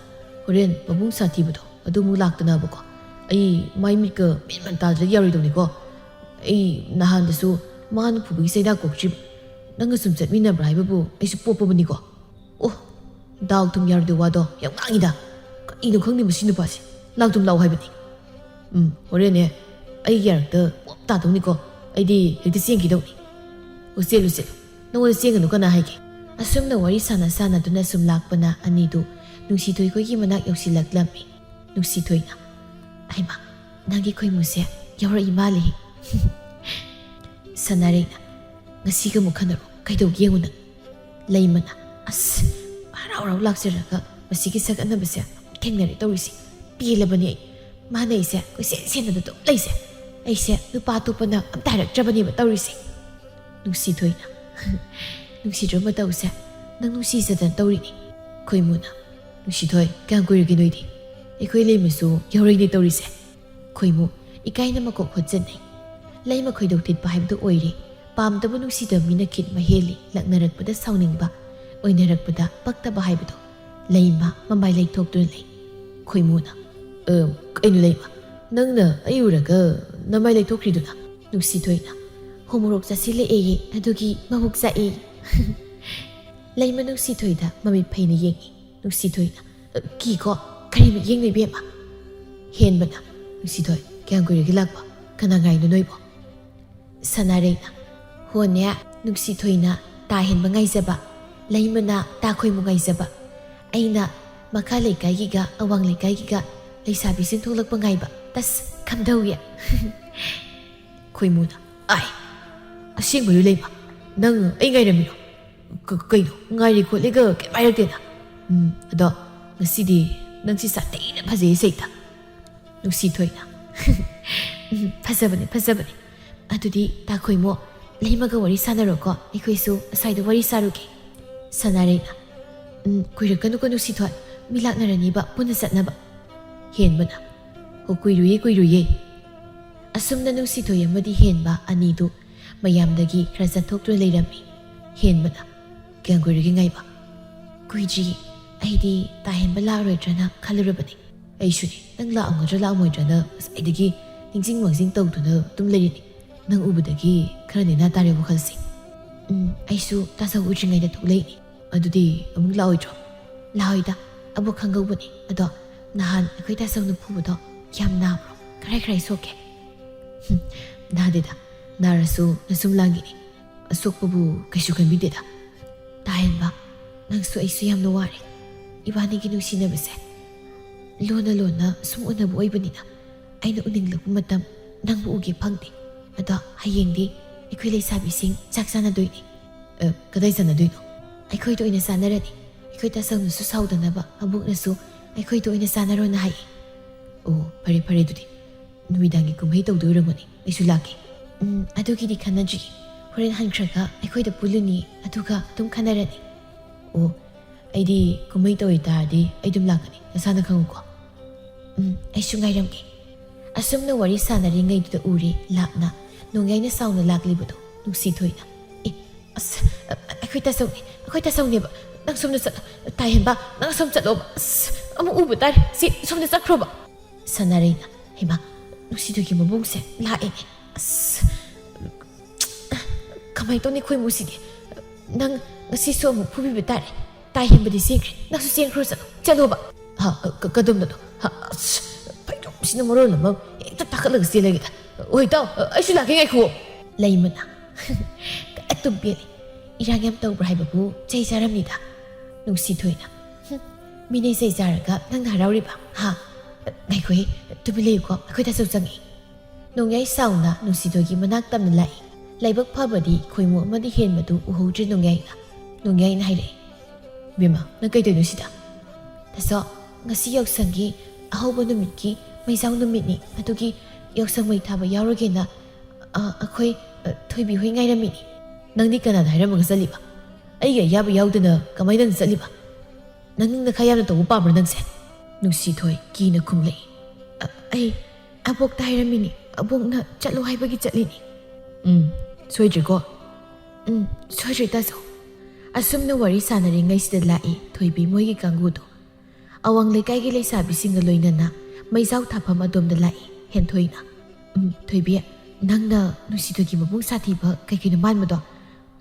ꯍꯣꯔꯦꯟ ꯃꯕꯨꯡ ꯁꯥꯊꯤꯕꯗꯣ ꯑꯗꯨ ꯑꯃꯨꯛ ꯂꯥꯛꯇꯅꯕꯀꯣ꯫ ꯑꯩ ꯃꯥꯏ ꯃꯤꯠꯀ ꯃꯦꯟ ꯃꯥꯟ ꯇꯥꯗ꯭ꯔꯗꯤ ꯌꯥꯔꯣꯏꯗꯧꯅꯤꯀꯣ꯫ ꯑꯩ ꯅꯍꯥꯟꯗꯁꯨ ꯃꯥꯅ ꯐꯨꯕꯒꯤ ꯆꯩꯅꯥ ꯀꯣꯛꯇ꯭ꯔꯤꯕ꯫ ꯅꯪꯒ ꯁꯨꯝ ꯆꯠꯃꯤꯟꯅꯕ꯭ꯔꯥ ꯍꯥꯏꯕꯕꯨ ꯑꯩꯁꯨ ꯄꯣꯞꯄꯕꯅꯤꯀꯣ꯫ ꯑꯣ, ꯗꯥꯎ ꯊꯨꯝ ꯌꯥꯔꯣꯏꯗꯣꯏ ꯋꯥꯗꯣ ꯌꯥꯝ ꯉꯥꯡꯉꯤꯗ꯫ ꯀꯔꯤꯅꯣ ꯈꯪꯗꯦ ꯃꯁꯤ ꯅꯨꯄꯥꯁꯦ꯫ ꯂꯥꯛꯇꯨꯝ ꯂꯥꯛꯑꯣ ꯍꯥꯏꯕꯅꯤ꯫ ꯎꯝ, ꯍꯣꯔꯦꯟꯅꯦ ꯑꯩꯒꯤ ꯌꯥꯔꯛꯇ ꯄꯣꯞ ꯇꯥꯗꯧꯅꯤꯀꯣ꯫ ꯑꯩꯗꯤ ꯍꯦꯛꯇ ꯆꯦꯟꯈꯤꯗꯧꯅꯤ꯫ ꯑꯣ, ꯆꯦꯜꯂꯨ, ꯆꯦꯜꯂꯨ꯫ ꯅꯉꯣꯟꯗ ꯆꯦꯟꯒꯅꯨ ꯀꯅꯥ ꯍꯥꯏꯒꯦ? ꯑꯁꯨꯝꯅ ꯋꯥꯔꯤ ꯁꯥꯟꯅ ꯁꯥꯟꯅꯗꯨꯅ ꯁꯨꯝ ꯂꯥꯛꯄꯅ ꯑꯅꯤꯗꯨ ꯅꯨꯡꯁꯤꯊꯣꯏꯈꯣꯏꯒꯤ ꯃꯅꯥꯛ ꯌꯧꯁꯤꯜꯂꯛꯂꯝꯃꯤ꯫ ꯅꯨꯡꯁꯤꯊꯣꯏꯅ, "ꯍꯩꯃꯥ, ꯅꯪꯒꯤ ꯈꯣꯏꯃꯨꯁꯦ ꯌꯥꯎꯔꯛꯏ ꯃꯥꯜꯂꯦ꯫" ꯁꯅꯥꯔꯩꯅ, "ꯉꯁꯤꯒ ꯑꯃꯨꯛ ꯈꯟꯅꯔꯣ, ꯀꯩꯗꯧꯒꯦ ꯌꯦꯡꯉꯨ ꯅꯪ꯫" ꯂꯩꯃꯅ, "ꯑꯁ, ꯍꯔꯥꯎ ꯍꯔꯥꯎ ꯂꯥꯛꯆꯔꯒ ꯃꯁꯤꯒꯤ ꯁꯛ ꯑꯅꯕꯁꯦ ꯑꯃꯨꯛ ꯊꯦꯡꯅꯔꯦ ꯇꯧꯔꯤꯁꯦ꯫ ꯄꯦꯜꯂꯕꯅꯦ ꯑꯩ꯫ ꯃꯥꯅ ꯑꯩꯁꯦ ꯀꯣꯏꯁꯦꯟ ꯁꯦꯟꯅꯗ ꯑꯗꯨꯝ ꯂꯩꯁꯦ꯫ ꯑꯩꯁꯦ ꯅꯨꯄꯥ ꯑꯇꯣꯞꯄꯅ ꯑꯝꯇ ꯍꯥꯏꯔꯛꯇ꯭ꯔꯕꯅꯦꯕ ꯇꯧꯔꯤꯁꯦ꯫" ꯅꯨꯡꯁꯤꯊꯣꯏꯅ, "ꯅꯨꯡꯁꯤꯗ꯭ꯔꯣ ꯃꯇꯧꯁꯦ? ꯅꯪ ꯅꯨꯡꯁꯤꯖꯗꯅ ꯇꯧꯔꯤꯅꯤ꯫" ꯈꯣꯏꯃꯨꯅ, "ꯅꯨꯡꯁꯤꯊꯣꯏ, ꯀꯌꯥꯝ ꯀꯨꯏꯔꯒꯦ ꯅꯣꯏꯗꯤ? ꯑꯩꯈꯣꯏ ꯂꯩꯃꯁꯨ ꯌꯥꯎꯔꯛꯏꯅꯦ ꯇꯧꯔꯤꯁꯦ꯫" ꯈꯣꯏꯃꯨ, ꯏꯀꯥꯏꯅ ꯃꯀꯣꯛ ꯍꯨꯠꯆꯟꯅꯩ꯫ ꯂꯩꯃ ꯈꯣꯏꯗꯧ ꯊꯤꯠꯄ ꯍꯥꯏꯕꯗꯨ ꯑꯣꯏꯔꯦ꯫ ꯄꯥꯝꯗꯕ ꯅꯨꯡꯁꯤꯗꯕ ꯃꯤꯅ ꯈꯤꯠ ꯃꯍꯦꯜꯂꯤ, ꯂꯛꯅꯔꯛꯄꯗ ꯁꯥꯎꯅꯤꯡꯕ, ꯑꯣꯏꯅꯔꯛꯄꯗ ꯄꯛꯇꯕ ꯍꯥꯏꯕꯗꯣ꯫ ꯂꯩꯃ ꯃꯃꯥꯏ ꯂꯩꯊꯣꯛꯇꯨꯅ ꯂꯩ꯫ ꯈꯣꯏꯃꯨꯅ, "ꯑ, ꯀꯩꯅꯣ ꯂꯩꯃ, ꯅꯪꯅ ꯑꯩ ꯎꯔꯒ ꯅꯃꯥꯏ ꯂꯩꯊꯣꯛꯈ꯭ꯔꯤꯗꯨꯅ?" ꯅꯨꯡꯁꯤꯊꯣꯏꯅ, "ꯍꯣ ꯃꯣꯔꯣꯛ ꯆꯥꯁꯤꯜꯂꯛꯑꯦꯌꯦ, ꯑꯗꯨꯒꯤ ꯃꯕꯨꯛ ꯆꯥꯛꯑꯦ꯫" ꯂꯩꯃ ꯅꯨꯡꯁꯤꯊꯣꯏꯗ ꯃꯃꯤꯠ ꯐꯩꯅ ꯌꯦꯡꯉꯤ꯫ ꯅꯨꯡꯁꯤꯊꯣꯏꯅ, "ꯑ, ꯀꯤꯀꯣ, ꯀꯔꯤ ꯃꯤꯠꯌꯦꯡꯅꯣ ꯏꯕꯦꯝꯃ?" ꯍꯦꯟꯕꯅ, "ꯅꯨꯡꯁꯤꯊꯣꯏ, ꯀꯌꯥꯝ ꯀꯨꯏꯔꯒꯦ ꯂꯥꯛꯄ? ꯀꯅꯥ ꯉꯥꯏꯅꯣ ꯅꯣꯏꯕꯣ?" ꯁꯅꯥꯔꯩꯅ, "ꯍꯣꯅꯦ, ꯅꯨꯡꯁꯤꯊꯣꯏꯅ ꯇꯥ ꯍꯦꯟꯕ ꯉꯥꯏꯖꯕ, ꯂꯩꯃꯅ ꯇꯥ ꯈꯣꯏꯃꯨ ꯉꯥꯏꯖꯕ, ꯑꯩꯅ ꯃꯈꯥ ꯂꯩꯀꯥꯏꯒꯤꯒ ꯑꯋꯥꯡ ꯂꯩꯀꯥꯏꯒꯤꯒ ꯂꯩꯁꯥꯕꯤꯁꯤꯡ ꯊꯣꯛꯂꯛꯄ ꯉꯥꯏꯕ꯫ ꯇꯁ, ꯀꯝꯗꯧꯏ?" ꯈꯣꯏꯃꯨꯅ, "ꯑꯥꯏ, ꯑꯁꯦꯡꯕꯩꯔꯣ ꯂꯩꯃ? ꯅꯪ ꯑꯩ ꯉꯥꯏꯔꯝꯃꯤꯔꯣ? ꯀ-, ꯀꯩꯅꯣ, ꯉꯥꯏꯔꯤ ꯈꯣꯠꯂꯤꯒ ꯀꯩꯝ ꯍꯥꯏꯔꯛꯇꯦꯅ? ꯎꯝ, ꯑꯗꯣ ꯉꯁꯤꯗꯤ ꯅꯪꯁꯤ ꯁꯥꯊꯤꯅ ꯐꯖꯩꯌꯦ ꯁꯩꯇ꯫" ꯅꯨꯡꯁꯤꯊꯣꯏꯅ, "ꯎꯝ, ꯐꯖꯕꯅꯦ, ꯐꯖꯕꯅꯦ꯫ ꯑꯗꯨꯗꯤ ꯇꯥ ꯈꯣꯏꯃꯣ, ꯂꯩꯃꯒ ꯋꯥꯔꯤ ꯁꯥꯟꯅꯔꯣꯀꯣ, ꯑꯩꯈꯣꯏꯁꯨ ꯑꯁ꯭ꯋꯥꯏꯗ ꯋꯥꯔꯤ ꯁꯥꯔꯨꯒꯦ꯫" ꯁꯅꯥꯔꯩꯅ, "ꯎꯝ, ꯀꯨꯏꯔꯛꯀꯅꯨꯀꯣ ꯅꯨꯡꯁꯤꯊꯣꯏ, ꯃꯤ ꯂꯥꯛꯅꯔꯅꯤꯕ, ꯄꯨꯟꯅ ꯆꯠꯅꯕ꯫" ꯍꯦꯟꯕꯅ, "ꯑꯣ, ꯀꯨꯏꯔꯨꯏꯌꯦ, ꯀꯨꯏꯔꯨꯏꯌꯦ꯫" ꯑꯁꯨꯝꯅ ꯅꯨꯡꯁꯤꯊꯣꯏ ꯑꯃꯗꯤ ꯍꯦꯟꯕ ꯑꯅꯤꯗꯨ ꯃꯌꯥꯝꯗꯒꯤ ꯈꯔ ꯆꯠꯊꯣꯛꯇꯨꯅ ꯂꯩꯔꯝꯃꯤ꯫ ꯍꯦꯟꯕꯅ, "ꯀꯌꯥꯝ ꯀꯨꯏꯔꯒꯦ ꯉꯥꯏꯕ?" "ꯀꯨꯏꯗ꯭ꯔꯤꯌꯦ꯫ ꯑꯩꯗꯤ ꯇꯥ ꯍꯦꯟꯕ ꯂꯥꯛꯑꯔꯣꯏꯗ꯭ꯔꯅ ꯈꯜꯂꯨꯔꯕꯅꯦ꯫" "ꯑꯩꯁꯨꯅꯦ, ꯅꯪ ꯂꯥꯛꯑꯝꯒꯗ꯭ꯔꯥ ꯂꯥꯛꯑꯝꯃꯣꯏꯗ꯭ꯔꯅ ꯉꯁꯥꯏꯗꯒꯤ ꯅꯤꯡꯁꯤꯡ ꯃꯥꯡꯖꯤꯡ ꯇꯧꯗꯨꯅ ꯑꯗꯨꯝ ꯂꯩꯔꯤꯅꯦ꯫ ꯅꯪ ꯎꯕꯗꯒꯤ ꯈꯔ ꯅꯦꯅꯥ ꯇꯥꯔꯦ ꯋꯥꯈꯜꯁꯦ꯫" "ꯎꯝ, ꯑꯩꯁꯨ ꯇꯥꯆꯧ ꯎꯗ꯭ꯔꯤꯉꯩꯗ ꯊꯣꯛꯂꯛꯏꯅꯦ꯫" "ꯑꯗꯨꯗꯤ ꯑꯃꯨꯛ ꯂꯥꯛꯑꯣꯏꯗ꯭ꯔꯣ?" "ꯂꯥꯛꯑꯣꯏꯗ, ꯑꯕꯣꯛ ꯈꯪꯍꯧꯕꯅꯦ꯫ ꯑꯗꯣ ꯅꯍꯥꯟ ꯑꯩꯈꯣꯏ ꯇꯥꯆꯧꯅ ꯐꯨꯕꯗꯣ ꯌꯥꯝ ꯅꯥꯕ꯭ꯔꯣ? ꯀꯔꯥꯏ ꯀꯔꯥꯏ ꯁꯣꯛꯀꯦ?" "ꯍꯨꯝ, ꯅꯥꯗꯦꯗ, ꯅꯥꯔꯁꯨ ꯅꯁꯨꯝ ꯂꯥꯡꯒꯤꯅꯤ꯫ ꯑꯁꯣꯛꯄꯕꯨ ꯀꯩꯁꯨ ꯈꯟꯕꯤꯗꯦꯗ꯫" "ꯇꯥ ꯍꯦꯟꯕ, ꯅꯪꯁꯨ ꯑꯩꯁꯨ ꯌꯥꯝꯅ ꯋꯥꯔꯦ꯫ ꯏꯕꯥꯅꯤꯒꯤ ꯅꯨꯡꯁꯤꯅꯕꯁꯦ ꯂꯣꯟꯅ ꯂꯣꯟꯅ ꯁꯨꯝ ꯎꯅꯕ ꯑꯣꯏꯕꯅꯤꯅ ꯑꯩꯅ ꯎꯅꯤꯡꯂꯛꯄ ꯃꯇꯝ ꯅꯪꯕꯨ ꯎꯒꯦ ꯐꯪꯗꯦ꯫ ꯑꯗꯣ ꯍꯌꯦꯡꯗꯤ ꯑꯩꯈꯣꯏ ꯂꯩꯁꯥꯕꯤꯁꯤꯡ ꯆꯥꯛ ꯆꯥꯅꯗꯣꯏꯅꯦ꯫" "ꯑ, ꯀꯗꯥꯏ ꯆꯥꯅꯗꯣꯏꯅꯣ?" "ꯑꯩꯈꯣꯏꯗ ꯑꯣꯏꯅ ꯆꯥꯅꯔꯅꯤ꯫ ꯑꯩꯈꯣꯏ ꯇꯥꯆꯧꯅꯁꯨ ꯁꯥꯎꯗꯅꯕ ꯑꯕꯣꯛꯅꯁꯨ ꯑꯩꯈꯣꯏꯗ ꯑꯣꯏꯅ ꯆꯥꯅꯔꯣꯅ ꯍꯥꯏꯌꯦ꯫" "ꯑꯣ, ꯐꯔꯦ ꯐꯔꯦ, ꯑꯗꯨꯗꯤ ꯅꯨꯃꯤꯗꯥꯡꯒꯤ ꯀꯨꯝꯍꯩ ꯇꯧꯗꯣꯏ ꯑꯣꯏꯔꯝꯒꯅꯤ, ꯑꯩꯁꯨ ꯂꯥꯛꯀꯦ꯫" "ꯎꯝ, ꯑꯗꯨꯒꯤꯗꯤ ꯈꯟꯅꯗ꯭ꯔꯤ꯫ ꯍꯣꯔꯦꯟ ꯍꯟꯈ꯭ꯔꯒ ꯑꯩꯈꯣꯏꯗ ꯄꯨꯜꯂꯨꯅꯤ, ꯑꯗꯨꯒ ꯑꯗꯨꯝ ꯈꯟꯅꯔꯅꯤ꯫" "ꯑꯣ, ꯑꯩꯗꯤ ꯀꯨꯝꯍꯩ ꯇꯧꯔꯤ ꯇꯥꯔꯗꯤ ꯑꯩ ꯑꯗꯨꯝ ꯂꯥꯛꯀꯅꯤ, ꯅꯁꯥꯅ ꯈꯪꯉꯨꯀꯣ꯫" "ꯎꯝ, ꯑꯩꯁꯨ ꯉꯥꯏꯔꯝꯒꯦ꯫" ꯑꯁꯨꯝꯅ ꯋꯥꯔꯤ ꯁꯥꯟꯅꯔꯤꯉꯩꯗꯨꯗ ꯎꯔꯦ ꯂꯥꯞꯅ ꯅꯣꯡꯌꯥꯏꯅ ꯁꯥꯎꯅ ꯂꯥꯛꯂꯤꯕꯗꯣ ꯅꯨꯡꯁꯤꯊꯣꯏꯅ꯫ "ꯑꯦ, ꯑꯁ, ꯑ, ꯑꯩꯈꯣꯏ ꯇꯥꯆꯧꯅꯦ, ꯑꯩꯈꯣꯏ ꯇꯥꯆꯧꯅꯦꯕ꯫ ꯅꯪ ꯁꯣꯝꯗ ꯆꯠꯂꯣ꯫ ꯇꯥꯏꯍꯦꯟꯕ, ꯅꯪ ꯁꯣꯝ ꯆꯠꯂꯣꯕ꯫ ꯑꯁ, ꯑꯃꯨꯛ ꯎꯕ ꯇꯥꯔꯦ꯫ ꯁꯤ ꯁꯣꯝꯗ ꯆꯠꯈ꯭ꯔꯣꯕ꯫" ꯁꯥꯟꯅꯔꯩꯅ, "ꯍꯩꯃꯥ, ꯅꯨꯡꯁꯤꯊꯣꯏꯒꯤ ꯃꯕꯨꯡꯁꯦ ꯂꯥꯛꯑꯦꯅꯦ꯫ ꯑꯁ, ꯀꯃꯥꯏꯅ ꯇꯧꯅꯤ ꯈꯣꯏꯃꯨꯁꯤꯗꯤ? ꯅꯪ ꯉꯁꯤꯁꯨ ꯑꯃꯨꯛ ꯐꯨꯕꯤꯕ ꯇꯥꯔꯦ꯫ ꯇꯥꯏꯍꯦꯟꯕꯗꯤ ꯆꯦꯟꯈ꯭ꯔꯦ꯫ ꯅꯪꯁꯨ ꯆꯦꯟꯈ꯭ꯔꯣ ꯆꯠꯂꯣ꯫" "ꯆꯠꯂꯣꯕ꯫" "ꯍꯥ, ꯀ-, ꯀꯗꯣꯝꯗꯅꯣ? ꯍꯥ, ꯑꯁ, ꯐꯩꯖꯣꯝꯁꯤꯅ ꯃꯔꯣꯜ ꯑꯃ ꯍꯦꯛꯇ ꯇꯥꯈꯠꯂꯒ ꯆꯦꯜꯂꯒꯦꯗ꯫ ꯍꯣꯏ, ꯇꯥꯎ, ꯑꯩꯁꯨ ꯂꯥꯛꯀꯦ, ꯉꯥꯏꯈꯨꯑꯣ꯫" ꯂꯩꯃꯅ, "ꯀ-, ꯑꯗꯨꯝ ꯄꯦꯜꯂꯤ꯫ ꯏꯔꯥꯡ ꯌꯥꯝ ꯇꯧꯕ꯭ꯔꯥ ꯍꯥꯏꯕꯕꯨ ꯆꯩ ꯆꯥꯔꯝꯅꯤꯗ꯫" ꯅꯨꯡꯁꯤꯊꯣꯏꯅ, "ꯍꯨꯝ, ꯃꯤꯅ ꯆꯩ ꯆꯥꯔꯒ ꯅꯪꯅ ꯍꯔꯥꯎꯔꯤꯕ? ꯍꯥ? ꯉꯥꯏꯈꯣꯍꯦ, ꯇꯨꯃꯤꯟ ꯂꯩꯌꯨꯀꯣ, ꯑꯩꯈꯣꯏ ꯇꯥꯆꯧ ꯆꯪꯉꯛꯑꯦ꯫" ꯅꯣꯡꯌꯥꯏ ꯁꯥꯎꯅ ꯅꯨꯡꯁꯤꯊꯣꯏꯒꯤ ꯃꯅꯥꯛ ꯇꯝꯅ ꯂꯥꯛꯏ꯫ ꯂꯥꯏꯕꯛ ꯐꯕꯗꯤ ꯈꯣꯏꯃꯨ ꯑꯃꯗꯤ ꯍꯦꯟꯕꯗꯨ ꯎꯍꯧꯗ꯭ꯔꯦ ꯅꯣꯡꯌꯥꯏꯅ꯫ ꯅꯣꯡꯌꯥꯏꯅ ꯍꯥꯏꯔꯛꯏ, "ꯏꯕꯦꯝꯃ, ꯅꯪ ꯀꯩꯗꯧꯔꯤꯅꯣ ꯁꯤꯗ?" "ꯇꯥꯆꯧ, ꯉꯁꯤ ꯌꯥꯎꯁꯪꯒꯤ ꯑꯍꯧꯕ ꯅꯨꯃꯤꯠꯀꯤ ꯃꯩꯖꯥꯎ ꯅꯨꯃꯤꯠꯅꯤ, ꯑꯗꯨꯒꯤ ꯌꯥꯎꯁꯪ ꯃꯩ ꯊꯥꯕ ꯌꯥꯎꯔꯒꯦꯅ, ꯑ, ꯑꯩꯈꯣꯏ, ꯑ, ꯊꯣꯏꯕꯤ ꯍꯣꯏ ꯉꯥꯏꯔꯝꯃꯤꯅꯤ꯫" "ꯅꯪꯗꯤ ꯀꯅꯥꯗ ꯍꯥꯏꯔꯝꯃꯒ ꯆꯠꯂꯤꯕ? ꯑꯩꯒꯤ ꯑꯌꯥꯕ ꯌꯥꯎꯗꯅ ꯀꯃꯥꯏꯅ ꯅꯪ ꯆꯠꯂꯤꯕ? ꯅꯪ ꯅꯈꯥ ꯌꯥꯝꯅ ꯇꯧꯕ ꯄꯥꯝꯕ꯭ꯔꯥ ꯅꯪꯁꯦ?" ꯅꯨꯡꯁꯤꯊꯣꯏ ꯀꯤꯅ ꯈꯨꯝꯂꯛꯏ꯫ "ꯑ-, ꯑꯩ ꯑꯕꯣꯛꯇ ꯍꯥꯏꯔꯝꯃꯤꯅꯤ, ꯑꯕꯣꯛꯅ ꯆꯠꯂꯣ ꯍꯥꯏꯕꯒꯤ ꯆꯠꯂꯤꯅꯤ꯫" "ꯎꯝ, ꯁꯣꯏꯗ꯭ꯔꯦꯀꯣ?" "ꯎꯝ, ꯁꯣꯏꯗ꯭ꯔꯦ ꯇꯥꯆꯧ꯫" ꯑꯁꯨꯝꯅ ꯋꯥꯔꯤ ꯁꯥꯟꯅꯔꯤꯉꯩꯁꯤꯗ ꯂꯥꯛꯏ ꯊꯣꯏꯕꯤ ꯃꯣꯏꯒꯤ ꯀꯥꯡꯕꯨꯗꯣ꯫ ꯑꯋꯥꯡ ꯂꯩꯀꯥꯏꯒꯤ ꯂꯩꯁꯥꯕꯤꯁꯤꯡꯒ ꯂꯣꯏꯅꯅ ꯃꯩꯖꯥꯎ ꯊꯥꯐꯝ ꯑꯗꯣꯝꯗ ꯂꯥꯛꯏ ꯍꯦꯟꯊꯣꯏꯅ꯫ "ꯎꯝ, ꯊꯣꯏꯕꯤ, ꯅꯪꯅ ꯅꯨꯡꯁꯤꯊꯣꯏꯒꯤ ꯃꯕꯨꯡ ꯁꯥꯊꯤꯕ ꯀꯩ ꯀꯩꯅꯣ ꯃꯥꯟꯕꯗꯣ,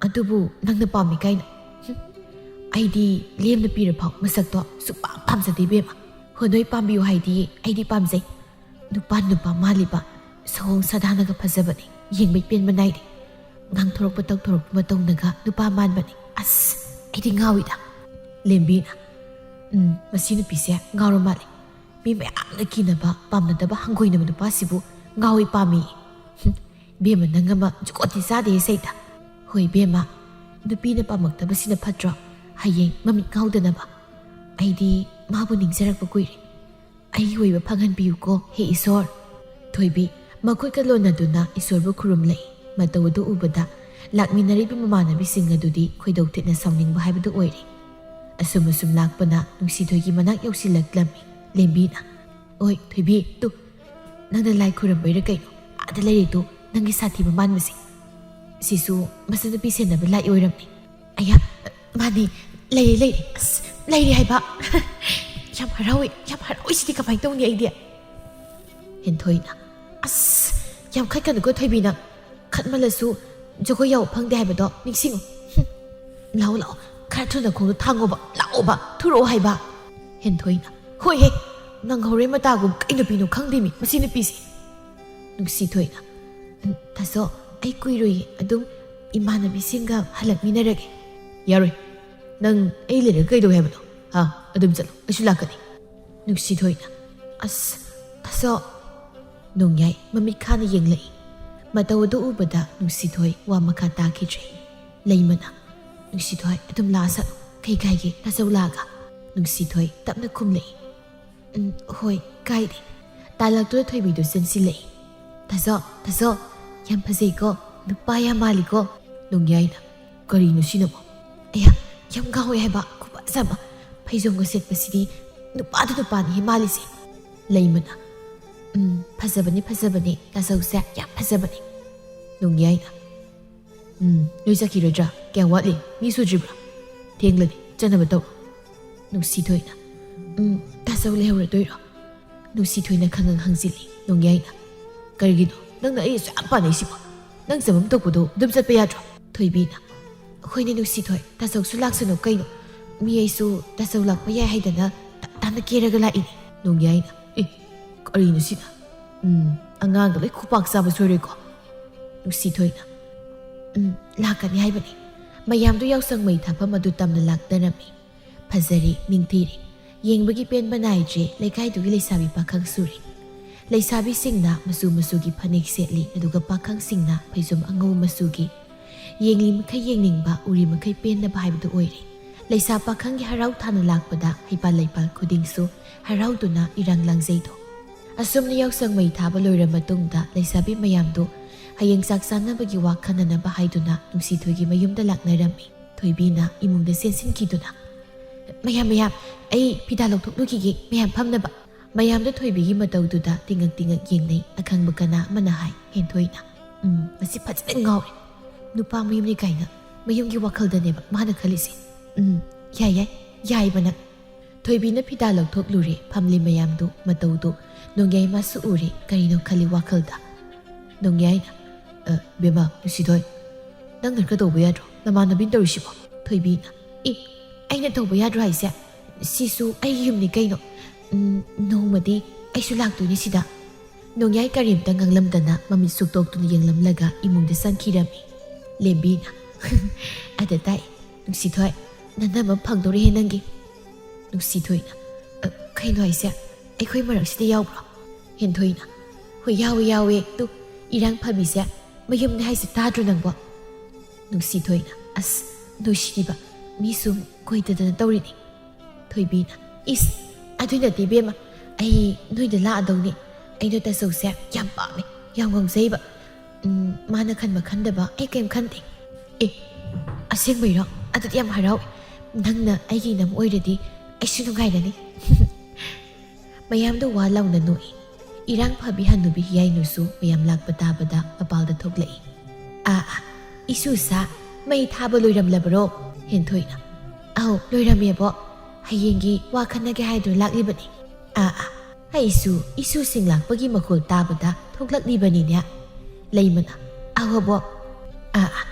ꯑꯗꯨꯕꯨ ꯅꯪꯅ ꯄꯥꯝꯃꯤ ꯀꯥꯏꯅ꯫ ꯍꯨꯝ, ꯑꯩꯗꯤ ꯂꯦꯝꯅ ꯄꯤꯔꯐꯥꯎ ꯃꯁꯛꯇꯣ ꯁꯨꯛꯄꯥꯝ ꯄꯥꯝꯖꯗꯦ ꯏꯕꯦꯝꯃ꯫ ꯍꯣ, ꯅꯣꯏ ꯄꯥꯝꯕꯤꯌꯨ ꯍꯥꯏꯗꯤ ꯑꯩꯗꯤ ꯄꯥꯝꯖꯩ꯫ ꯅꯨꯄꯥ ꯅꯨꯄꯥ ꯃꯥꯜꯂꯤꯕ, ꯁꯑꯣꯡ ꯁꯥꯗꯥꯅꯒ ꯐꯖꯕꯅꯤ, ꯌꯦꯡꯕꯩ ꯄꯦꯟꯕ ꯅꯥꯏꯗꯦ꯫ ꯉꯥꯡꯊꯣꯔꯛꯄ ꯇꯧꯊꯣꯔꯛꯄ ꯃꯇꯧꯅꯒ ꯅꯨꯄꯥ ꯃꯥꯟꯕꯅꯤ꯫ ꯑꯁ, ꯑꯩꯗꯤ ꯉꯥꯎꯏꯗ꯫" ꯂꯦꯝꯕꯤꯅ, "ꯎꯝ, ꯃꯁꯤ ꯅꯨꯄꯤꯁꯦ ꯉꯥꯎꯔ ꯃꯥꯜꯂꯦ꯫ ꯃꯤ ꯃꯌꯥꯝꯅ ꯀꯤꯅꯕ, ꯄꯥꯝꯅꯗꯕ, ꯍꯪꯒꯣꯏꯅꯕ ꯅꯨꯄꯥꯁꯤꯕꯨ ꯉꯥꯎꯏ ꯄꯥꯝꯃꯤ꯫ ꯍꯨꯝ, ꯕꯦꯝꯃ ꯅꯪ ꯑꯃ ꯖꯨꯒꯣꯠꯇꯤ ꯆꯥꯗꯦꯍꯦ ꯁꯩꯇ꯫ ꯍꯣꯏ ꯕꯦꯝꯃ, ꯅꯨꯄꯤꯅ ꯄꯥꯝꯃꯛꯇꯕꯁꯤꯅ ꯐꯠꯇ꯭ꯔꯣ? ꯍꯌꯦꯡ ꯃꯃꯤꯠ ꯉꯥꯎꯗꯅꯕ꯫ ꯑꯩꯗꯤ ꯃꯥꯕꯨ ꯅꯤꯡꯖꯔꯛꯄ ꯀꯨꯏꯔꯦ꯫ ꯑꯩꯒꯤ ꯑꯣꯏꯕ ꯐꯪꯍꯟꯕꯤꯌꯨꯀꯣ, ꯍꯦ ꯏꯁꯣꯔ꯫" ꯊꯣꯏꯕꯤ ꯃꯈꯨꯠꯀ ꯂꯣꯟꯅꯗꯨꯅ ꯏꯁꯣꯔꯕꯨ ꯈꯨꯔꯨꯝꯂꯛꯏ꯫ ꯃꯇꯧ ꯑꯗꯨ ꯎꯕꯗ ꯂꯥꯛꯃꯤꯟꯅꯔꯤꯕ ꯃꯃꯥꯟꯅꯕꯤꯁꯤꯡ ꯑꯗꯨꯗꯤ ꯈꯣꯏꯗꯧ ꯊꯤꯠꯅ ꯁꯥꯎꯅꯤꯡꯕ ꯍꯥꯏꯕꯗꯨ ꯑꯣꯏꯔꯦ꯫ ꯑꯁꯨꯝ ꯑꯁꯨꯝ ꯂꯥꯛꯄꯅ ꯅꯨꯡꯁꯤꯊꯣꯏꯒꯤ ꯃꯅꯥꯛ ꯌꯧꯁꯤꯜꯂꯛꯂꯝꯃꯤ꯫ ꯂꯦꯝꯕꯤꯅ, "ꯑꯣꯏ ꯊꯣꯏꯕꯤ, ꯇꯨ, ꯅꯪꯅ ꯂꯥꯏ ꯈꯨꯔꯝꯕꯩꯔ ꯀꯩꯅꯣ, ꯑꯥꯗ ꯂꯩꯔꯤꯗꯣ ꯅꯪꯒꯤ ꯁꯥꯊꯤꯕ ꯃꯥꯟꯕꯁꯦ꯫ ꯁꯤꯁꯨ ꯃꯆꯟꯅꯨꯄꯤ ꯁꯦꯟꯅꯕ ꯂꯥꯛꯏ ꯑꯣꯏꯔꯝꯅꯤ꯫ ꯑꯌꯥ, ꯃꯥꯅꯤ, ꯂꯩꯔꯦ, ꯂꯩꯔꯦ, ꯑꯁ, ꯂꯩꯔꯦ ꯍꯥꯏꯕ꯫ ꯌꯥꯝ ꯍꯔꯥꯎꯏ, ꯌꯥꯝ ꯍꯔꯥꯎꯏ, ꯁꯤꯗꯤ ꯀꯃꯥꯏꯅ ꯇꯧꯅꯤ ꯑꯩꯗꯤ? ꯍꯦꯟꯊꯣꯏꯅ, ꯑꯁ, ꯌꯥꯝ ꯈꯠꯀꯅꯨꯀꯣ ꯊꯣꯏꯕꯤ ꯅꯪ꯫ ꯈꯠꯃꯜꯂꯁꯨ ꯖꯒꯣꯏ ꯌꯥꯎꯕ ꯐꯪꯗꯦ ꯍꯥꯏꯕꯗꯣ ꯅꯤꯡꯁꯤꯡꯉꯨ꯫ ꯍꯨꯝ, ꯂꯥꯛꯑꯣ, ꯂꯥꯛꯑꯣ, ꯈꯔ ꯊꯨꯅ ꯈꯣꯡꯗꯣ ꯊꯥꯡꯉꯣꯕ, ꯂꯥꯛꯑꯣꯕ, ꯊꯨꯔꯛꯑꯣ ꯍꯥꯏꯕ꯫ ꯍꯦꯟꯊꯣꯏꯅ, ꯍꯣꯏꯍꯦ, ꯅꯪꯍꯧꯔꯦ ꯃꯇꯥꯒꯨꯝ ꯀꯩ ꯅꯨꯄꯤꯅꯣ ꯈꯪꯗꯦꯃꯤ ꯃꯁꯤ ꯅꯨꯄꯤꯁꯦ꯫ ꯅꯨꯡꯁꯤꯊꯣꯏꯅ, "ꯎꯝ, ꯇꯥꯆꯧ, ꯑꯩ ꯀꯨꯏꯔꯣꯏꯌꯦ, ꯑꯗꯨꯝ ꯏꯃꯥꯟꯅꯕꯤꯁꯤꯡꯒ ꯍꯜꯂꯛꯃꯤꯟꯅꯔꯒꯦ꯫" "ꯌꯥꯔꯣꯏ, ꯅꯪ ꯑꯩ ꯂꯩꯔꯒ ꯀꯩꯗꯧꯒꯦ ꯍꯥꯏꯕꯅꯣ? ꯍꯥ? ꯑꯗꯨꯝ ꯆꯠꯂꯣ, ꯑꯩꯁꯨ ꯂꯥꯛꯀꯅꯤ꯫" ꯅꯨꯡꯁꯤꯊꯣꯏꯅ, "ꯑꯁ, ꯇꯥꯆꯧ꯫" ꯅꯣꯡꯌꯥꯏ ꯃꯃꯤꯠ ꯈꯥꯅ ꯌꯦꯡꯂꯛꯏ꯫ ꯃꯇꯧ ꯑꯗꯨ ꯎꯕꯗ ꯅꯨꯡꯁꯤꯊꯣꯏ ꯋꯥ ꯃꯈꯥ ꯇꯥꯈꯤꯗ꯭ꯔꯦ꯫ ꯂꯩꯃꯅ, "ꯅꯨꯡꯁꯤꯊꯣꯏ, ꯑꯗꯨꯝ ꯂꯥꯛꯑꯁꯠꯂꯣ, ꯀꯩ ꯀꯥꯏꯒꯦ ꯇꯥꯆꯧ ꯂꯥꯛꯑꯒ?" ꯅꯨꯡꯁꯤꯊꯣꯏ ꯇꯞꯅ ꯈꯨꯝꯂꯛꯏ꯫ "ꯎꯝ, ꯍꯣꯏ, ꯀꯥꯏꯗꯦ꯫" ꯇꯥꯂꯛꯇꯨꯅ ꯊꯣꯏꯕꯤꯗꯨ ꯆꯦꯟꯁꯤꯜꯂꯛꯏ꯫ "ꯇꯥꯆꯧ, ꯇꯥꯆꯧ, ꯌꯥꯝ ꯐꯖꯩꯀꯣ, ꯅꯨꯄꯥ ꯌꯥꯝ ꯃꯥꯜꯂꯤꯀꯣ꯫" ꯅꯣꯡꯌꯥꯏꯅ, "ꯀꯔꯤꯅꯣ ꯁꯤꯅꯕꯣ?" "ꯑꯌꯥ, ꯌꯥꯝ ꯉꯥꯎꯋꯦ ꯍꯥꯏꯕ, ꯈꯨꯐꯖ ꯑꯃ꯫ ꯐꯩꯖꯣꯝꯒ ꯁꯦꯠꯄꯁꯤꯗꯤ ꯅꯨꯄꯥꯗ ꯅꯨꯄꯥꯅꯤꯍꯦ ꯃꯥꯜꯂꯤꯁꯦ꯫" ꯂꯩꯃꯅ, "ꯎꯝ, ꯐꯖꯕꯅꯤ, ꯐꯖꯕꯅꯤ, ꯇꯥꯆꯧꯁꯦ ꯌꯥꯝ ꯐꯖꯕꯅꯤ꯫" ꯅꯣꯡꯌꯥꯏꯅ, "ꯎꯝ, ꯅꯣꯏ ꯆꯠꯈꯤꯔꯣꯏꯗ꯭ꯔꯥ? ꯀꯌꯥꯝ ꯋꯥꯠꯂꯤ? ꯃꯤ ꯁꯨꯗ꯭ꯔꯤꯕ꯭ꯔꯥ? ꯊꯦꯡꯂꯅꯤ, ꯆꯠꯅꯕ ꯇꯧꯔꯣ꯫" ꯅꯨꯡꯁꯤꯊꯣꯏꯅ, "ꯎꯝ, ꯇꯥꯆꯧ ꯂꯩꯍꯧꯔꯗꯣꯏꯔꯣ?" ꯅꯨꯡꯁꯤꯊꯣꯏꯅ ꯈꯪꯉꯪ ꯍꯪꯖꯤꯜꯂꯤ꯫ ꯅꯣꯡꯌꯥꯏꯅ, "ꯀꯔꯤꯒꯤꯅꯣ? ꯅꯪꯅ ꯑꯩ ꯑꯁꯨꯛ ꯌꯥꯝ ꯄꯥꯅꯩꯁꯤꯕꯣ? ꯅꯪ ꯆꯠꯐꯝ ꯊꯣꯛꯄꯗꯣ ꯑꯗꯨꯝ ꯆꯠꯄ ꯌꯥꯗ꯭ꯔꯣ?" ꯊꯣꯏꯕꯤꯅ, "ꯍꯣꯏꯅꯦ ꯅꯨꯡꯁꯤꯊꯣꯏ, ꯇꯥꯆꯧꯁꯨ ꯂꯥꯛꯁꯅꯨ ꯀꯩꯅꯣ꯫ ꯃꯤ ꯑꯩꯁꯨ ꯇꯥꯆꯧ ꯂꯥꯛꯄ ꯌꯥꯏ ꯍꯥꯏꯗꯅ ꯇꯞ ꯇꯥꯅ ꯀꯦꯔꯒ ꯂꯥꯛꯏꯅꯦ꯫" ꯅꯣꯡꯌꯥꯏꯅ, "ꯑꯦ, ꯀꯔꯤꯅꯣ ꯁꯤꯅ? ꯎꯝ, ꯑꯉꯥꯡꯒ ꯂꯣꯏ ꯈꯨꯄꯥꯛ ꯆꯥꯕ ꯁꯣꯏꯔꯣꯏꯀꯣ?" ꯅꯨꯡꯁꯤꯊꯣꯏꯅ, "ꯎꯝ, ꯂꯥꯛꯀꯅꯤ ꯍꯥꯏꯕꯅꯤ꯫" ꯃꯌꯥꯝꯗꯨ ꯌꯥꯎꯁꯪ ꯃꯩ ꯊꯥꯐꯝ ꯑꯗꯨ ꯇꯝꯅ ꯂꯥꯛꯅꯔꯝꯃꯤ꯫ ꯐꯖꯔꯦ, ꯅꯤꯡꯊꯤꯔꯦ꯫ ꯌꯦꯡꯕꯒꯤ ꯄꯦꯟꯕ ꯅꯥꯏꯗ꯭ꯔꯦ, ꯂꯩꯀꯥꯏꯗꯨꯒꯤ ꯂꯩꯁꯥꯕꯤ ꯄꯥꯈꯪ ꯁꯨꯔꯦ꯫ ꯂꯩꯁꯥꯕꯤꯁꯤꯡꯅ ꯃꯆꯨ ꯃꯆꯨꯒꯤ ꯐꯅꯦꯛ ꯁꯦꯠꯂꯤ, ꯑꯗꯨꯒ ꯄꯥꯈꯪꯁꯤꯡꯅ ꯐꯩꯖꯣꯝ ꯑꯉꯧꯕ ꯃꯆꯨꯒꯤ꯫ ꯌꯦꯡꯂꯤ ꯃꯈꯩ ꯌꯦꯡꯅꯤꯡꯕ, ꯎꯔꯤ ꯃꯈꯩ ꯄꯦꯟꯅꯕ ꯍꯥꯏꯕꯗꯨ ꯑꯣꯏꯔꯦ꯫ ꯂꯩꯁꯥ ꯄꯥꯈꯪꯒꯤ ꯍꯔꯥꯎ ꯊꯥꯅ ꯂꯥꯛꯄꯗ ꯍꯩꯄꯥꯜ ꯂꯩꯄꯥꯜ ꯈꯨꯗꯤꯡꯁꯨ ꯍꯔꯥꯎꯗꯨꯅ ꯏꯔꯥꯡ ꯂꯥꯡꯖꯩꯗꯣ꯫ ꯑꯁꯨꯝꯅ ꯌꯥꯎꯁꯪ ꯃꯩ ꯊꯥꯕ ꯂꯣꯏꯔ ꯃꯇꯨꯡꯗ ꯂꯩꯁꯥꯕꯤ ꯃꯌꯥꯝꯗꯨ ꯍꯌꯦꯡ ꯆꯥꯛ ꯆꯥꯅꯕꯒꯤ ꯋꯥ ꯈꯟꯅꯅꯕ ꯍꯥꯏꯗꯨꯅ ꯅꯨꯡꯁꯤꯊꯣꯏꯒꯤ ꯃꯌꯨꯝꯗ ꯂꯥꯛꯅꯔꯝꯃꯤ꯫ ꯊꯣꯏꯕꯤꯅ ꯏꯃꯨꯡꯗ ꯆꯦꯟꯁꯤꯟꯈꯤꯗꯨꯅ, "ꯃꯌꯥꯝ, ꯃꯌꯥꯝ, ꯑꯩ ꯐꯤꯗꯥ ꯂꯧꯊꯣꯛꯂꯨꯈꯤꯒꯦ, ꯃꯌꯥꯝ ꯐꯝꯅꯕ꯫" ꯃꯌꯥꯝꯗꯣ ꯊꯣꯏꯕꯤꯒꯤ ꯃꯇꯧꯗꯨꯗ ꯇꯤꯉꯛ ꯇꯤꯉꯛ ꯌꯦꯡꯅꯩ꯫ ꯑꯈꯪꯕ ꯀꯅꯥ ꯑꯃꯅ ꯍꯥꯏ ꯍꯦꯟꯊꯣꯏꯅ, "ꯎꯝ, ꯃꯁꯤ ꯐꯖꯅ ꯉꯥꯎꯔꯦ꯫ ꯅꯨꯄꯥ ꯃꯌꯨꯝꯅꯤ ꯀꯥꯏꯅ ꯃꯌꯨꯝꯒꯤ ꯋꯥꯈꯜꯗꯅꯦꯕ ꯃꯥꯅ ꯈꯜꯂꯤꯁꯦ꯫ ꯎꯝ, ꯌꯥꯏ ꯌꯥꯏ, ꯌꯥꯏꯕ ꯅꯪ꯫" ꯊꯣꯏꯕꯤꯅ ꯐꯤꯗꯥ ꯂꯧꯊꯣꯛꯂꯨꯔꯦ꯫ ꯐꯝꯂꯤ ꯃꯌꯥꯝꯗꯨ ꯃꯇꯧꯗꯨ ꯅꯣꯡꯌꯥꯏ ꯃꯥꯁꯨ ꯎꯔꯦ꯫ ꯀꯔꯤꯅꯣ ꯈꯜꯂꯤ ꯋꯥꯈꯜꯗ꯫ ꯅꯣꯡꯌꯥꯏꯅ, "ꯑ, ꯕꯦꯝꯃ, ꯅꯨꯡꯁꯤꯊꯣꯏ, ꯅꯪꯅ ꯈꯔ ꯇꯧꯕ ꯌꯥꯗ꯭ꯔꯣ? ꯅꯃꯥꯟꯅꯕꯤꯅ ꯇꯧꯔꯤꯁꯤꯕꯣ?" ꯊꯣꯏꯕꯤꯅ, "ꯑꯦ, ꯑꯩꯅ ꯇꯧꯕ ꯌꯥꯗ꯭ꯔꯣ ꯍꯥꯏꯁꯦ? ꯁꯤꯁꯨ ꯑꯩꯒꯤ ꯌꯨꯝꯅꯤ ꯀꯩꯅꯣ꯫ ꯎꯝ, ꯅꯣꯡꯃꯗꯤ ꯑꯩꯁꯨ ꯂꯥꯛꯇꯣꯏꯅꯤ ꯁꯤꯗ꯫" ꯅꯣꯡꯌꯥꯏ ꯀꯔꯤꯝꯇ ꯉꯥꯡꯂꯝꯗꯅ ꯃꯃꯤꯠ ꯁꯨꯛꯇꯣꯛꯇꯨꯅ ꯌꯦꯡꯂꯝꯂꯒ ꯏꯃꯨꯡꯗ ꯆꯪꯈꯤꯔꯝꯃꯤ꯫ ꯂꯦꯝꯕꯤꯅ, "ꯑꯗ ꯇꯥꯏ, ꯅꯨꯡꯁꯤꯊꯣꯏ, ꯅꯅꯝ ꯑꯃ ꯐꯪꯗꯧꯔꯦꯍꯦ ꯅꯪꯒꯤ꯫" ꯅꯨꯡꯁꯤꯊꯣꯏꯅ, "ꯑ, ꯀꯩꯅꯣ ꯍꯥꯏꯁꯦ? ꯑꯩꯈꯣꯏ ꯃꯔꯛꯁꯤꯗ ꯌꯥꯎꯕ꯭ꯔꯣ?" ꯍꯦꯟꯊꯣꯏꯅ, "ꯍꯣꯏ, ꯌꯥꯎꯋꯦ, ꯌꯥꯎꯋꯦ꯫ ꯇꯨ, ꯏꯔꯥꯡ ꯐꯕꯤꯁꯦ ꯃꯌꯨꯝꯅꯦ ꯍꯥꯏꯁꯦ ꯇꯥꯗ꯭ꯔꯣ ꯅꯪꯕꯣ?" ꯅꯨꯡꯁꯤꯊꯣꯏꯅ, "ꯑꯁ, ꯅꯨꯡꯁꯤꯔꯤꯕ, ꯃꯤ ꯁꯨꯝ ꯀꯣꯏꯗꯗꯅ ꯇꯧꯔꯤꯅꯤ꯫" ꯊꯣꯏꯕꯤꯅ, "ꯏꯁ, ꯑꯗꯨꯏ ꯅꯠꯇꯦ ꯏꯕꯦꯝꯃ, ꯑꯩ ꯅꯣꯏꯗ ꯂꯥꯛꯑꯗꯧꯅꯤ꯫ ꯑꯩꯗꯣ ꯇꯥꯆꯧꯁꯦ ꯌꯥꯝ ꯄꯥꯝꯃꯦ, ꯌꯥꯝ ꯉꯥꯎꯖꯩꯕ꯫ ꯎꯝ, ꯃꯥꯅ ꯈꯟꯕ ꯈꯟꯗꯕ ꯑꯩ ꯀꯩꯝ ꯈꯟꯗꯦ꯫" "ꯑꯦ, ꯑꯁꯦꯡꯕꯩꯔꯣ? ꯑꯗꯨꯗꯤ ꯌꯥꯝ ꯍꯔꯥꯎꯋꯦ꯫ ꯅꯪꯅ ꯑꯩꯒꯤ ꯏꯅꯝ ꯑꯣꯏꯔꯗꯤ ꯑꯩꯁꯨ ꯅꯨꯡꯉꯥꯏꯔꯅꯤ꯫" ꯃꯌꯥꯝꯗꯣ ꯋꯥ ꯂꯥꯎꯅ ꯅꯣꯛꯏ꯫ ꯏꯔꯥꯡ ꯐꯕꯤ ꯍꯟꯅꯨꯕꯤ ꯍꯤꯌꯥꯏꯅꯨꯁꯨ ꯃꯌꯥꯝ ꯂꯥꯛꯄ ꯇꯥꯕꯗ ꯃꯄꯥꯜꯗ ꯊꯣꯛꯂꯛꯏ꯫ "ꯑꯥ, ꯑꯥ, ꯏꯁꯨ ꯁꯥ, ꯃꯩ ꯊꯥꯕ ꯂꯣꯏꯔꯝꯂꯕꯔꯣ?" ꯍꯦꯟꯊꯣꯏꯅ, "ꯑꯧ, ꯂꯣꯏꯔꯝꯃꯦꯕꯣ꯫ ꯍꯌꯦꯡꯒꯤ ꯋꯥ ꯈꯟꯅꯒꯦ ꯍꯥꯏꯗꯨꯅ ꯂꯥꯛꯂꯤꯕꯅꯤ꯫" "ꯑꯥ, ꯑꯥ, ꯑꯩꯁꯨ ꯏꯁꯨꯁꯤꯡ ꯂꯥꯛꯄꯒꯤ ꯃꯈꯣꯜ ꯇꯥꯕꯗ ꯊꯣꯛꯂꯛꯂꯤꯕꯅꯤꯅꯦ꯫" ꯂꯩꯃꯅ, "ꯑꯧ, ꯑꯕꯣꯛ꯫ ꯑꯥ, ꯑꯥ,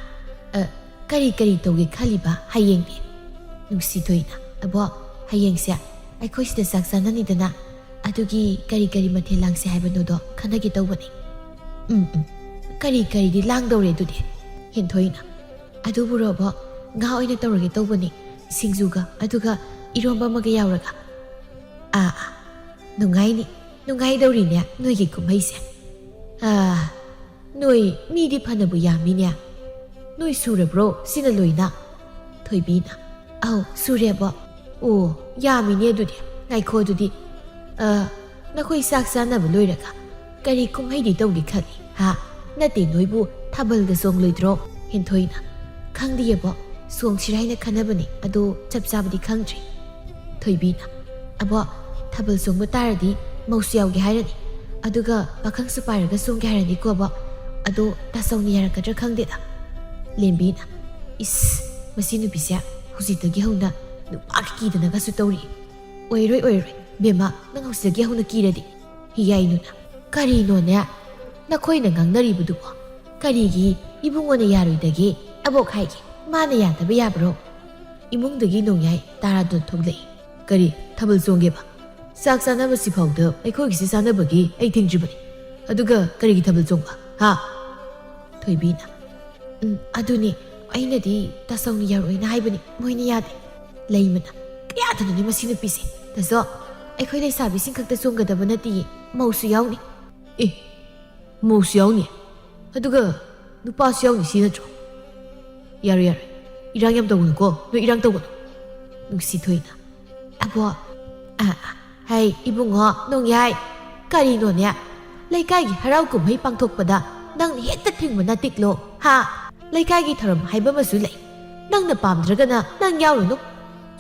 ꯑ, ꯀꯔꯤ ꯀꯔꯤ ꯇꯧꯒꯦ ꯈꯜꯂꯤꯕ ꯍꯌꯦꯡꯗꯤ?" ꯅꯨꯡꯁꯤꯊꯣꯏꯅ, "ꯑꯕꯣꯛ, ꯍꯌꯦꯡꯁꯦ ꯑꯩꯈꯣꯏ ꯁꯤꯗ ꯆꯥꯛ ꯆꯥꯅꯅꯤꯗꯅ, ꯑꯗꯨꯒꯤ ꯀꯔꯤ ꯀꯔꯤ ꯃꯊꯦꯜ ꯂꯥꯡꯁꯦ ꯍꯥꯏꯕꯅꯣꯗꯣ ꯈꯟꯅꯒꯦ ꯇꯧꯕꯅꯤ꯫" "ꯎꯝ, ꯎꯝ, ꯀꯔꯤ ꯀꯔꯤꯗꯤ ꯂꯥꯡꯗꯧꯔꯦ ꯑꯗꯨꯗꯤ꯫" ꯍꯦꯟꯊꯣꯏꯅ, "ꯑꯗꯨꯕꯨꯔꯣ ꯑꯕꯣꯛ, ꯉꯥ ꯑꯣꯏꯅ ꯇꯧꯔꯒꯦ ꯇꯧꯕꯅꯤ, ꯁꯤꯡꯖꯨꯒ, ꯑꯗꯨꯒ ꯏꯔꯣꯝꯕ ꯑꯃꯒ ꯌꯥꯎꯔꯒ꯫" "ꯑꯥ, ꯑꯥ, ꯅꯨꯡꯉꯥꯏꯅꯤ, ꯅꯨꯡꯉꯥꯏꯗꯧꯔꯤꯅꯦ ꯅꯣꯏꯒꯤ ꯀꯨꯝꯍꯩꯁꯦ꯫ ꯑꯥ, ꯅꯣꯏ ꯃꯤꯗꯤ ꯐꯅꯕꯨ ꯌꯥꯝꯃꯤꯅꯦ꯫ ꯅꯣꯏ ꯁꯨꯔꯕ꯭ꯔꯣ ꯁꯤꯅ ꯂꯣꯏꯅ?" ꯊꯣꯏꯕꯤꯅ, "ꯑꯧ, ꯁꯨꯔꯦꯕꯣ꯫" "ꯑꯣ, ꯌꯥꯝꯃꯤꯅꯦ ꯑꯗꯨꯗꯤ꯫ ꯉꯥꯏꯈꯣ ꯑꯗꯨꯗꯤ, ꯑ, ꯅꯈꯣꯏ ꯆꯥꯛ ꯆꯥꯅꯕ ꯂꯣꯏꯔꯒ ꯀꯔꯤ ꯀꯨꯝꯍꯩꯗꯤ ꯇꯧꯒꯦ ꯈꯜꯂꯤ, ꯍꯥ? ꯅꯠꯇꯦ, ꯅꯣꯏꯕꯨ ꯊꯥꯕꯜꯒ ꯆꯣꯡꯂꯣꯏꯗ꯭ꯔꯣ?" ꯍꯦꯟꯊꯣꯏꯅ, "ꯈꯪꯗꯤꯌꯦꯕꯣ, ꯆꯣꯡꯁꯤꯔꯥ ꯍꯥꯏꯅ ꯈꯟꯅꯕꯅꯦ, ꯑꯗꯣ ꯆꯞ ꯆꯥꯕꯗꯤ ꯈꯪꯗ꯭ꯔꯤ꯫" ꯊꯣꯏꯕꯤꯅ, "ꯑꯕꯣ, ꯊꯥꯕꯜ ꯆꯣꯡꯕ ꯇꯥꯔꯗꯤ ꯃꯧꯁꯨ ꯌꯥꯎꯒꯦ ꯍꯥꯏꯔꯅꯤ, ꯑꯗꯨꯒ ꯄꯥꯈꯪꯁꯨ ꯄꯥꯏꯔꯒ ꯆꯣꯡꯒꯦ ꯍꯥꯏꯔꯅꯤꯀꯣ ꯑꯕꯣꯛ꯫ ꯑꯗꯣ ꯇꯥꯆꯧꯅ ꯌꯥꯔꯛꯀꯗ꯭ꯔꯥ ꯈꯪꯗꯦꯗ꯫ ꯂꯦꯝꯕꯤꯅ, "ꯏꯁ, ꯃꯁꯤ ꯅꯨꯄꯤꯁꯦ ꯍꯧꯖꯤꯛꯇꯒꯤ ꯍꯧꯅ ꯅꯨꯄꯥꯒ ꯀꯤꯗꯅꯒꯁꯨ ꯇꯧꯔꯤ꯫ ꯑꯣꯏꯔꯣꯏ, ꯑꯣꯏꯔꯣꯏ, ꯕꯦꯝꯃ, ꯅꯪ ꯍꯧꯖꯤꯛꯇꯒꯤ ꯍꯧꯅ ꯀꯤꯔꯗꯤ"꯫ ꯍꯤꯌꯥꯏꯅꯨꯅ, "ꯀꯔꯤꯅꯣꯅꯦ? ꯅꯈꯣꯏꯅ ꯉꯥꯡꯅꯔꯤꯕꯗꯨꯕꯣ? ꯀꯔꯤꯒꯤ ꯏꯕꯨꯡꯉꯣꯅ ꯌꯥꯔꯣꯏꯗꯒꯦ? ꯑꯕꯣꯛ ꯍꯥꯏꯒꯦ, ꯃꯥꯅ ꯌꯥꯗꯕ ꯌꯥꯕ꯭ꯔꯣ?" ꯏꯃꯨꯡꯗꯒꯤ ꯅꯣꯡꯌꯥꯏ ꯇꯥꯔꯥꯗꯣꯟ ꯊꯣꯛꯂꯛꯏ꯫ "ꯀꯔꯤ? ꯊꯥꯕꯜ ꯆꯣꯡꯒꯦꯕ? ꯆꯥꯛ ꯆꯥꯅꯕꯁꯤ ꯐꯥꯎꯗ ꯑꯩꯈꯣꯏꯒꯤꯁꯤ ꯆꯥꯅꯕꯒꯤ ꯑꯩ ꯊꯤꯡꯗ꯭ꯔꯤꯕꯅꯤ꯫ ꯑꯗꯨꯒ ꯀꯔꯤꯒꯤ ꯊꯥꯕꯜ ꯆꯣꯡꯕ, ꯍꯥ?" ꯊꯣꯏꯕꯤꯅ, "ꯎꯝ, ꯑꯗꯨꯅꯦ, ꯑꯩꯅꯗꯤ ꯇꯥꯆꯧꯅ ꯌꯥꯔꯣꯏꯅ ꯍꯥꯏꯕꯅꯤ, ꯃꯣꯏꯅ ꯌꯥꯗꯦ"꯫ ꯂꯩꯃꯅ, "ꯀꯌꯥꯗꯅꯣꯅꯦ ꯃꯁꯤ ꯅꯨꯄꯤꯁꯦ? ꯇꯥꯆꯧ, ꯑꯩꯈꯣꯏ ꯂꯩꯁꯥꯕꯤꯁꯤꯡ ꯈꯛꯇ ꯆꯣꯡꯒꯗꯕ ꯅꯠꯇꯤꯌꯦ, ꯃꯧꯁꯨ ꯌꯥꯎꯅꯤ"꯫ "ꯑꯦ, ꯃꯧꯁꯨ ꯌꯥꯎꯅꯤ, ꯑꯗꯨꯒ ꯅꯨꯄꯥꯁꯨ ꯌꯥꯎꯅꯤ ꯁꯤ ꯅꯠꯇ꯭ꯔꯣ? ꯌꯥꯔꯣꯏ, ꯌꯥꯔꯣꯏ, ꯏꯔꯥꯡ ꯌꯥꯝ ꯇꯧꯒꯅꯨꯀꯣ, ꯅꯣꯏ ꯏꯔꯥꯡ ꯇꯧꯒꯅꯨ"꯫ ꯅꯨꯡꯁꯤꯊꯣꯏꯅ, "ꯑꯕꯣ, ꯑ, ꯑ, ꯍꯩ, ꯏꯕꯨꯡꯉꯣ ꯅꯣꯡꯌꯥꯏ, ꯀꯔꯤꯅꯣꯅꯦ? ꯂꯩꯀꯥꯏꯒꯤ ꯍꯔꯥꯎ ꯀꯨꯝꯍꯩ ꯄꯥꯡꯊꯣꯛꯄꯗ ꯅꯪꯅ ꯍꯦꯛꯇ ꯊꯤꯡꯕ ꯅꯠꯇꯤꯛꯂꯣ, ꯍꯥ? ꯂꯩꯀꯥꯏꯒꯤ ꯊꯧꯔꯝ ꯍꯥꯏꯕ ꯑꯃꯁꯨ ꯂꯩ꯫ ꯅꯪꯅ ꯄꯥꯝꯗ꯭ꯔꯒꯅ ꯅꯪ ꯌꯥꯎꯔꯨꯅꯨ꯫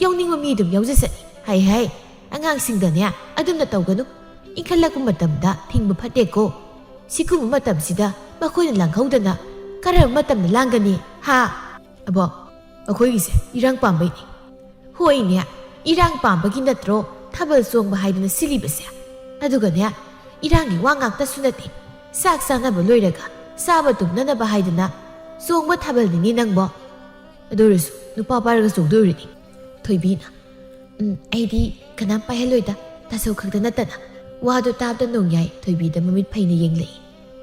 ꯌꯥꯎꯅꯤꯡꯕ ꯃꯤ ꯑꯗꯨꯝ ꯌꯥꯎꯖꯁꯅꯤ꯫ ꯍꯩ, ꯍꯩ, ꯑꯉꯥꯡꯁꯤꯡꯗꯅꯦ ꯑꯗꯨꯝꯅ ꯇꯧꯒꯅꯨ꯫ ꯏꯟꯈꯠꯂꯛꯄ ꯃꯇꯝꯗ ꯊꯤꯡꯕ ꯐꯠꯇꯦꯀꯣ꯫ ꯁꯤꯒꯨꯝꯕ ꯃꯇꯝꯁꯤꯗ ꯃꯈꯣꯏꯅ ꯂꯥꯡꯍꯧꯗꯅ ꯀꯔꯝꯕ ꯃꯇꯝꯗ ꯂꯥꯡꯒꯅꯤ, ꯍꯥ?" "ꯑꯕꯣ, ꯑꯩꯈꯣꯏꯒꯤꯁꯦ ꯏꯔꯥꯡ ꯄꯥꯝꯕꯩꯅꯤ"꯫ "ꯍꯣꯏꯅꯦ, ꯏꯔꯥꯡ ꯄꯥꯝꯕꯒꯤ ꯅꯠꯇ꯭ꯔꯣ ꯊꯥꯕꯜ ꯆꯣꯡꯕ ꯍꯥꯏꯗꯅ ꯁꯤꯜꯂꯤꯕꯁꯦ? ꯑꯗꯨꯒꯅꯦ, ꯏꯔꯥꯡꯒꯤ ꯋꯥ ꯉꯥꯛꯇꯁꯨ ꯅꯠꯇꯦ, ꯆꯥꯛ ꯆꯥꯅꯕ ꯂꯣꯏꯔꯒ ꯆꯥꯕ ꯇꯨꯝꯅꯅꯕ ꯍꯥꯏꯗꯅ ꯆꯣꯡꯕ ꯊꯥꯕꯜꯅꯤꯅꯦ ꯅꯪꯕꯣ꯫ ꯑꯗꯨ ꯑꯣꯏꯔꯁꯨ ꯅꯨꯄꯥ ꯄꯥꯏꯔꯒ ꯆꯣꯡꯗꯣꯏ ꯑꯣꯏꯔꯗꯤ"꯫ ꯊꯣꯏꯕꯤꯅ, "ꯎꯝ, ꯑꯩꯗꯤ ꯀꯅꯥꯝ ꯄꯥꯏꯍꯜꯂꯣꯏꯗ, ꯇꯥꯆꯧ ꯈꯛꯇ ꯅꯠꯇꯅ"꯫ ꯋꯥꯗꯨ ꯇꯥꯕꯗ ꯅꯣꯡꯌꯥꯏ ꯊꯣꯏꯕꯤꯗ ꯃꯃꯤꯠ ꯐꯩꯅ ꯌꯦꯡꯂꯛꯏ꯫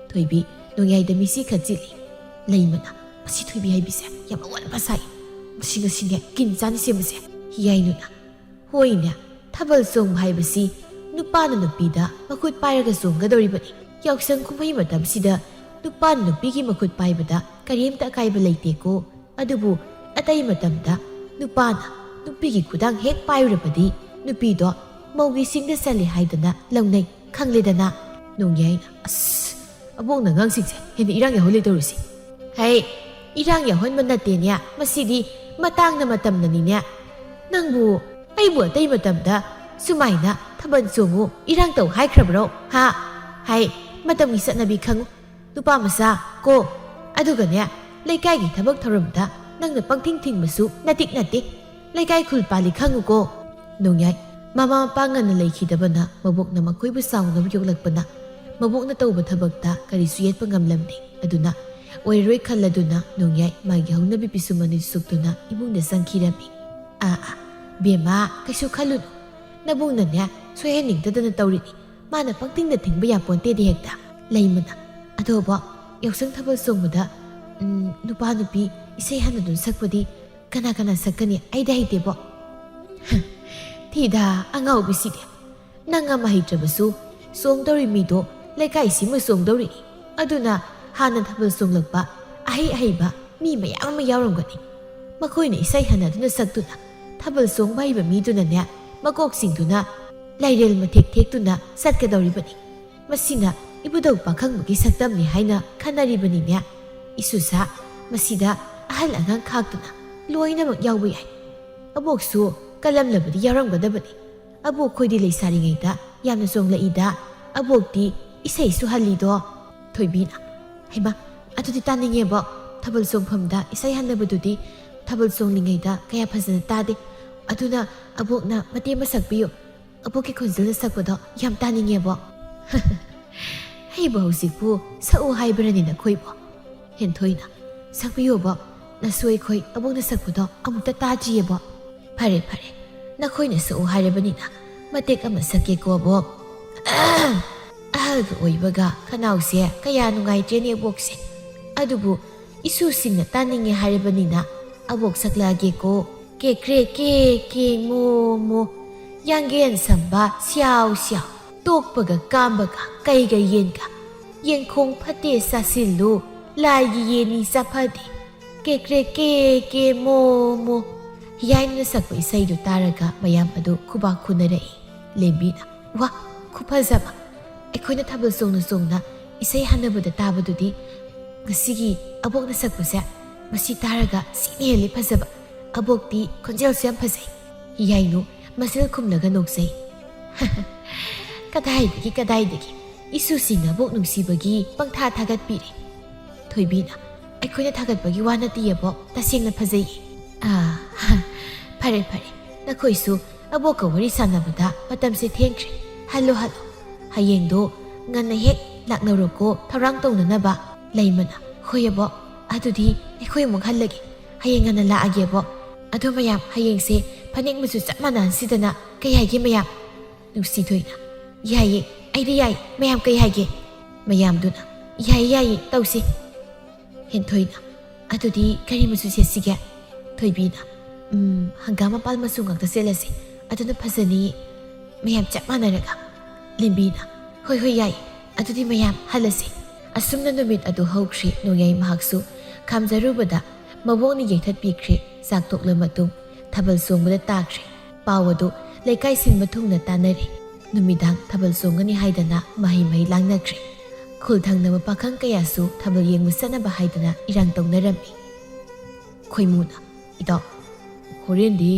ꯊꯣꯏꯕꯤ ꯅꯣꯡꯌꯥꯏꯗ ꯃꯤꯠꯁꯤ ꯈꯠꯆꯤꯜꯂꯤ꯫ ꯂꯩꯃꯅ, "ꯃꯁꯤ ꯊꯣꯏꯕꯤ ꯍꯥꯏꯕꯤꯁꯦ ꯌꯥꯝ ꯑꯋꯥꯠꯄ ꯁꯥꯏ꯫ ꯃꯁꯤ ꯉꯁꯤꯅꯦ ꯀꯤꯟ ꯆꯥꯅꯤ ꯁꯦꯝꯕꯁꯦ"꯫ ꯍꯤꯌꯥꯏꯅꯨꯅ, "ꯍꯣꯏꯅꯦ, ꯊꯥꯕꯜ ꯆꯣꯡꯕ ꯍꯥꯏꯕꯁꯤ ꯅꯨꯄꯥꯅ ꯅꯨꯄꯤꯗ ꯃꯈꯨꯠ ꯄꯥꯏꯔꯒ ꯆꯣꯡꯒꯗꯧꯔꯤꯕꯅꯤ꯫ ꯌꯥꯎꯁꯪ ꯀꯨꯝꯍꯩ ꯃꯇꯝꯁꯤꯗ ꯅꯨꯄꯥꯅ ꯅꯨꯄꯤꯒꯤ ꯃꯈꯨꯠ ꯄꯥꯏꯕꯗ ꯀꯔꯤꯝꯇ ꯑꯀꯥꯏꯕ ꯂꯩꯇꯦꯀꯣ꯫ ꯑꯗꯨꯕꯨ ꯑꯇꯩ ꯃꯇꯝꯗ ꯅꯨꯄꯥꯅ ꯅꯨꯄꯤꯒꯤ ꯈꯨꯗꯥꯡ ꯍꯦꯛ ꯄꯥꯏꯔꯨꯔꯕꯗꯤ ꯅꯨꯄꯤꯗꯣ ꯃꯧꯒꯤ ꯁꯤꯡꯗ ꯆꯜꯂꯤ ꯍꯥꯏꯗꯅ ꯂꯧꯅꯩ, ꯈꯪꯂꯦꯗꯅ"꯫ ꯅꯣꯡꯌꯥꯏꯅ, "ꯑꯁ, ꯑꯕꯣꯛꯅ ꯑꯉꯥꯡꯁꯤꯡꯁꯦ ꯍꯦꯟꯅ ꯏꯔꯥꯡ ꯌꯥꯎꯍꯜꯂꯦ ꯇꯧꯔꯤꯁꯦ"꯫ "ꯍꯩ, ꯏꯔꯥꯡ ꯌꯥꯎꯍꯟꯕ ꯅꯠꯇꯦꯅꯦ, ꯃꯁꯤꯗꯤ ꯃꯇꯥꯡꯅ ꯃꯇꯝꯅꯅꯤꯅꯦ꯫ ꯅꯪꯕꯨ ꯑꯩꯕꯨ ꯑꯇꯩ ꯃꯇꯝꯗ ꯁꯨꯃꯥꯏꯅ ꯊꯥꯕꯜ ꯆꯣꯡꯉꯨ, ꯏꯔꯥꯡ ꯇꯧ ꯍꯥꯏꯈ꯭ꯔꯕ꯭ꯔꯣ? ꯍꯥ? ꯍꯥꯏ, ꯃꯇꯝꯒꯤ ꯆꯠꯅꯕꯤ ꯈꯪꯉꯨ꯫ ꯅꯨꯄꯥ ꯃꯆꯥ ꯀꯣ꯫ ꯑꯗꯨꯒꯅꯦ, ꯂꯩꯀꯥꯏꯒꯤ ꯊꯕꯛ ꯊꯧꯔꯝꯗ ꯅꯪꯅ ꯄꯪꯊꯤꯡ ꯊꯤꯡꯕꯁꯨ ꯅꯇꯤꯛ ꯅꯠꯇꯦ꯫ ꯂꯩꯀꯥꯏ ꯈꯨꯜ ꯄꯥꯜꯂꯤ ꯈꯪꯉꯨꯀꯣ꯫ ꯅꯣꯡꯌꯥꯏ, ꯃꯃꯥ ꯃꯄꯥ ꯉꯟꯅ ꯂꯩꯈꯤꯗꯕꯅ ꯃꯕꯣꯛꯅ ꯃꯈꯣꯏꯕꯨ ꯆꯥꯎꯅꯕ ꯌꯣꯛꯂꯛꯄꯅ ꯃꯕꯣꯛꯅ ꯇꯧꯕ ꯊꯕꯛꯇ ꯀꯔꯤꯁꯨ ꯌꯦꯠꯄ ꯉꯝꯂꯝꯗꯦ꯫ ꯑꯗꯨꯅ ꯑꯣꯏꯔꯔꯣꯏ ꯈꯜꯂꯗꯨꯅ ꯅꯣꯡꯌꯥꯏ ꯃꯥꯒꯤ ꯍꯧꯅꯕꯤ ꯄꯤꯁꯨꯝ ꯑꯅꯤꯗꯨ ꯁꯨꯛꯇꯨꯅ ꯏꯃꯨꯡꯗ ꯆꯪꯈꯤꯔꯝꯃꯤ꯫ ꯑꯥ ꯑꯥ, ꯕꯦꯝꯃ, ꯀꯩꯁꯨ ꯈꯜꯂꯨꯅꯨ꯫ ꯅꯕꯨꯡꯅꯅꯦ ꯁꯣꯏꯍꯟꯅꯤꯡꯗꯗꯅ ꯇꯧꯔꯤꯅꯤ꯫ ꯃꯥꯅ ꯄꯪꯊꯤꯡꯗ ꯊꯤꯡꯕ ꯌꯥꯄꯣꯟꯇꯦꯗꯤ ꯍꯦꯛꯇ꯫ ꯂꯩꯃꯅ, ꯑꯗꯣꯕꯣ, ꯌꯥꯎꯁꯪ ꯊꯥꯕꯜ ꯆꯣꯡꯕꯗ, ꯎꯝ, ꯅꯨꯄꯥ ꯅꯨꯄꯤ ꯏꯁꯩ ꯍꯟꯅꯗꯨꯅ ꯁꯛꯄꯗꯤ ꯀꯅꯥ ꯀꯅꯥ ꯁꯛꯀꯅꯤ? ꯑꯩꯗꯤ ꯍꯩꯇꯦꯕꯣ꯫ ꯊꯤꯗ, ꯑꯉꯥꯎꯕꯤꯁꯤꯗꯤ꯫ ꯅꯪ ꯑꯃ ꯍꯩꯇ꯭ꯔꯕꯁꯨ ꯆꯣꯡꯗꯧꯔꯤ ꯃꯤꯗꯣ ꯂꯩꯀꯥꯏꯁꯤꯃ ꯆꯣꯡꯗꯧꯔꯤ꯫ ꯑꯗꯨꯅ ꯍꯥꯟꯅ ꯊꯥꯕꯜ ꯆꯣꯡꯂꯛꯄ ꯑꯍꯩ ꯑꯍꯩꯕ ꯃꯤ ꯃꯌꯥꯝ ꯑꯃ ꯌꯥꯎꯔꯝꯒꯅꯤ꯫ ꯃꯈꯣꯏꯅ ꯏꯁꯩ ꯍꯟꯅꯗꯨꯅ ꯁꯛꯇꯨꯅ ꯊꯥꯕꯜ ꯆꯣꯡꯕ ꯍꯩꯕ ꯃꯤꯗꯨꯅꯅꯦ ꯃꯀꯣꯛꯁꯤꯡꯗꯨꯅ ꯂꯥꯏꯔꯦꯜ ꯃꯊꯦꯛ ꯊꯦꯛꯇꯨꯅ ꯆꯠꯀꯗꯧꯔꯤꯕꯅꯤ꯫ ꯃꯁꯤꯅ ꯏꯕꯨꯙꯧ ꯄꯥꯈꯪꯕꯒꯤ ꯁꯛꯇꯝꯅꯤ ꯍꯥꯏꯅ ꯈꯟꯅꯔꯤꯕꯅꯤꯅꯦ꯫ ꯏꯁꯨꯁꯥ, ꯃꯁꯤꯗ ꯑꯍꯜ ꯑꯉꯥꯡ ꯈꯥꯛꯇꯨꯅ ꯂꯣꯏꯅꯃꯛ ꯌꯥꯎꯕ ꯌꯥꯏ꯫ ꯑꯕꯣꯛꯁꯨ ꯀꯜꯂꯝꯂꯕꯗꯤ ꯌꯥꯎꯔꯝꯒꯗꯕꯅꯤ꯫ ꯑꯕꯣꯛ ꯈꯣꯏꯗꯤ ꯂꯩꯁꯥꯔꯤꯉꯩꯗ ꯌꯥꯝꯅ ꯆꯣꯡꯂꯛꯏꯗ꯫ ꯑꯕꯣꯛꯇꯤ ꯏꯁꯩꯁꯨ ꯍꯜꯂꯤꯗꯣ꯫ ꯊꯣꯏꯕꯤꯅ, ꯍꯩꯃꯥ, ꯑꯗꯨꯗꯤ ꯇꯥꯅꯤꯡꯉꯦꯕꯣ꯫ ꯊꯥꯕꯜ ꯆꯣꯡꯐꯝꯗ ꯏꯁꯩ ꯍꯟꯅꯕꯗꯨꯗꯤ ꯊꯥꯕꯜ ꯆꯣꯡꯂꯤꯉꯩꯗ ꯀꯌꯥ ꯐꯖꯅ ꯇꯥꯗꯦ꯫ ꯑꯗꯨꯅ ꯑꯕꯣꯛꯅ ꯃꯇꯦꯛ ꯑꯃ ꯁꯛꯄꯤꯌꯨ꯫ ꯑꯕꯣꯛꯀꯤ ꯈꯣꯟꯖꯦꯜꯅ ꯁꯛꯄꯗꯣ ꯌꯥꯝ ꯇꯥꯅꯤꯡꯉꯦꯕꯣ꯫ ꯑꯩꯕꯨ ꯍꯧꯖꯤꯛꯄꯨ ꯁꯛꯎ ꯍꯥꯏꯕ꯭ꯔꯅꯦ ꯅꯈꯣꯏꯕꯣ? ꯍꯦꯟꯊꯣꯏꯅ, ꯁꯛꯄꯤꯌꯣꯕꯣ, ꯅꯁꯨ ꯑꯩꯈꯣꯏ ꯑꯕꯣꯛꯅ ꯁꯛꯄꯗꯣ ꯑꯃꯨꯛꯇ ꯇꯥꯗ꯭ꯔꯤꯌꯦꯕꯣ꯫ ꯐꯔꯦ ꯐꯔꯦ, ꯅꯈꯣꯏꯅ ꯁꯛꯎ ꯍꯥꯏꯔꯕꯅꯤꯅ ꯃꯇꯦꯛ ꯑꯃ ꯁꯛꯀꯦꯀꯣ ꯑꯕꯣꯛ꯫ ꯑꯍꯜꯒ ꯑꯣꯏꯕꯒ ꯈꯅꯥꯎꯁꯦ ꯀꯌꯥ ꯅꯨꯡꯉꯥꯏꯇ꯭ꯔꯦꯅꯦ ꯑꯕꯣꯛꯁꯦ꯫ ꯑꯗꯨꯕꯨ ꯏꯁꯨꯁꯤꯡꯅ ꯇꯥꯅꯤꯡꯉꯦ ꯍꯥꯏꯔꯕꯅꯤꯅ ꯑꯕꯣꯛ ꯁꯛꯂꯛꯑꯒꯦꯀꯣ꯫ ꯀꯦ ꯀ꯭ꯔꯦ ꯀꯦ ꯀꯦ ꯃꯣ ꯃꯣ, ꯌꯥꯡꯒꯦꯟ ꯁꯝꯕ ꯁ꯭ꯌꯥꯎ ꯁ꯭ꯌꯥꯎ, ꯇꯣꯛꯄꯒ ꯀꯥꯝꯕꯒ ꯀꯩꯒ ꯌꯦꯟꯒ, ꯌꯦꯟꯈꯣꯡ ꯐꯠꯇꯦ ꯆꯥꯁꯤꯜꯂꯨ, ꯂꯥꯏꯒꯤ ꯌꯦꯟꯅꯤ ꯆꯥꯐꯗꯦ꯫ ꯀꯦ ꯀ꯭ꯔꯦ ꯀꯦ ꯀꯦ ꯃꯣ ꯃꯣ꯫ ꯍꯤꯌꯥꯏꯅ ꯁꯛꯄ ꯏꯁꯩꯗꯨ ꯇꯥꯔꯒ ꯃꯌꯥꯝ ꯑꯗꯨ ꯈꯨꯕꯥꯛ ꯈꯨꯅꯔꯛꯏ꯫ ꯂꯦꯝꯕꯤꯅ, ꯋꯥ, ꯈꯨꯐꯖꯕ! ꯑꯩꯈꯣꯏꯅ ꯊꯥꯕꯜ ꯆꯣꯡꯅ ꯆꯣꯡꯅ ꯏꯁꯩ ꯍꯟꯅꯕꯗ ꯇꯥꯕꯗꯨꯗꯤ ꯉꯁꯤꯒꯤ ꯑꯕꯣꯛꯅ ꯁꯛꯄꯁꯦ, ꯃꯁꯤ ꯇꯥꯔꯒ ꯁꯤꯅ ꯍꯦꯜꯂꯤ ꯐꯖꯕ꯫ ꯑꯕꯣꯛꯇꯤ ꯈꯣꯟꯖꯦꯜꯁꯨ ꯌꯥꯝ ꯐꯖꯩ꯫ ꯍꯤꯌꯥꯏꯅꯨ, ꯃꯁꯤꯜ ꯈꯨꯝꯂꯒ ꯅꯣꯛꯆꯩ꯫ "ꯀꯗꯥꯏꯗꯒꯤ, ꯀꯗꯥꯏꯗꯒꯤ? ꯏꯁꯨꯁꯤꯡꯅꯕꯨ ꯅꯨꯡꯁꯤꯕꯒꯤ ꯄꯪꯊꯥ ꯊꯥꯒꯠꯄꯤꯔꯦ꯫" ꯊꯣꯏꯕꯤꯅ, "ꯑꯩꯈꯣꯏꯅ ꯊꯥꯒꯠꯄꯒꯤ ꯋꯥ ꯅꯠꯇꯤꯌꯦꯕꯣ, ꯇꯁꯦꯡꯅ ꯐꯖꯩꯌꯦ꯫" "ꯑꯥ, ꯐꯔꯦ, ꯐꯔꯦ, ꯅꯈꯣꯏꯁꯨ ꯑꯕꯣꯛꯀ ꯋꯥꯔꯤ ꯁꯥꯟꯅꯕꯗ ꯃꯇꯝꯁꯦ ꯊꯦꯡꯈ꯭ꯔꯦ꯫ Hello, hello. ꯍꯌꯦꯡꯗꯣ ꯉꯟꯅ ꯍꯦꯛ ꯂꯥꯛꯅꯔꯣꯀꯣ, ꯊꯧꯔꯥꯡ ꯇꯧꯅꯅꯕ꯫" ꯂꯩꯃꯅ, "ꯍꯣꯏ ꯑꯕꯣꯛ, ꯑꯗꯨꯗꯤ ꯑꯩꯈꯣꯏ ꯑꯃꯨꯛ ꯍꯜꯂꯒꯦ꯫ ꯍꯌꯦꯡ ꯉꯟꯅ ꯂꯥꯛꯑꯒꯦ ꯑꯕꯣꯛ꯫ ꯑꯗꯣ ꯃꯌꯥꯝ ꯍꯌꯦꯡꯁꯦ ꯐꯅꯦꯛ ꯃꯆꯨ ꯆꯞ ꯃꯥꯟꯅꯍꯟꯁꯤꯗꯅ, ꯀꯩ ꯍꯥꯏꯒꯦ ꯃꯌꯥꯝ?" ꯅꯨꯡꯁꯤꯊꯣꯏꯅ, "ꯌꯥꯏꯌꯦ, ꯑꯩꯗꯤ ꯌꯥꯏ꯫ ꯃꯌꯥꯝ ꯀꯩ ꯍꯥꯏꯒꯦ?" ꯃꯌꯥꯝꯗꯨꯅ, "ꯌꯥꯏꯌꯦ, ꯌꯥꯏꯌꯦ, ꯇꯧꯁꯤ꯫" ꯍꯦꯟꯊꯣꯏꯅ, "ꯑꯗꯨꯗꯤ ꯀꯔꯤ ꯃꯆꯨ ꯁꯦꯠꯁꯤꯒꯦ?" ꯊꯣꯏꯕꯤꯅ, "ꯎꯝ, ꯍꯪꯒꯥꯝ ꯃꯄꯥꯜ ꯃꯆꯨ ꯉꯥꯛꯇ ꯁꯦꯠꯂꯁꯤ꯫ ꯑꯗꯨꯅ ꯐꯖꯅꯤꯌꯦ, ꯃꯌꯥꯝ ꯆꯞ ꯃꯥꯟꯅꯔꯒ꯫" ꯂꯦꯝꯕꯤꯅ, "ꯍꯣꯏ, ꯍꯣꯏ, ꯌꯥꯏ꯫ ꯑꯗꯨꯗꯤ ꯃꯌꯥꯝ ꯍꯜꯂꯁꯤ꯫" ꯑꯁꯨꯝꯅ ꯅꯨꯃꯤꯠ ꯑꯗꯨ ꯍꯧꯈ꯭ꯔꯦ꯫ ꯅꯣꯡꯌꯥꯏ ꯃꯍꯥꯛꯁꯨ ꯈꯥꯝꯖꯔꯨꯕꯗ ꯃꯕꯣꯛꯅ ꯌꯩꯊꯠꯄꯤꯈ꯭ꯔꯦ꯫ ꯆꯥꯛ ꯇꯣꯛꯂ ꯃꯇꯨꯡ ꯊꯥꯕꯜ ꯆꯣꯡꯕꯗ ꯇꯥꯈ꯭ꯔꯦ꯫ ꯄꯥꯎ ꯑꯗꯨ ꯂꯩꯀꯥꯏ ꯁꯤꯟꯕ ꯊꯨꯡꯅ ꯇꯥꯅꯔꯦ꯫ ꯅꯨꯃꯤꯗꯥꯡ ꯊꯥꯕꯜ ꯆꯣꯡꯒꯅꯤ ꯍꯥꯏꯗꯅ ꯃꯍꯩ ꯃꯍꯩ ꯂꯥꯡꯅꯈ꯭ꯔꯦ꯫ ꯈꯨꯜ ꯊꯪꯅꯕ ꯄꯥꯈꯪ ꯀꯌꯥꯁꯨ ꯊꯥꯕꯜ ꯌꯦꯡꯕ ꯆꯠꯅꯕ ꯍꯥꯏꯗꯅ ꯏꯔꯥꯡ ꯇꯧꯅꯔꯝꯃꯤ꯫ ꯈꯣꯏꯃꯨꯅ, "ꯏꯇꯥꯎ, ꯍꯣꯔꯦꯟꯗꯤ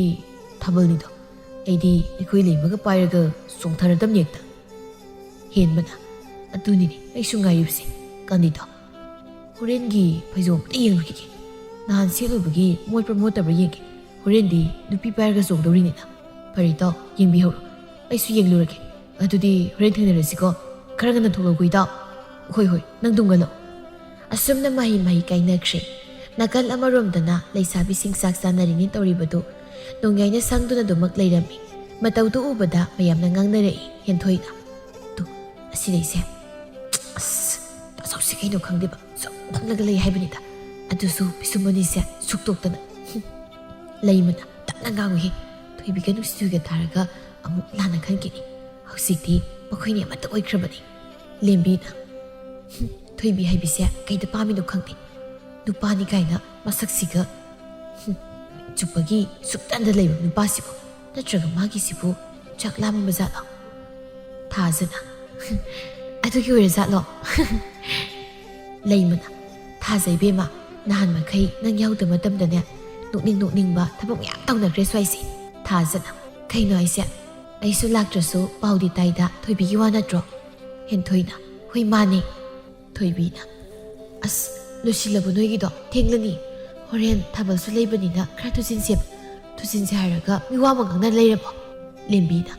ꯊꯥꯕꯜꯅꯤꯗꯣ꯫ ꯑꯩꯗꯤ ꯑꯩꯈꯣꯏ ꯂꯩꯃꯒ ꯄꯥꯏꯔꯒ ꯆꯣꯡꯊꯔꯗꯝꯅꯤ ꯍꯦꯛꯇ꯫" ꯍꯦꯟꯕꯅ, "ꯑꯗꯨꯅꯤꯅꯦ ꯑꯩꯁꯨ ꯉꯥꯏꯔꯤꯕꯁꯦ꯫ ꯀꯥꯟꯗꯤꯗꯣ, ꯍꯣꯔꯦꯟꯒꯤ ꯐꯩꯖꯣꯝ ꯑꯝꯇ ꯌꯦꯡꯂꯨꯈꯤꯒꯦ꯫ ꯅꯍꯥꯟ ꯁꯦꯠꯂꯨꯕꯒꯤ ꯃꯣꯠꯄ꯭ꯔ ꯃꯣꯠꯇꯕ꯭ꯔ ꯌꯦꯡꯒꯦ꯫ ꯍꯣꯔꯦꯟꯗꯤ ꯅꯨꯄꯤ ꯄꯥꯏꯔꯒ ꯆꯣꯡꯗꯧꯔꯤꯅꯤꯅ꯫" "ꯐꯔꯦ ꯏꯇꯥꯎ, ꯌꯦꯡꯕꯤꯍꯧꯔꯣ꯫ ꯑꯩꯁꯨ ꯌꯦꯡꯂꯨꯔꯒꯦ꯫ ꯑꯗꯨꯗꯤ ꯍꯣꯔꯦꯟ ꯊꯦꯡꯅꯔꯁꯤꯀꯣ꯫ ꯈꯔ ꯉꯟꯅ ꯊꯣꯛꯂꯛꯎꯀꯣ ꯏꯇꯥꯎ꯫" "ꯍꯣꯏ, ꯍꯣꯏ, ꯅꯪ ꯇꯨꯝꯒꯜꯂꯣ꯫" ꯑꯁꯨꯝꯅ ꯃꯍꯩ ꯃꯍꯩ ꯀꯥꯏꯅꯈ꯭ꯔꯦ꯫ ꯅꯥꯀꯜ ꯑꯃꯔꯣꯝꯗꯅ ꯂꯩꯁꯥꯕꯤꯁꯤꯡ ꯆꯥꯛ ꯆꯥꯅꯔꯤꯅꯤ ꯇꯧꯔꯤꯕꯗꯨ ꯅꯣꯡꯌꯥꯏꯅ ꯁꯪꯗꯨꯅ ꯑꯗꯨꯃꯛ ꯂꯩꯔꯝꯃꯤ꯫ ꯃꯇꯧꯗꯨ ꯎꯕꯗ ꯃꯌꯥꯝꯅ ꯉꯥꯡꯅꯔꯛꯏ꯫ ꯍꯦꯟꯊꯣꯏꯅ, "ꯇꯨ, ꯑꯁꯤꯗꯩꯁꯦ ꯑꯁ, ꯇꯥꯖꯧꯁꯤ ꯀꯩꯅꯣ ꯈꯪꯗꯦꯕ, ꯁꯨꯝ ꯐꯝꯂꯒ ꯂꯩ ꯍꯥꯏꯕꯅꯤꯗ꯫ ꯑꯗꯨꯁꯨ ꯄꯤꯁꯨꯝ ꯑꯅꯤꯁꯦ ꯁꯨꯛꯇꯣꯛꯇꯅ꯫" ꯂꯩꯃꯅ, "ꯇꯞꯅ ꯉꯥꯡꯉꯨꯍꯦ, ꯊꯣꯏꯕꯤꯒ ꯅꯨꯡꯁꯤꯊꯣꯏꯒ ꯇꯥꯔꯒ ꯑꯃꯨꯛ ꯂꯥꯟꯅ ꯈꯟꯈꯤꯅꯤ꯫ ꯍꯧꯖꯤꯛꯇꯤ ꯃꯈꯣꯏꯅꯤ ꯑꯃꯠꯇ ꯑꯣꯏꯈ꯭ꯔꯕꯅꯤ꯫" ꯂꯦꯝꯕꯤꯅ, "ꯍꯨꯝ, ꯊꯣꯏꯕꯤ ꯍꯥꯏꯕꯤꯁꯦ ꯀꯩꯗ ꯄꯥꯝꯃꯤꯅꯣ ꯈꯪꯗꯦ꯫ ꯅꯨꯄꯥꯅꯤ ꯀꯥꯏꯅ ꯃꯁꯛꯁꯤꯒ, ꯍꯨꯝ, ꯆꯨꯞꯄꯒꯤ ꯁꯨꯛꯇꯟꯗ ꯂꯩꯕ ꯅꯨꯄꯥꯁꯤꯕꯨ, ꯅꯠꯇ꯭ꯔꯒ ꯃꯥꯒꯤꯁꯤꯕꯨ ꯆꯥꯛ ꯂꯥꯝꯃꯝꯕ ꯖꯥꯠꯂꯣ?" ꯊꯥꯖꯅ, "ꯑꯗꯨꯒꯤ ꯑꯣꯏꯔꯖꯥꯠꯂꯣ?" ꯂꯩꯃꯅ, "ꯊꯥꯖ ꯏꯕꯦꯝꯃ, ꯅꯍꯥꯟ ꯃꯈꯩ ꯅꯪ ꯌꯥꯎꯗꯕ ꯃꯇꯝꯗꯅꯦ, ꯅꯣꯛꯅꯤꯡ ꯅꯣꯛꯅꯤꯡꯕ ꯊꯕꯛ ꯃꯌꯥꯝ ꯇꯧꯅꯈ꯭ꯔꯦ ꯁ꯭ꯋꯥꯏꯁꯦ꯫" ꯊꯥꯖꯅ, "ꯀꯩꯅꯣ ꯍꯥꯏꯁꯦ? ꯑꯩꯁꯨ ꯂꯥꯛꯇ꯭ꯔꯁꯨ ꯄꯥꯎꯗꯤ ꯇꯥꯏꯗ, ꯊꯣꯏꯕꯤꯒꯤ ꯋꯥ ꯅꯠꯇ꯭ꯔꯣ?" ꯍꯦꯟꯊꯣꯏꯅ, "ꯍꯣꯏ, ꯃꯥꯅꯦ꯫" ꯊꯣꯏꯕꯤꯅ, "ꯑꯁ, ꯂꯣꯏꯁꯤꯜꯂꯕꯣ ꯅꯣꯏꯒꯤꯗꯣ? ꯊꯦꯡꯂꯅꯤ꯫ ꯍꯣꯔꯦꯟ ꯊꯥꯕꯜꯁꯨ ꯂꯩꯕꯅꯤꯅ ꯈꯔ ꯊꯨꯖꯤꯟꯁꯦꯕ꯫ ꯊꯨꯖꯤꯟꯁꯦ ꯍꯥꯏꯔꯒ ꯃꯤꯋꯥ ꯑꯃ ꯉꯥꯡꯅ ꯂꯩꯔꯕꯣ?" ꯂꯦꯝꯕꯤꯅ,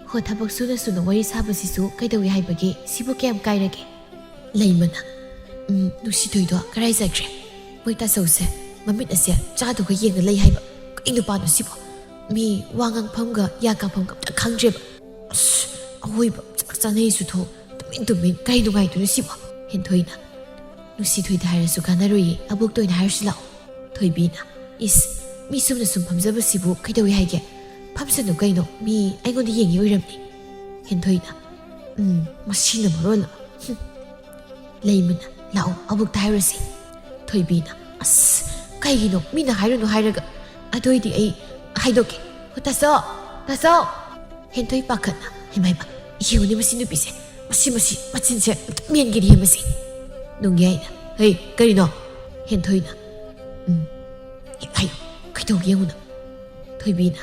"ꯍꯣ, ꯊꯕꯛ ꯁꯨꯅ ꯁꯨꯅ ꯋꯥꯔꯤ ꯁꯥꯕꯁꯤꯁꯨ ꯀꯩꯗꯧꯏ ꯍꯥꯏꯕꯒꯦ? ꯁꯤꯕꯨ ꯀꯌꯥꯝ ꯀꯥꯏꯔꯒꯦ?" ꯂꯩꯃꯅ, "ꯎꯝ, ꯅꯨꯡꯁꯤꯊꯣꯏꯗꯣ ꯀꯔꯥꯏ ꯆꯠꯈ꯭ꯔꯦ? ꯃꯣꯏ ꯇꯥꯆꯧꯁꯦ ꯃꯃꯤꯠ ꯑꯁꯦ ꯆꯥꯗꯨꯒ ꯌꯦꯡꯉ ꯂꯩ ꯍꯥꯏꯕ꯫ ꯀꯩ ꯅꯨꯄꯥꯅꯣ ꯁꯤꯕꯣ? ꯃꯤ ꯋꯥ ꯉꯥꯡꯐꯝꯒ ꯌꯥ ꯀꯥꯐꯝꯒ ꯑꯝꯇ ꯈꯪꯗ꯭ꯔꯦꯕ꯫ ꯑꯁ, ꯑꯋꯣꯏꯕ ꯆꯥꯛ ꯆꯥꯅꯩꯁꯨ ꯊꯣꯛ, ꯇꯨꯃꯤꯟ ꯇꯨꯃꯤꯟ ꯀꯔꯤ ꯅꯨꯡꯉꯥꯏꯗꯣꯏꯅꯣ ꯁꯤꯕꯣ?" ꯍꯦꯟꯊꯣꯏꯅ, "ꯅꯨꯡꯁꯤꯊꯣꯏꯗ ꯍꯥꯏꯔꯁꯨ ꯀꯥꯟꯅꯔꯣꯏꯌꯦ, ꯑꯕꯣꯛꯇ ꯑꯣꯏꯅ ꯍꯥꯏꯔꯨꯁꯤ ꯂꯥꯛꯑꯣ꯫" ꯊꯣꯏꯕꯤꯅ, "ꯏꯁ, ꯃꯤ ꯆꯨꯝꯅ ꯁꯨꯝ ꯐꯝꯖꯕꯁꯤꯕꯨ ꯀꯩꯗꯧꯏ ꯍꯥꯏꯒꯦ? ꯐꯝꯁꯅꯨ ꯀꯩꯅꯣ, ꯃꯤ ꯑꯩꯉꯣꯟꯗ ꯌꯦꯡꯉꯤ ꯑꯣꯏꯔꯝꯅꯤ꯫" ꯍꯦꯟꯊꯣꯏꯅ, "ꯎꯝ, ꯃꯁꯤꯅ ꯃꯔꯣꯜ ꯑꯃ꯫ ꯍꯨꯝ꯫" ꯂꯩꯃꯅ, "ꯂꯥꯛꯑꯣ, ꯑꯕꯣꯛꯇ ꯍꯥꯏꯔꯨꯁꯤ꯫" ꯊꯣꯏꯕꯤꯅ, "ꯑꯁ, ꯀꯩꯒꯤꯅꯣ ꯃꯤꯅ ꯍꯥꯏꯔꯨꯅꯨ ꯍꯥꯏꯔꯒ? ꯑꯗꯨ ꯑꯣꯏꯗꯤ ꯑꯩ ꯍꯥꯏꯗꯣꯛꯀꯦ꯫ ꯍꯣ, ꯇꯥꯆꯧ, ꯇꯥꯆꯧ!" ꯍꯦꯟꯊꯣꯏ ꯄꯥꯈꯠꯅ, "ꯍꯩꯃꯥ, ꯍꯩꯃꯥ, ꯌꯦꯡꯉꯨꯅꯦ ꯃꯁꯤ ꯅꯨꯄꯤꯁꯦ, ꯃꯁꯤ, ꯃꯁꯤ, ꯃꯆꯤꯟꯁꯦ ꯑꯝꯇ ꯃꯦꯟꯒꯦꯅꯦꯍꯦ ꯃꯁꯤ꯫" ꯅꯣꯡꯌꯥꯏꯅ, "ꯍꯩ, ꯀꯔꯤꯅꯣ?" ꯍꯦꯟꯊꯣꯏꯅ, "ꯎꯝ, ꯍꯥꯏꯌꯨ, ꯀꯩꯗꯧꯒꯦ ꯌꯦꯡꯉꯨꯅ꯫" ꯊꯣꯏꯕꯤꯅ,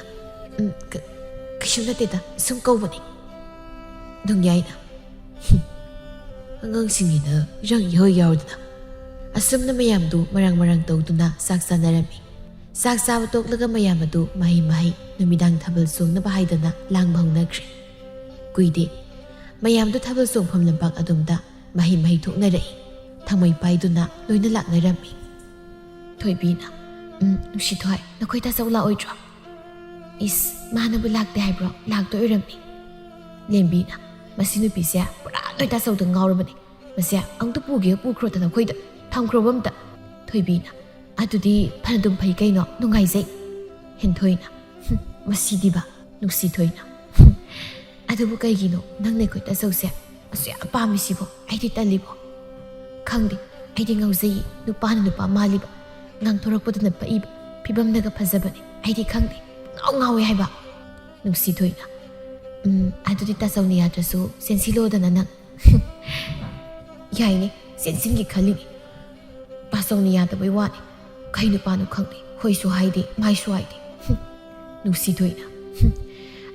"ꯎꯝ, ꯀ-, ꯀꯩꯁꯨ ꯅꯠꯇꯦꯗ, ꯁꯨꯝ ꯀꯧꯕꯅꯦ꯫" ꯅꯣꯡꯌꯥꯏꯅ, "ꯍꯨꯝ, ꯑꯉꯥꯡꯁꯤꯡꯒꯤꯅ ꯏꯔꯥꯡ ꯏꯍꯧ ꯌꯥꯎꯗꯅ꯫" ꯑꯁꯨꯝꯅ ꯃꯌꯥꯝꯗꯨ ꯃꯔꯥꯡ ꯃꯔꯥꯡ ꯇꯧꯗꯨꯅ ꯆꯥꯛ ꯆꯥꯅꯔꯝꯃꯤ꯫ ꯆꯥꯛ ꯆꯥꯕ ꯇꯣꯛꯂꯒ ꯃꯌꯥꯝ ꯑꯗꯨ ꯃꯍꯩ ꯃꯍꯩ ꯅꯨꯃꯤꯗꯥꯡ ꯊꯥꯕꯜ ꯆꯣꯡꯅꯕ ꯍꯥꯏꯗꯅ ꯂꯥꯡꯕ ꯍꯧꯅꯈ꯭ꯔꯦ꯫ ꯀꯨꯏꯗꯦ, ꯃꯌꯥꯝꯗꯨ ꯊꯥꯕꯜ ꯆꯣꯡꯐꯝ ꯂꯝꯄꯥꯛ ꯑꯗꯣꯝꯗ ꯃꯍꯩ ꯃꯍꯩ ꯊꯣꯛꯅꯔꯛꯏ꯫ ꯊꯃꯩ ꯄꯥꯏꯗꯨꯅ ꯂꯣꯏꯅ ꯂꯥꯛꯅꯔꯝꯃꯤ꯫ ꯊꯣꯏꯕꯤꯅ, "ꯎꯝ, ꯅꯨꯡꯁꯤꯊꯣꯏ, ꯅꯈꯣꯏ ꯇꯥꯆꯧ ꯂꯥꯛꯑꯣꯏꯗ꯭ꯔꯣ?" "ꯏꯁ, ꯃꯥꯅꯕꯨ ꯂꯥꯛꯇꯦ ꯍꯥꯏꯕ꯭ꯔꯣ? ꯂꯥꯛꯇꯣꯏ ꯑꯣꯏꯔꯝꯅꯤ꯫" ꯂꯦꯝꯕꯤꯅ, "ꯃꯁꯤ ꯅꯨꯄꯤꯁꯦ ꯄꯨꯔꯥ ꯅꯣꯏ ꯇꯥꯆꯧꯗ ꯉꯥꯎꯔꯕꯅꯤ꯫ ꯃꯁꯦ ꯑꯃꯨꯛꯇ ꯄꯨꯒꯦ ꯄꯨꯈ꯭ꯔꯣꯗꯅ ꯑꯩꯈꯣꯏꯗ, ꯊꯝꯈ꯭ꯔꯣꯕ ꯑꯝꯇ꯫" ꯊꯣꯏꯕꯤꯅ, "ꯑꯗꯨꯗꯤ ꯐꯅꯗꯨꯝ ꯐꯩ ꯀꯩꯅꯣ, ꯅꯨꯡꯉꯥꯏꯖꯩ꯫" ꯍꯦꯟꯊꯣꯏꯅ, "ꯍꯨꯝ, ꯃꯁꯤꯗꯤꯕ, ꯅꯨꯡꯁꯤꯊꯣꯏꯅ, ꯍꯨꯝ, ꯑꯗꯨꯕꯨ ꯀꯩꯒꯤꯅꯣ ꯅꯪꯅ ꯑꯩꯈꯣꯏ ꯇꯥꯆꯧꯁꯦ ꯑꯁꯨꯛ ꯌꯥꯝ ꯄꯥꯝꯃꯤꯁꯤꯕꯣ? ꯑꯩꯗꯤ ꯇꯜꯂꯤꯕꯣ꯫ ꯈꯪꯗꯦ, ꯑꯩꯗꯤ ꯉꯥꯎꯖꯩꯌꯦ, ꯅꯨꯄꯥꯅ ꯅꯨꯄꯥ ꯃꯥꯜꯂꯤꯕ, ꯉꯥꯡꯊꯣꯔꯛꯄꯗꯅ ꯄꯛꯏꯕ, ꯐꯤꯕꯝꯅꯒ ꯐꯖꯕꯅꯦ꯫ ꯑꯩꯗꯤ ꯈꯪꯗꯦ, ꯉꯥꯎ ꯉꯥꯎꯋꯦ ꯍꯥꯏꯕ꯫" ꯅꯨꯡꯁꯤꯊꯣꯏꯅ, "ꯎꯝ, ꯑꯗꯨꯗꯤ ꯇꯥꯆꯧꯅ ꯌꯥꯗ꯭ꯔꯁꯨ ꯆꯦꯟꯁꯤꯜꯂꯣꯗꯅ ꯅꯪ꯫" "ꯌꯥꯏꯅꯦ, ꯆꯦꯟꯁꯤꯟꯒꯦ ꯈꯜꯂꯤꯅꯦ꯫ ꯇꯥꯆꯧꯅ ꯌꯥꯗꯕꯩ ꯋꯥꯅꯤ꯫ ꯀꯩ ꯅꯨꯄꯥꯅꯣ ꯈꯪꯗꯦ, ꯍꯣꯏꯁꯨ ꯍꯥꯏꯗꯦ, ꯃꯥꯏꯁꯨ ꯍꯥꯏꯗꯦ꯫" ꯍꯨꯝ꯫ ꯅꯨꯡꯁꯤꯊꯣꯏꯅ,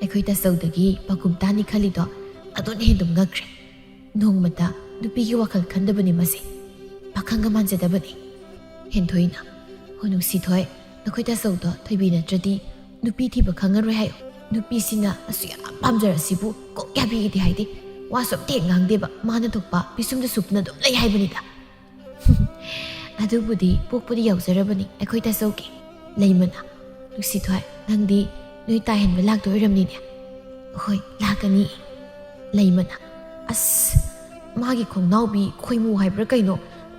ꯑꯩꯈꯣꯏ ꯇꯥꯆꯧꯗꯒꯤ ꯄꯥꯎꯈꯨꯝ ꯇꯥꯅꯤ ꯈꯜꯂꯤꯗꯣ ꯑꯗꯨꯅ ꯍꯦꯟꯗꯨꯝ ꯉꯛꯈ꯭ꯔꯦ꯫ ꯅꯣꯡꯃꯇ ꯅꯨꯄꯤꯒꯤ ꯋꯥꯈꯜ ꯈꯟꯗꯕꯅꯤ ꯃꯁꯦ꯫ ꯄꯥꯈꯪꯒ ꯃꯥꯟꯖꯗꯕꯅꯤ꯫ ꯍꯦꯟꯊꯣꯏꯅ, "ꯍꯣ ꯅꯨꯡꯁꯤꯊꯣꯏ, ꯅꯈꯣꯏ ꯇꯥꯆꯧꯗꯣ ꯊꯣꯏꯕꯤ ꯅꯠꯇ꯭ꯔꯗꯤ ꯅꯨꯄꯤ ꯊꯤꯕ ꯈꯪꯉꯔꯣꯏ ꯍꯥꯏꯌꯣ꯫ ꯅꯨꯄꯤꯁꯤꯅ ꯑꯁꯨꯛ ꯌꯥꯝ ꯄꯥꯝꯖꯔꯁꯤꯕꯨ ꯀꯣꯛ ꯌꯥꯕꯤꯒꯤꯗꯤ ꯍꯥꯏꯗꯦ꯫ ꯋꯥꯁꯨ ꯑꯝꯇ ꯍꯦꯛ ꯉꯥꯡꯗꯦꯕ꯫ ꯃꯥꯅ ꯊꯣꯛꯄ ꯄꯤꯁꯨꯝꯗ ꯁꯨꯞꯇꯨꯅ ꯑꯗꯨꯝ ꯂꯩ ꯍꯥꯏꯕꯅꯤꯗ꯫" "ꯑꯗꯨꯕꯨꯗꯤ ꯄꯣꯛꯄꯗꯤ ꯌꯥꯎꯖꯔꯕꯅꯤ ꯑꯩꯈꯣꯏ ꯇꯥꯆꯧꯒꯤ꯫" ꯂꯩꯃꯅ, "ꯅꯨꯡꯁꯤꯊꯣꯏ, ꯅꯪꯗꯤ ꯅꯣꯏ ꯇꯥ ꯍꯦꯟꯕ ꯂꯥꯛꯇꯣꯏ ꯑꯣꯏꯔꯝꯅꯤꯅꯦ꯫" "ꯍꯣꯏ, ꯂꯥꯛꯀꯅꯤ꯫" ꯂꯩꯃꯅ, "ꯑꯁ, ꯃꯥꯒꯤ ꯈꯣꯡꯅꯥꯎꯕꯤ ꯈꯣꯏꯃꯨ ꯍꯥꯏꯕ꯭ꯔꯥ ꯀꯩꯅꯣ,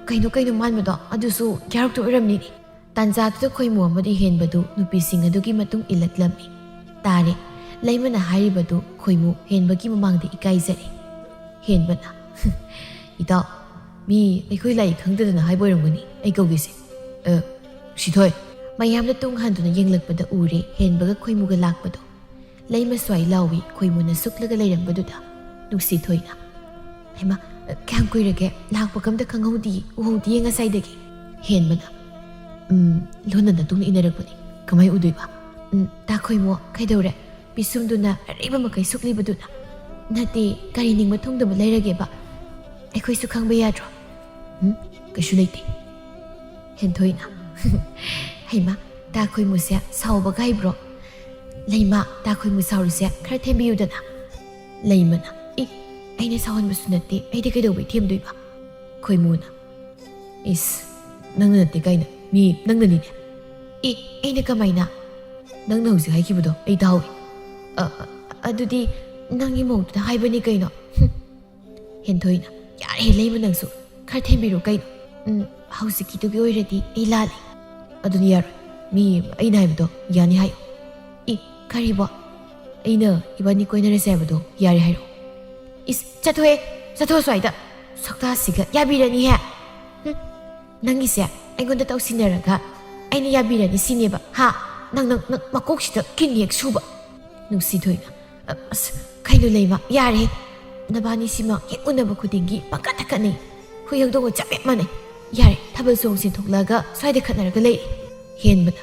ꯀꯩꯅꯣ ꯀꯩꯅꯣ ꯃꯥꯟꯕꯗꯣ, ꯑꯗꯨꯁꯨ ꯌꯥꯎꯔꯛꯇꯣꯏ ꯑꯣꯏꯔꯝꯅꯤꯅꯦ꯫" ꯇꯥꯟꯖꯥꯗꯨꯗ ꯈꯣꯏꯃꯨ ꯑꯃꯗꯤ ꯍꯦꯟꯕꯗꯨ ꯅꯨꯄꯤꯁꯤꯡ ꯑꯗꯨꯒꯤ ꯃꯇꯨꯡ ꯏꯜꯂꯛꯂꯝꯃꯤ꯫ ꯇꯥꯔꯦ, ꯂꯩꯃꯅ ꯍꯥꯏꯔꯤꯕꯗꯨ ꯈꯣꯏꯃꯨ ꯍꯦꯟꯕꯒꯤ ꯃꯃꯥꯡꯗ ꯏꯀꯥꯏꯖꯔꯦ꯫ ꯍꯦꯟꯕꯅ, "ꯏꯇꯥꯎ, ꯃꯤ ꯑꯩꯈꯣꯏ ꯂꯥꯏ ꯈꯪꯗꯗꯅ ꯍꯥꯏꯕ ꯑꯣꯏꯔꯝꯒꯅꯤ ꯑꯩ ꯀꯧꯒꯦꯁꯦ꯫ ꯑ, ꯁꯤꯊꯣꯏ꯫" ꯃꯌꯥꯝꯅ ꯇꯨꯡ ꯍꯟꯗꯨꯅ ꯌꯦꯡꯂꯛꯄꯗ ꯎꯔꯦ ꯍꯦꯟꯕꯒ ꯈꯣꯏꯃꯨꯒ ꯂꯥꯛꯄꯗꯣ꯫ ꯂꯩꯃ ꯁ꯭ꯋꯥꯏ ꯂꯥꯎꯏ ꯈꯣꯏꯃꯨꯅ ꯁꯨꯛꯂꯒ ꯂꯩꯔꯝꯕꯗꯨꯗ꯫ ꯅꯨꯡꯁꯤꯊꯣꯏꯅ, "ꯍꯩꯃꯥ, ꯀꯌꯥꯝ ꯀꯨꯏꯔꯒꯦ? ꯂꯥꯛꯄꯒ ꯑꯝꯇ ꯈꯪꯍꯧꯗꯤꯌꯦ, ꯎꯍꯧꯗꯤꯌꯦ ꯉꯁꯥꯏꯗꯒꯤ꯫" ꯍꯦꯟꯕꯅ, "ꯎꯝ, ꯂꯣꯟꯅ ꯅꯇꯨꯡꯅ ꯏꯟꯅꯔꯛꯄꯅꯤ꯫ ꯀꯃꯥꯏ ꯎꯗꯣꯏꯕ?" "ꯎꯝ, ꯇꯥ ꯈꯣꯏꯃꯨ, ꯀꯩꯗꯧꯔꯦ? ꯄꯤꯁꯨꯝꯗꯨꯅ ꯑꯔꯩꯕ ꯃꯈꯩ ꯁꯨꯛꯂꯤꯕꯗꯨꯅ?" "ꯅꯠꯇꯦ, ꯀꯔꯤ ꯅꯤꯡꯕ ꯊꯨꯡꯗꯕ ꯂꯩꯔꯒꯦꯕ? ꯑꯩꯈꯣꯏꯁꯨ ꯈꯪꯕ ꯌꯥꯗ꯭ꯔꯣ?" "ꯎꯝ, ꯀꯩꯁꯨ ꯂꯩꯇꯦ꯫" ꯍꯦꯟꯊꯣꯏꯅ, "ꯍꯩꯃꯥ, ꯇꯥ ꯈꯣꯏꯃꯨꯁꯦ ꯁꯥꯎꯕꯒ ꯍꯩꯕ꯭ꯔꯣ? ꯂꯩꯃ, ꯇꯥ ꯈꯣꯏꯃꯨ ꯁꯥꯎꯔꯤꯁꯦ ꯈꯔ ꯊꯦꯝꯕꯤꯌꯨꯗꯅ꯫" ꯂꯩꯃꯅ, "ꯑꯦ, ꯑꯩꯅ ꯁꯥꯎꯍꯟꯕꯁꯨ ꯅꯠꯇꯦ, ꯑꯩꯗꯤ ꯀꯩꯗꯧꯕꯩ ꯊꯦꯝꯗꯣꯏꯕ?" ꯈꯣꯏꯃꯨꯅ, "ꯏꯁ, ꯅꯪꯅ ꯅꯠꯇꯦ ꯀꯥꯏꯅ, ꯃꯤ ꯅꯪꯅꯅꯤꯅꯦ꯫" "ꯑꯦ, ꯑꯩꯅ ꯀꯃꯥꯏꯅ?" "ꯅꯪꯅ ꯍꯧꯖꯤꯛ ꯍꯥꯏꯈꯤꯕꯗꯣ ꯑꯩ ꯇꯥꯍꯧꯏ꯫" "ꯑ, ꯑ, ꯑꯗꯨꯗꯤ ꯅꯪꯒꯤ ꯃꯑꯣꯡꯗꯨꯗ ꯍꯥꯏꯕꯅꯤ ꯀꯩꯅꯣ꯫" ꯍꯨꯝ꯫ ꯍꯦꯟꯊꯣꯏꯅ, "ꯌꯥꯔꯦ ꯂꯩꯃ ꯅꯪꯁꯨ, ꯈꯔ ꯊꯦꯝꯕꯤꯔꯣ ꯀꯩꯅꯣ?" "ꯎꯝ, ꯍꯧꯖꯤꯛꯀꯤꯗꯨꯒꯤ ꯑꯣꯏꯔꯗꯤ ꯑꯩ ꯂꯥꯜꯂꯦ꯫" "ꯑꯗꯨꯗꯤ ꯌꯥꯔꯣꯏ, ꯃꯤ ꯑꯩꯅ ꯍꯥꯏꯕꯗꯣ ꯌꯥꯅꯤ ꯍꯥꯏꯌꯨ꯫" "ꯑꯦ, ꯀꯔꯤꯕꯣ?" "ꯑꯩꯅ ꯏꯕꯥꯅꯤ ꯀꯣꯏꯅꯔꯁꯦ ꯍꯥꯏꯕꯗꯣ ꯌꯥꯔꯦ ꯍꯥꯏꯔꯛꯑꯣ꯫" "ꯏꯁ, ꯆꯠꯊꯣꯛꯑꯦ, ꯆꯠꯊꯣꯛꯑꯣ ꯁ꯭ꯋꯥꯏꯗ, ꯁꯛꯇꯥꯁꯤꯒ ꯌꯥꯕꯤꯔꯅꯤꯍꯦ꯫ ꯍꯨꯝ, ꯅꯪꯒꯤꯁꯦ ꯑꯩꯉꯣꯟꯗ ꯇꯧꯁꯤꯟꯅꯔꯒ ꯑꯩꯅ ꯌꯥꯕꯤꯔꯅꯤ ꯁꯤꯅꯦꯕ, ꯍꯥ? ꯅꯪ, ꯅꯪ, ꯅꯪ ꯃꯀꯣꯛꯁꯤꯗ ꯀꯤꯟ ꯍꯦꯛ ꯁꯨꯕ꯫" ꯅꯨꯡꯁꯤꯊꯣꯏꯅ, "ꯑ, ꯑꯁ, ꯀꯩꯅꯣ ꯂꯩꯃ, ꯌꯥꯔꯦ꯫ ꯅꯕꯥꯅꯤꯁꯤꯃ ꯍꯦꯛ ꯎꯅꯕ ꯈꯨꯗꯤꯡꯒꯤ ꯄꯪꯈꯠꯇ ꯈꯠꯅꯩ꯫ ꯍꯨꯏ ꯍꯧꯗꯣꯡꯒ ꯆꯞ ꯍꯦꯛ ꯃꯥꯟꯅꯩ꯫ ꯌꯥꯔꯦ, ꯊꯥꯕꯜ ꯆꯣꯡꯁꯦ ꯊꯣꯛꯂꯛꯑꯒ ꯁ꯭ꯋꯥꯏꯗ ꯈꯠꯅꯔꯒ ꯂꯩꯔꯦ꯫" ꯍꯦꯟꯕꯅ,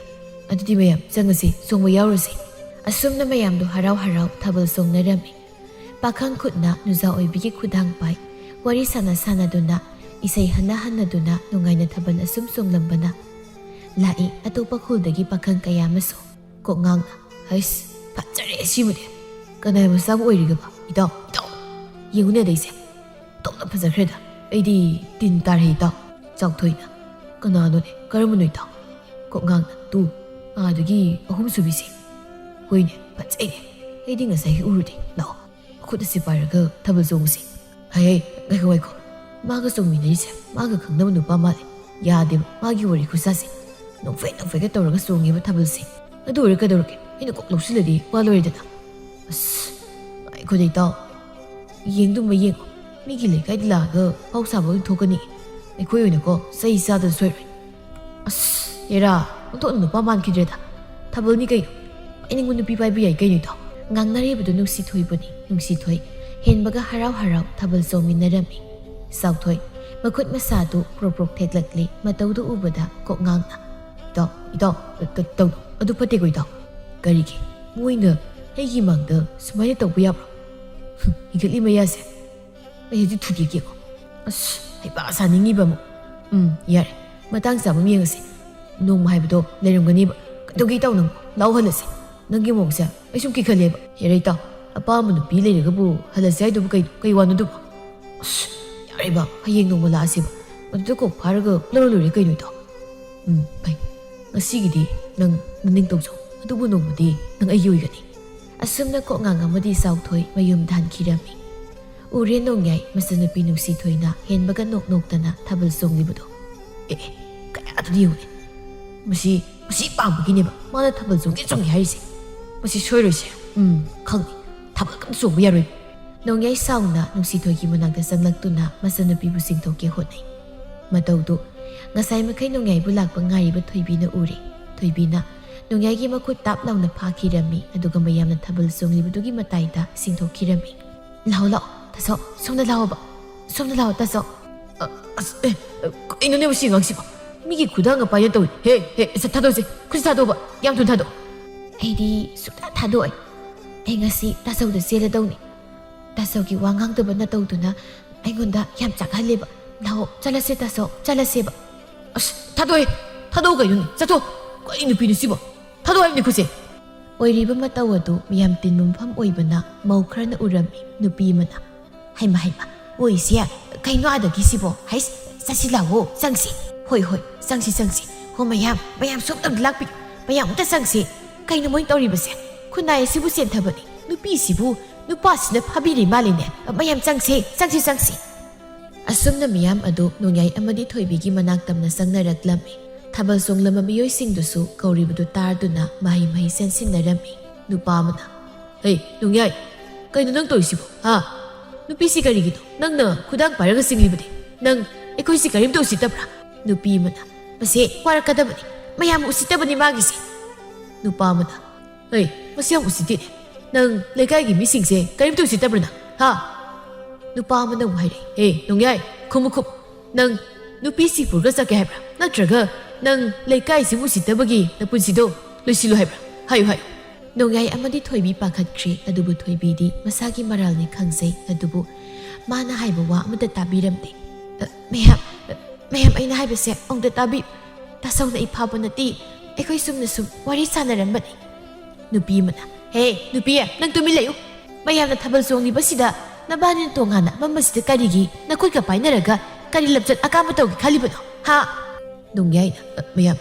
"ꯑꯗꯨꯗꯤ ꯃꯌꯥꯝ ꯆꯪꯉꯁꯤ, ꯆꯣꯡꯕ ꯌꯥꯎꯔꯨꯁꯤ꯫ ꯑꯁꯨꯝꯅ ꯃꯌꯥꯝꯗꯨ ꯍꯔꯥꯎ ꯍꯔꯥꯎ ꯊꯥꯕꯜ ꯆꯣꯡꯅꯔꯝꯃꯤ꯫ ꯄꯥꯈꯪ ꯈꯨꯠꯅ ꯅꯨꯖꯥ ꯑꯣꯏꯕꯤꯒꯤ ꯈꯨꯗꯥꯡ ꯄꯥꯏ, ꯋꯥꯔꯤ ꯁꯥꯟꯅ ꯁꯥꯟꯅꯗꯨꯅ, ꯏꯁꯩ ꯍꯟꯅ ꯍꯟꯅꯗꯨꯅ ꯅꯨꯡꯉꯥꯏꯅ ꯊꯥꯕꯜ ꯑꯁꯨꯝ ꯆꯣꯡꯂꯝꯕꯅ ꯂꯥꯛꯏ꯫ ꯑꯇꯣꯞꯄ ꯈꯨꯜꯗꯒꯤ ꯄꯥꯈꯪ ꯀꯌꯥ ꯑꯃꯁꯨ꯫ ꯀꯣꯛꯉꯥꯡꯅ, "ꯍꯩꯁ, ꯐꯖꯔꯦ ꯁꯤꯃꯗꯤ꯫ ꯀꯅꯥꯏ ꯃꯆꯥꯕꯨ ꯑꯣꯏꯔꯤꯒꯕ? ꯏꯇꯥꯎ, ꯏꯇꯥꯎ, ꯌꯦꯡꯉꯨꯅꯦ ꯑꯗꯩꯁꯦ꯫ ꯑꯣꯟꯊꯣꯛꯅ ꯐꯖꯈ꯭ꯔꯦꯗ꯫ ꯑꯩꯗꯤ ꯇꯤꯟ ꯇꯥꯔꯦ ꯏꯇꯥꯎ꯫" ꯆꯥꯎꯊꯣꯏꯅ, "ꯀꯅꯥꯅꯣꯅꯦ? ꯀꯔꯝꯕꯅꯣ ꯏꯇꯥꯎ?" ꯀꯣꯛꯉꯥꯡꯅ, "ꯇꯨ, ꯑꯥꯗꯒꯤ ꯑꯍꯨꯝꯁꯨꯕꯤꯁꯦ꯫ ꯍꯣꯏꯅꯦ, ꯐꯖꯩꯅꯦ꯫ ꯑꯩꯗꯤ ꯉꯁꯥꯏ ꯎꯔꯨꯗꯦ꯫ ꯂꯥꯛꯑꯣ, ꯃꯈꯨꯠ ꯑꯁꯤ ꯄꯥꯏꯔꯒ ꯊꯥꯕꯜ ꯆꯣꯡꯉꯨꯁꯤ꯫" "ꯍꯩ, ꯍꯩ, ꯉꯥꯏꯈꯣ, ꯉꯥꯏꯈꯣ꯫ ꯃꯥꯒ ꯆꯣꯡꯃꯤꯟꯅꯔꯤꯁꯦ ꯃꯥꯒ ꯈꯪꯅꯕ ꯅꯨꯄꯥ ꯃꯥꯜꯂꯦ꯫ ꯌꯥꯗꯦꯕ ꯃꯥꯒꯤ ꯋꯥꯔꯤ ꯈꯨꯁꯥꯁꯦ꯫ ꯅꯣꯛꯐꯦꯠ ꯅꯣꯛꯐꯦꯠꯀ ꯇꯧꯔꯒ ꯆꯣꯡꯉꯦꯕ ꯊꯥꯕꯜꯁꯦ꯫ ꯑꯗꯨ ꯑꯣꯏꯔꯦ ꯀꯩꯗꯧꯔꯒꯦ? ꯑꯩꯅ ꯀꯣꯛ ꯂꯧꯁꯤꯜꯂꯗꯤ ꯋꯥ ꯂꯣꯏꯔꯦꯗꯅ꯫" "ꯑꯁ, ꯉꯥꯏꯈꯣꯗ ꯏꯇꯥꯎ꯫ ꯌꯦꯡꯗꯨꯝꯕ ꯌꯦꯡꯉꯣ꯫ ꯃꯤꯒꯤ ꯂꯩꯀꯥꯏꯗ ꯂꯥꯛꯑꯒ ꯐꯥꯎ ꯁꯥꯕ ꯑꯣꯏꯅ ꯊꯣꯛꯀꯅꯤ꯫ ꯑꯩꯈꯣꯏ ꯑꯣꯏꯅꯀꯣ ꯆꯩ ꯆꯥꯗꯅ ꯁꯣꯏꯔꯣꯏ꯫" "ꯑꯁ, ꯍꯦꯔꯥ, ꯑꯣꯟꯊꯣꯛꯅ ꯅꯨꯄꯥ ꯃꯥꯟꯈꯤꯗ꯭ꯔꯦꯗ꯫ ꯊꯥꯕꯜꯅꯤ ꯀꯩꯅꯣ꯫ ꯑꯩꯅꯉꯣꯟ ꯅꯨꯄꯤ ꯄꯥꯏꯕ ꯌꯥꯏ ꯀꯩꯅꯣ ꯏꯇꯥꯎ꯫" ꯉꯥꯡꯅꯔꯤꯕꯗꯨ ꯅꯨꯡꯁꯤꯊꯣꯏꯕꯨꯅꯤ꯫ ꯅꯨꯡꯁꯤꯊꯣꯏ ꯍꯦꯟꯕꯒ ꯍꯔꯥꯎ ꯍꯔꯥꯎ ꯊꯥꯕꯜ ꯆꯣꯡꯃꯤꯟꯅꯔꯝꯃꯤ꯫ ꯆꯥꯎꯊꯣꯏ ꯃꯈꯨꯠ ꯃꯁꯥꯗꯨ ꯄ꯭ꯔꯣꯛ ꯄ꯭ꯔꯣꯛ ꯊꯦꯛꯂꯛꯂꯤ꯫ ꯃꯇꯧꯗꯨ ꯎꯕꯗ ꯀꯣꯛꯉꯥꯡꯅ, "ꯏꯇꯥꯎ, ꯏꯇꯥꯎ, ꯇ-, ꯇ-, ꯇꯧꯅꯨ꯫ ꯑꯗꯨ ꯐꯠꯇꯦꯀꯣ ꯏꯇꯥꯎ꯫" "ꯀꯔꯤꯒꯤ? ꯃꯣꯏꯅ ꯑꯩꯒꯤ ꯃꯥꯡꯗ ꯁꯨꯃꯥꯏꯅ ꯇꯧꯕ ꯌꯥꯕ꯭ꯔꯣ? ꯍꯨꯝ, ꯍꯤꯒꯠꯂꯤ ꯃꯌꯥꯁꯦ꯫ ꯑꯩ ꯍꯧꯖꯤꯛ ꯊꯨꯗꯦꯛꯀꯦꯀꯣ꯫ ꯑꯁ, ꯍꯩꯄꯥ ꯁꯥꯅꯤꯡꯉꯤꯕ ꯑꯃꯨꯛ꯫ ꯎꯝ, ꯌꯥꯔꯦ꯫ ꯃꯇꯥꯡ ꯆꯥꯕ ꯑꯃ ꯌꯦꯡꯉꯁꯤ꯫ ꯅꯣꯡꯃ ꯍꯥꯏꯕꯗꯣ ꯂꯩꯔꯝꯒꯅꯤꯕ꯫ ꯀꯩꯗꯧꯒꯦ ꯏꯇꯥꯎ ꯅꯪꯕꯣ? ꯂꯥꯛꯑꯣ ꯍꯜꯂꯁꯤ꯫ ꯅꯪꯒꯤ ꯃꯑꯣꯡꯁꯦ ꯑꯩ ꯁꯨꯝ ꯀꯤꯈꯠꯂꯦꯕ꯫ ꯍꯦꯔꯥ ꯏꯇꯥꯎ, ꯑꯄꯥꯝꯕ ꯅꯨꯄꯤ ꯂꯩꯔꯒꯕꯨ ꯍꯜꯂꯁꯤ ꯍꯥꯏꯗꯨꯕꯨ ꯀꯩꯅꯣ? ꯀꯩ ꯋꯥꯅꯣ ꯑꯗꯨꯕꯨ?" "ꯑꯁ, ꯌꯥꯔꯦꯕ, ꯍꯌꯦꯡ ꯅꯣꯡꯃ ꯂꯥꯛꯑꯁꯦꯕ꯫ ꯃꯗꯨꯗ ꯀꯣꯛ ꯐꯥꯔꯒ ꯂꯧꯔ ꯂꯣꯏꯔꯦ ꯀꯩꯅꯣ ꯏꯇꯥꯎ꯫" "ꯎꯝ, ꯐꯩ꯫ ꯉꯁꯤꯒꯤꯗꯤ ꯅꯪ ꯅꯅꯤꯡ ꯇꯧꯖꯧ꯫ ꯑꯗꯨꯕꯨ ꯅꯣꯡꯃꯗꯤ ꯅꯪ ꯑꯩꯒꯤ ꯑꯣꯏꯒꯅꯤ꯫" ꯑꯁꯨꯝꯅ ꯀꯣꯛꯉꯥꯡ ꯑꯃꯗꯤ ꯆꯥꯎꯊꯣꯏ ꯃꯌꯨꯝꯗ ꯍꯟꯈꯤꯔꯝꯃꯤ꯫ ꯎꯔꯦ ꯅꯣꯡꯌꯥꯏ ꯃꯆꯟꯅꯨꯄꯤ ꯅꯨꯡꯁꯤꯊꯣꯏꯅ ꯍꯦꯟꯕꯒ ꯅꯣꯛ ꯅꯣꯛꯇꯅ ꯊꯥꯕꯜ ꯆꯣꯡꯂꯤꯕꯗꯣ꯫ ꯑꯦ, ꯑꯦ, ꯀꯌꯥꯗꯨꯗꯤ ꯌꯦꯡꯉꯨꯅꯦ꯫ ꯃꯁꯤ, ꯃꯁꯤ ꯄꯥꯝꯕꯒꯤꯅꯦꯕ ꯃꯥꯅ ꯊꯥꯕꯜ ꯆꯣꯡꯒꯦ ꯆꯣꯡꯒꯦ ꯍꯥꯏꯔꯤꯁꯦ꯫ ꯃꯁꯤ ꯁꯣꯏꯔꯣꯏꯁꯦ꯫ ꯎꯝ, ꯈꯪꯉꯤ꯫ ꯊꯥꯕꯜ ꯀꯟꯅ ꯆꯣꯡꯕ ꯌꯥꯔꯣꯏ꯫ ꯅꯣꯡꯌꯥꯏ ꯁꯥꯎꯅ ꯅꯨꯡꯁꯤꯊꯣꯏꯒꯤ ꯃꯅꯥꯛꯇ ꯆꯪꯂꯛꯇꯨꯅ ꯃꯆꯟꯅꯨꯄꯤꯕꯨ ꯆꯤꯡꯊꯣꯛꯀꯦ ꯍꯣꯠꯅꯩ꯫ ꯃꯇꯧꯗꯨ ꯉꯁꯥꯏ ꯃꯈꯩ ꯅꯣꯡꯌꯥꯏꯕꯨ ꯂꯥꯛꯄ ꯉꯥꯏꯔꯤꯕ ꯊꯣꯏꯕꯤꯅ ꯎꯔꯦ꯫ ꯊꯣꯏꯕꯤꯅ ꯅꯣꯡꯌꯥꯏꯒꯤ ꯃꯈꯨꯠ ꯇꯥꯞ ꯂꯥꯎꯅ ꯐꯥꯈꯤꯔꯝꯃꯤ, ꯑꯗꯨꯒ ꯃꯌꯥꯝꯅ ꯊꯥꯕꯜ ꯆꯣꯡꯂꯤꯕꯗꯨꯒꯤ ꯃꯇꯥꯏꯗ ꯆꯤꯡꯊꯣꯛꯈꯤꯔꯝꯃꯤ꯫ "ꯂꯥꯛꯑꯣ, ꯂꯥꯛꯑꯣ, ꯇꯥꯆꯧ, ꯁꯣꯝꯗ ꯂꯥꯛꯑꯣꯕ꯫ ꯁꯣꯝꯗ ꯂꯥꯛꯑꯣ, ꯇꯥꯆꯧ꯫" ꯑ, ꯑꯁ, ꯑꯦ, ꯑ, ꯀꯩꯅꯣꯅꯦ ꯃꯁꯤ ꯑꯉꯥꯡꯁꯤꯕꯣ? ꯃꯤꯒꯤ ꯈꯨꯗꯥꯡꯒ ꯄꯥꯏꯅ ꯇꯧꯔꯤ꯫ ꯍꯦ, ꯍꯦ, ꯁꯠ ꯊꯥꯗꯣꯛꯁꯦ, ꯈꯨꯠꯁꯤ ꯊꯥꯗꯣꯛꯑꯣꯕ, ꯌꯥꯝ ꯊꯨꯅ ꯊꯥꯗꯣꯛꯑꯣ꯫ ꯑꯩꯗꯤ ꯁꯨꯛꯊꯥ ꯊꯥꯗꯣꯛꯑꯣꯏ꯫ ꯑꯩ ꯉꯁꯤ ꯇꯥꯆꯧꯗ ꯆꯦꯜꯂꯗꯧꯅꯤ꯫ ꯇꯥꯆꯧꯒꯤ ꯋꯥ ꯉꯥꯡꯗꯕ ꯅꯇꯧꯗꯨꯅ ꯑꯩꯉꯣꯟꯗ ꯌꯥꯝ ꯆꯥꯛꯍꯜꯂꯦꯕ꯫ ꯂꯥꯛꯑꯣ, ꯆꯠꯂꯁꯦ ꯇꯥꯆꯧ, ꯆꯠꯂꯁꯦꯕ꯫ ꯑꯁ, ꯊꯥꯗꯣꯛꯑꯦ꯫ ꯊꯥꯗꯣꯛꯑꯣ ꯀꯩꯅꯣꯅꯦ? ꯆꯠꯊꯣꯛ꯫ ꯀꯔꯤ ꯅꯨꯄꯤꯅꯣ ꯁꯤꯕꯣ? ꯊꯥꯗꯣꯛꯑꯣ ꯍꯥꯏꯕꯅꯤ ꯈꯨꯠꯁꯦ꯫ ꯑꯣꯏꯔꯤꯕ ꯃꯇꯧ ꯑꯗꯨ ꯃꯤꯌꯥꯝ ꯇꯤꯟꯕ ꯃꯐꯝ ꯑꯣꯏꯕꯅ ꯃꯧ ꯈꯔꯅ ꯎꯔꯝꯃꯤ꯫ ꯅꯨꯄꯤ ꯑꯃꯅ, "ꯍꯩꯃ, ꯍꯩꯃ, ꯑꯣꯏꯁꯦ, ꯀꯩꯅꯣ ꯑꯥꯗꯒꯤ ꯁꯤꯕꯣ? ꯍꯩꯁ, ꯆꯠꯁꯤ ꯂꯥꯛꯑꯣ, ꯆꯪꯁꯤ꯫ ꯍꯣꯏ, ꯍꯣꯏ, ꯆꯪꯁꯤ, ꯆꯪꯁꯤ꯫ ꯍꯣ ꯃꯌꯥꯝ, ꯃꯌꯥꯝ ꯁꯣꯝꯇ ꯑꯝꯇ ꯂꯥꯛꯄꯤꯌꯨ꯫ ꯃꯌꯥꯝ ꯑꯝꯇ ꯆꯪꯁꯤ꯫ ꯀꯩꯅꯣ ꯃꯣꯏ ꯇꯧꯔꯤꯕꯁꯦ? ꯈꯨꯟꯅꯥꯏ ꯑꯁꯤꯕꯨ ꯆꯦꯟꯊꯕꯅꯤ꯫ ꯅꯨꯄꯤꯁꯤꯕꯨ ꯅꯨꯄꯥꯁꯤꯅ ꯐꯥꯕꯤꯔꯤ ꯃꯥꯜꯂꯤꯅꯦ꯫ ꯃꯌꯥꯝ ꯆꯪꯁꯤ, ꯆꯪꯁꯤ, ꯆꯪꯁꯤ꯫" ꯑꯁꯨꯝꯅ ꯃꯤꯌꯥꯝ ꯑꯗꯨ ꯅꯣꯡꯌꯥꯏ ꯑꯃꯗꯤ ꯊꯣꯏꯕꯤꯒꯤ ꯃꯅꯥꯛ ꯇꯝꯅ ꯆꯪꯅꯔꯛꯂꯝꯃꯤ꯫ ꯊꯥꯕꯜ ꯆꯣꯡꯂꯝꯕ ꯃꯤꯑꯣꯏꯁꯤꯡꯗꯨꯁꯨ ꯀꯧꯔꯤꯕꯗꯨ ꯇꯥꯗꯨꯅ ꯃꯍꯩ ꯃꯍꯩ ꯆꯦꯟꯁꯤꯟꯅꯔꯝꯃꯤ꯫ ꯅꯨꯄꯥ ꯑꯃꯅ, "ꯍꯦ, ꯅꯣꯡꯌꯥꯏ, ꯀꯩꯅꯣ ꯅꯪ ꯇꯧꯔꯤꯁꯤꯕꯣ? ꯍꯥ? ꯅꯨꯄꯤꯁꯤ ꯀꯔꯤꯒꯤꯅꯣ ꯅꯪꯅ ꯈꯨꯗꯥꯡ ꯄꯥꯏꯔꯒ ꯆꯤꯡꯂꯤꯕꯗꯤ? ꯅꯪ ꯑꯩꯈꯣꯏꯁꯤ ꯀꯔꯤꯝꯇ ꯎꯁꯤꯠꯇꯕ꯭ꯔꯥ?" ꯅꯨꯄꯤ ꯑꯃꯅ, "ꯃꯁꯦ ꯋꯥꯔꯛꯀꯗꯕꯅꯤ, ꯃꯌꯥꯝ ꯎꯁꯤꯠꯇꯕꯅꯤ ꯃꯥꯒꯤꯁꯦ꯫" ꯅꯨꯄꯥ ꯑꯃꯅ, "ꯍꯩ, ꯃꯁꯤ ꯌꯥꯝ ꯎꯁꯤꯠꯇꯦꯅꯦ꯫ ꯅꯪ ꯂꯩꯀꯥꯏꯒꯤ ꯃꯤꯁꯤꯡꯁꯦ ꯀꯔꯤꯝꯇ ꯎꯁꯤꯠꯇꯕ꯭ꯔꯥ ꯅꯪ? ꯍꯥ?" ꯅꯨꯄꯥ ꯑꯃꯅ ꯑꯃꯨꯛ ꯍꯥꯏꯔꯛꯑꯦ, "ꯍꯦ, ꯅꯣꯡꯌꯥꯏ, ꯈꯨꯝꯃꯨ, ꯈꯨꯝꯃꯨ꯫ ꯅꯪ ꯅꯨꯄꯤꯁꯤ ꯄꯨꯔꯒ ꯆꯠꯀꯦ ꯍꯥꯏꯕ꯭ꯔꯥ? ꯅꯠꯇ꯭ꯔꯒ ꯅꯪ ꯂꯩꯀꯥꯏꯁꯤꯕꯨ ꯎꯁꯤꯠꯇꯕꯒꯤ ꯅꯄꯨꯟꯁꯤꯗꯣ ꯂꯣꯏꯁꯤꯜꯂꯨ ꯍꯥꯏꯕ꯭ꯔꯥ? ꯍꯥꯏꯌꯨ, ꯍꯥꯏꯌꯨ꯫" ꯅꯣꯡꯌꯥꯏ ꯑꯃꯗꯤ ꯊꯣꯏꯕꯤ ꯄꯥꯈꯠꯈ꯭ꯔꯦ, ꯑꯗꯨꯕꯨ ꯊꯣꯏꯕꯤꯗꯤ ꯃꯁꯥꯒꯤ ꯃꯔꯥꯜꯅꯤ ꯈꯪꯖꯩ, ꯑꯗꯨꯕꯨ ꯃꯥꯅ ꯍꯥꯏꯕ ꯋꯥ ꯑꯃꯠꯇ ꯇꯥꯕꯤꯔꯝꯗꯦ꯫ "ꯑ, ꯃꯌꯥꯝ, ꯑ, ꯃꯌꯥꯝ, ꯑꯩꯅ ꯍꯥꯏꯕꯁꯦ ꯑꯃꯨꯛꯇ ꯇꯥꯕꯤꯌꯨ꯫ ꯇꯥꯆꯧꯅ ꯑꯩ ꯐꯥꯕ ꯅꯠꯇꯦ, ꯑꯩꯈꯣꯏ ꯆꯨꯝꯅ ꯁꯨꯝ ꯋꯥꯔꯤ ꯁꯥꯟꯅꯔꯝꯕꯅꯤ꯫" ꯅꯨꯄꯤ ꯑꯃꯅ, "ꯍꯦ, ꯅꯨꯄꯤ, ꯅꯪ ꯇꯨꯃꯤꯟ ꯂꯩꯌꯨ꯫ ꯃꯌꯥꯝꯅ ꯊꯥꯕꯜ ꯆꯣꯡꯂꯤꯕꯁꯤꯗ ꯅꯕꯥꯅꯤꯅ ꯇꯣꯉꯥꯟꯅ ꯃꯝꯕꯁꯤꯗ ꯀꯔꯤꯒꯤ ꯅꯈꯨꯠꯀ ꯄꯥꯏꯅꯔꯒ ꯀꯔꯤ ꯂꯝꯆꯠ ꯑꯀꯥꯝꯕ ꯇꯧꯒꯦ ꯈꯜꯂꯤꯕꯅꯣ? ꯍꯥ?" ꯅꯣꯡꯌꯥꯏꯅ, "ꯑ, ꯃꯌꯥꯝ,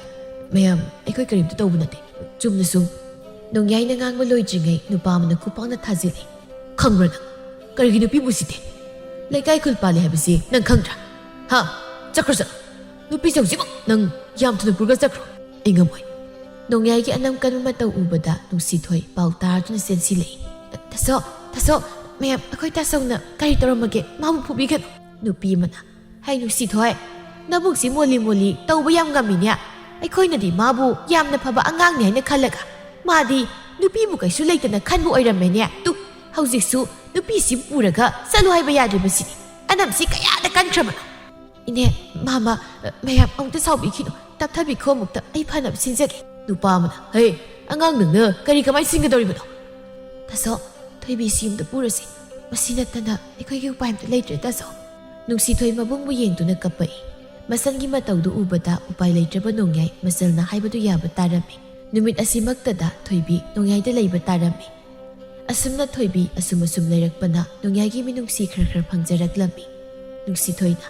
ꯃꯌꯥꯝ, ꯑꯩꯈꯣꯏ ꯀꯔꯤꯝꯇ ꯇꯧꯕ ꯅꯠꯇꯦ꯫ ꯆꯨꯝꯅ ꯁꯨꯝ꯫" ꯅꯣꯡꯌꯥꯏꯅ ꯉꯥꯡꯕ ꯂꯣꯏꯗ꯭ꯔꯤꯉꯩ ꯅꯨꯄꯥ ꯑꯃꯅ ꯈꯨꯄꯥꯛꯅ ꯊꯥꯖꯤꯜꯂꯤ꯫ "ꯈꯪꯕ꯭ꯔꯥ ꯅꯪ? ꯀꯔꯤꯒꯤ ꯅꯨꯄꯤꯕꯨ ꯎꯁꯤꯠꯇꯦ? ꯂꯩꯀꯥꯏ ꯈꯨꯜ ꯄꯥꯜꯂꯤ ꯍꯥꯏꯕꯁꯤ ꯅꯪ ꯈꯪꯗ꯭ꯔꯥ? ꯍꯥ? ꯆꯠꯈ꯭ꯔꯣ, ꯆꯠꯂꯣ꯫ ꯅꯨꯄꯤꯁꯦ ꯍꯧꯖꯤꯛꯃꯛ ꯅꯪ ꯌꯥꯝ ꯊꯨꯅ ꯄꯨꯔꯒ ꯆꯠꯈ꯭ꯔꯣ꯫ ꯑꯩ ꯉꯝꯃꯣꯏ꯫" ꯅꯣꯡꯌꯥꯏꯒꯤ ꯑꯅꯝ ꯀꯟꯕ ꯃꯇꯧ ꯎꯕꯗ ꯅꯨꯡꯁꯤꯊꯣꯏ ꯄꯥꯎ ꯇꯥꯗꯨꯅ ꯆꯦꯟꯁꯤꯜꯂꯛꯏ꯫ "ꯇꯥꯆꯧ, ꯇꯥꯆꯧ, ꯃꯌꯥꯝ, ꯑꯩꯈꯣꯏ ꯇꯥꯆꯧꯅ ꯀꯔꯤ ꯇꯧꯔꯝꯃꯒꯦ? ꯃꯥꯕꯨ ꯐꯨꯕꯤꯒꯅꯨ꯫" ꯅꯨꯄꯤ ꯑꯃꯅ, "ꯍꯩ ꯅꯨꯡꯁꯤꯊꯣꯏ, ꯅꯕꯨꯛꯁꯤ ꯃꯣꯜꯂꯤ ꯃꯣꯜꯂꯤ ꯇꯧꯕ ꯌꯥꯝ ꯉꯝꯃꯤꯅꯦ꯫ ꯑꯩꯈꯣꯏꯅꯗꯤ ꯃꯥꯕꯨ ꯌꯥꯝꯅ ꯐꯕ ꯑꯉꯥꯡꯅꯤ ꯍꯥꯏꯅ ꯈꯜꯂꯒ ꯃꯥꯗꯤ ꯅꯨꯄꯤꯕꯨ ꯀꯩꯁꯨ ꯂꯩꯇꯅ ꯈꯟꯕ ꯑꯣꯏꯔꯝꯃꯦꯅꯦ꯫ ꯇꯨ, ꯍꯧꯖꯤꯛꯁꯨ ꯅꯨꯄꯤꯁꯤ ꯄꯨꯔꯒ ꯆꯠꯂꯨ ꯍꯥꯏꯕ ꯌꯥꯗ꯭ꯔꯤꯕꯁꯤꯗꯤ꯫ ꯑꯅꯝꯁꯤ ꯀꯌꯥꯗ ꯀꯟꯈ꯭ꯔꯕꯅꯣ?" "ꯏꯅꯦ, ꯃꯥꯃ, ꯃꯌꯥꯝ ꯑꯃꯨꯛꯇ ꯁꯥꯎꯕꯤꯈꯤꯅꯨ꯫ ꯇꯞꯊꯕꯤꯈꯣ ꯑꯃꯨꯛꯇ, ꯑꯩ ꯐꯅꯕ ꯁꯤꯟꯖꯒꯦ꯫" ꯅꯨꯄꯥ ꯑꯃꯅ, "ꯍꯩ, "ꯑꯉꯥꯡ ꯅꯪꯅ ꯀꯔꯤ ꯀꯃꯥꯏꯅ ꯁꯤꯟꯒꯗꯧꯔꯤꯕꯅꯣ?" "ꯇꯥꯆꯧ, ꯊꯣꯏꯕꯤꯁꯤ ꯌꯨꯝꯗ ꯄꯨꯔꯁꯤ꯫ ꯃꯁꯤ ꯅꯠꯇꯅ ꯑꯩꯈꯣꯏꯒꯤ ꯎꯄꯥꯏ ꯑꯝꯇ ꯂꯩꯇ꯭ꯔꯦ, ꯇꯥꯆꯧ꯫" ꯅꯨꯡꯁꯤꯊꯣꯏ ꯃꯕꯨꯡꯕꯨ ꯌꯦꯡꯗꯨꯅ ꯀꯞꯄꯛꯏ꯫ ꯃꯆꯜꯒꯤ ꯃꯇꯧꯗꯨ ꯎꯕꯗ ꯎꯄꯥꯏ ꯂꯩꯇ꯭ꯔꯕ ꯅꯣꯡꯌꯥꯏ ꯃꯆꯜꯅ ꯍꯥꯏꯕꯗꯨ ꯌꯥꯕ ꯇꯥꯔꯝꯃꯤ꯫ ꯅꯨꯃꯤꯠ ꯑꯁꯤꯃꯛꯇꯗ ꯊꯣꯏꯕꯤ ꯅꯣꯡꯌꯥꯏꯗ ꯂꯩꯕ ꯇꯥꯔꯝꯃꯤ꯫ ꯑꯁꯨꯝꯅ ꯊꯣꯏꯕꯤ ꯑꯁꯨꯝ ꯑꯁꯨꯝ ꯂꯩꯔꯛꯄꯅ ꯅꯣꯡꯌꯥꯏꯒꯤ ꯃꯤꯅꯨꯡꯁꯤ ꯈꯔ ꯈꯔ ꯐꯪꯖꯔꯛꯂꯝꯃꯤ꯫ ꯅꯨꯡꯁꯤꯊꯣꯏꯅ,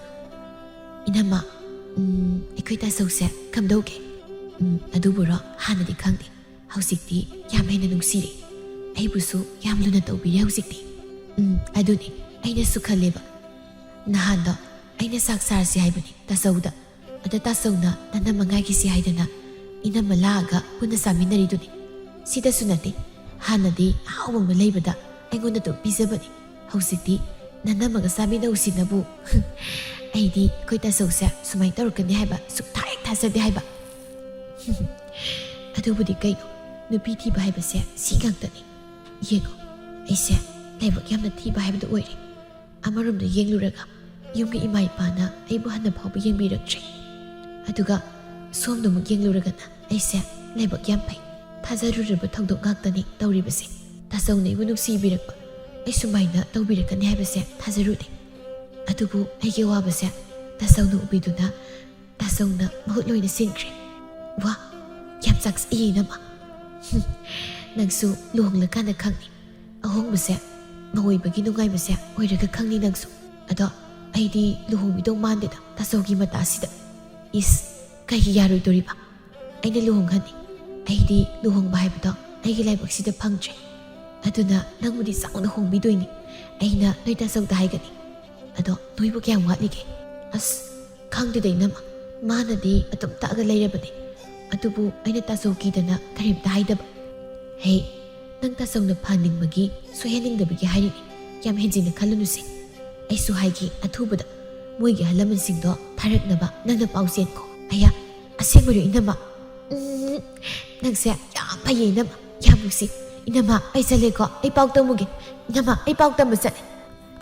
"ꯏꯅꯝꯃ, ꯎꯝ, ꯑꯩꯈꯣꯏ ꯇꯥꯆꯧꯁꯦ ꯀꯝꯗꯧꯒꯦ?" "ꯎꯝ, ꯑꯗꯨꯕꯨꯔꯣ, ꯍꯥꯟꯅꯗꯤ ꯈꯪꯗꯦ꯫ ꯍꯧꯖꯤꯛꯇꯤ ꯌꯥꯝ ꯍꯦꯟꯅ ꯅꯨꯡꯁꯤꯔꯦ꯫ ꯑꯩꯕꯨꯁꯨ ꯌꯥꯝ ꯂꯨꯅ ꯇꯧꯕꯤꯔꯦ ꯍꯧꯖꯤꯛꯇꯤ꯫" "ꯎꯝ, ꯑꯗꯨꯅꯤ ꯑꯩꯅꯁꯨ ꯈꯜꯂꯦꯕ꯫ ꯅꯍꯥꯟꯗꯣ ꯑꯩꯅ ꯆꯥꯛ ꯆꯥꯔꯁꯤ ꯍꯥꯏꯕꯅꯤ ꯇꯥꯆꯧꯗ꯫ ꯑꯗ ꯇꯥꯆꯧꯅ ꯅꯅꯝꯃ ꯉꯥꯏꯈꯤꯁꯤ ꯍꯥꯏꯗꯅ ꯏꯅꯝꯃ ꯂꯥꯛꯑꯒ ꯄꯨꯟꯅ ꯆꯥꯃꯤꯟꯅꯔꯤꯗꯨꯅꯤ꯫ ꯁꯤꯗꯁꯨ ꯅꯠꯇꯦ, ꯍꯥꯟꯅꯗꯤ ꯑꯍꯥꯎꯕ ꯑꯃ ꯂꯩꯕꯗ ꯑꯩꯉꯣꯟꯗ ꯑꯗꯨꯝ ꯄꯤꯖꯕꯅꯤ꯫ ꯍꯧꯖꯤꯛꯇꯤ ꯅꯅꯝꯃꯒ ꯆꯥꯃꯤꯟꯅꯧꯁꯤꯅꯕꯨ꯫" "ꯑꯩꯗꯤ ꯑꯩꯈꯣꯏ ꯇꯥꯆꯧꯁꯦ ꯁꯨꯃꯥꯏꯅ ꯇꯧꯔꯛꯀꯅꯤ ꯍꯥꯏꯕ ꯁꯨꯛꯊꯥ ꯍꯦꯛ ꯊꯥꯖꯗꯦ ꯍꯥꯏꯕ꯫" "ꯑꯗꯨꯕꯨꯗꯤ ꯀꯩꯅꯣ, ꯅꯨꯄꯤ ꯊꯤꯕ ꯍꯥꯏꯕꯁꯦ ꯁꯤ ꯉꯥꯛꯇꯅꯤ꯫ ꯌꯦꯡꯉꯣ, ꯑꯩꯁꯦ ꯂꯥꯏꯕꯛ ꯌꯥꯝꯅ ꯊꯤꯕ ꯍꯥꯏꯕꯗꯨ ꯑꯣꯏꯔꯦ꯫ ꯑꯃꯔꯣꯝꯗ ꯌꯦꯡꯂꯨꯔꯒ ꯌꯨꯝꯒꯤ ꯏꯃꯥ ꯏꯄꯥꯅ ꯑꯩꯕꯨ ꯍꯟꯅ ꯐꯥꯎꯕ ꯌꯦꯡꯕꯤꯔꯛꯇ꯭ꯔꯦ꯫ ꯑꯗꯨꯒ ꯁꯣꯝꯗ ꯑꯃꯨꯛ ꯌꯦꯡꯂꯨꯔꯒꯅ ꯑꯩꯁꯦ ꯂꯥꯏꯕꯛ ꯌꯥꯝ ꯐꯩ꯫ ꯊꯥꯖꯔꯨꯗ꯭ꯔꯕ ꯊꯧꯗꯣꯛ ꯉꯥꯛꯇꯅꯤ ꯇꯧꯔꯤꯕꯁꯦ꯫ ꯇꯥꯆꯧꯅ ꯑꯩꯕꯨ ꯅꯨꯡꯁꯤꯕꯤꯔꯛꯄ, ꯑꯩ ꯁꯨꯃꯥꯏꯅ ꯇꯧꯕꯤꯔꯛꯀꯅꯤ ꯍꯥꯏꯕꯁꯦ ꯊꯥꯖꯔꯨꯗꯦ꯫ ꯑꯗꯨꯕꯨ ꯑꯩꯒꯤ ꯑꯋꯥꯕꯁꯦ ꯇꯥꯆꯧꯅ ꯎꯕꯤꯗꯨꯅ ꯇꯥꯆꯧꯅ ꯃꯍꯨꯠ ꯂꯣꯏꯅ ꯁꯤꯟꯈ꯭ꯔꯦ꯫ ꯋꯥ, ꯌꯥꯝ ꯆꯥꯛꯆꯩꯌꯦ ꯏꯅꯝꯃ꯫ ꯍꯨꯝ, ꯅꯪꯁꯨ ꯂꯨꯍꯣꯡꯂꯀꯥꯟꯗ ꯈꯪꯅꯤ꯫ ꯑꯍꯣꯡꯕꯁꯦ ꯃꯧ ꯑꯣꯏꯕꯒꯤ ꯅꯨꯡꯉꯥꯏꯕꯁꯦ ꯑꯣꯏꯔꯒ ꯈꯪꯅꯤ ꯅꯪꯁꯨ꯫ ꯑꯗꯣ ꯑꯩꯗꯤ ꯂꯨꯍꯣꯡꯕꯤꯗꯧ ꯃꯥꯟꯗꯦꯗ ꯇꯥꯆꯧꯒꯤ ꯃꯇꯥꯁꯤꯗ꯫" "ꯏꯁ, ꯀꯩꯒꯤ ꯌꯥꯔꯣꯏꯗꯣꯔꯤꯕ? ꯑꯩꯅ ꯂꯨꯍꯣꯡꯍꯟꯅꯤ꯫ ꯑꯩꯗꯤ ꯂꯨꯍꯣꯡꯕ ꯍꯥꯏꯕꯗꯣ ꯑꯩꯒꯤ ꯂꯥꯏꯕꯛꯁꯤꯗ ꯐꯪꯗ꯭ꯔꯦ꯫ ꯑꯗꯨꯅ ꯅꯪꯕꯨꯗꯤ ꯆꯥꯎꯅ ꯍꯣꯡꯕꯤꯗꯣꯏꯅꯤ꯫ ꯑꯩꯅ ꯅꯣꯏ ꯇꯥꯆꯧꯗ ꯍꯥꯏꯒꯅꯤ꯫ ꯑꯗꯣ ꯅꯣꯏꯕꯨ ꯀꯌꯥꯝ ꯋꯥꯠꯂꯤꯒꯦ?" "ꯑꯁ, ꯈꯪꯗꯦꯗ ꯏꯅꯝꯃ, ꯃꯥꯅꯗꯤ ꯑꯗꯨꯝ ꯇꯛꯑꯒ ꯂꯩꯔꯕꯅꯦ꯫ ꯑꯗꯨꯕꯨ ꯑꯩꯅ ꯇꯥꯆꯧ ꯀꯤꯗꯅ ꯀꯔꯤꯝꯇ ꯍꯥꯏꯗꯕ꯫" "ꯍꯦ, ꯅꯪ ꯇꯥꯆꯧꯅ ꯐꯍꯟꯅꯤꯡꯕꯒꯤ, ꯁꯣꯏꯍꯟꯅꯤꯡꯗꯕꯒꯤ ꯍꯥꯏꯔꯤꯅꯤ꯫ ꯌꯥꯝ ꯍꯦꯟꯖꯤꯟꯅ ꯈꯜꯂꯨꯅꯨꯁꯦ꯫ ꯑꯩꯁꯨ ꯍꯥꯏꯒꯦ ꯑꯊꯨꯕꯗ ꯃꯣꯏꯒꯤ ꯑꯍꯜ ꯂꯃꯟꯁꯤꯡꯗꯣ ꯊꯥꯔꯛꯅꯕ ꯅꯪꯅ ꯄꯥꯎ ꯆꯦꯟꯈꯣ꯫" "ꯑꯌꯥ, ꯑꯁꯦꯡꯕꯔꯣ ꯏꯅꯝꯃ? ꯎꯝ, ꯅꯪꯁꯦ ꯌꯥꯝ ꯐꯩꯌꯦ ꯏꯅꯝꯃ, ꯌꯥꯝ ꯅꯨꯡꯁꯤ꯫ ꯏꯅꯝꯃ, ꯑꯩ ꯆꯠꯂꯦꯀꯣ, ꯑꯩ ꯄꯥꯎ ꯇꯝꯃꯨꯒꯦ꯫ ꯏꯅꯝꯃ, ꯑꯩ ꯄꯥꯎ ꯇꯝꯕ ꯆꯠꯂꯦ꯫"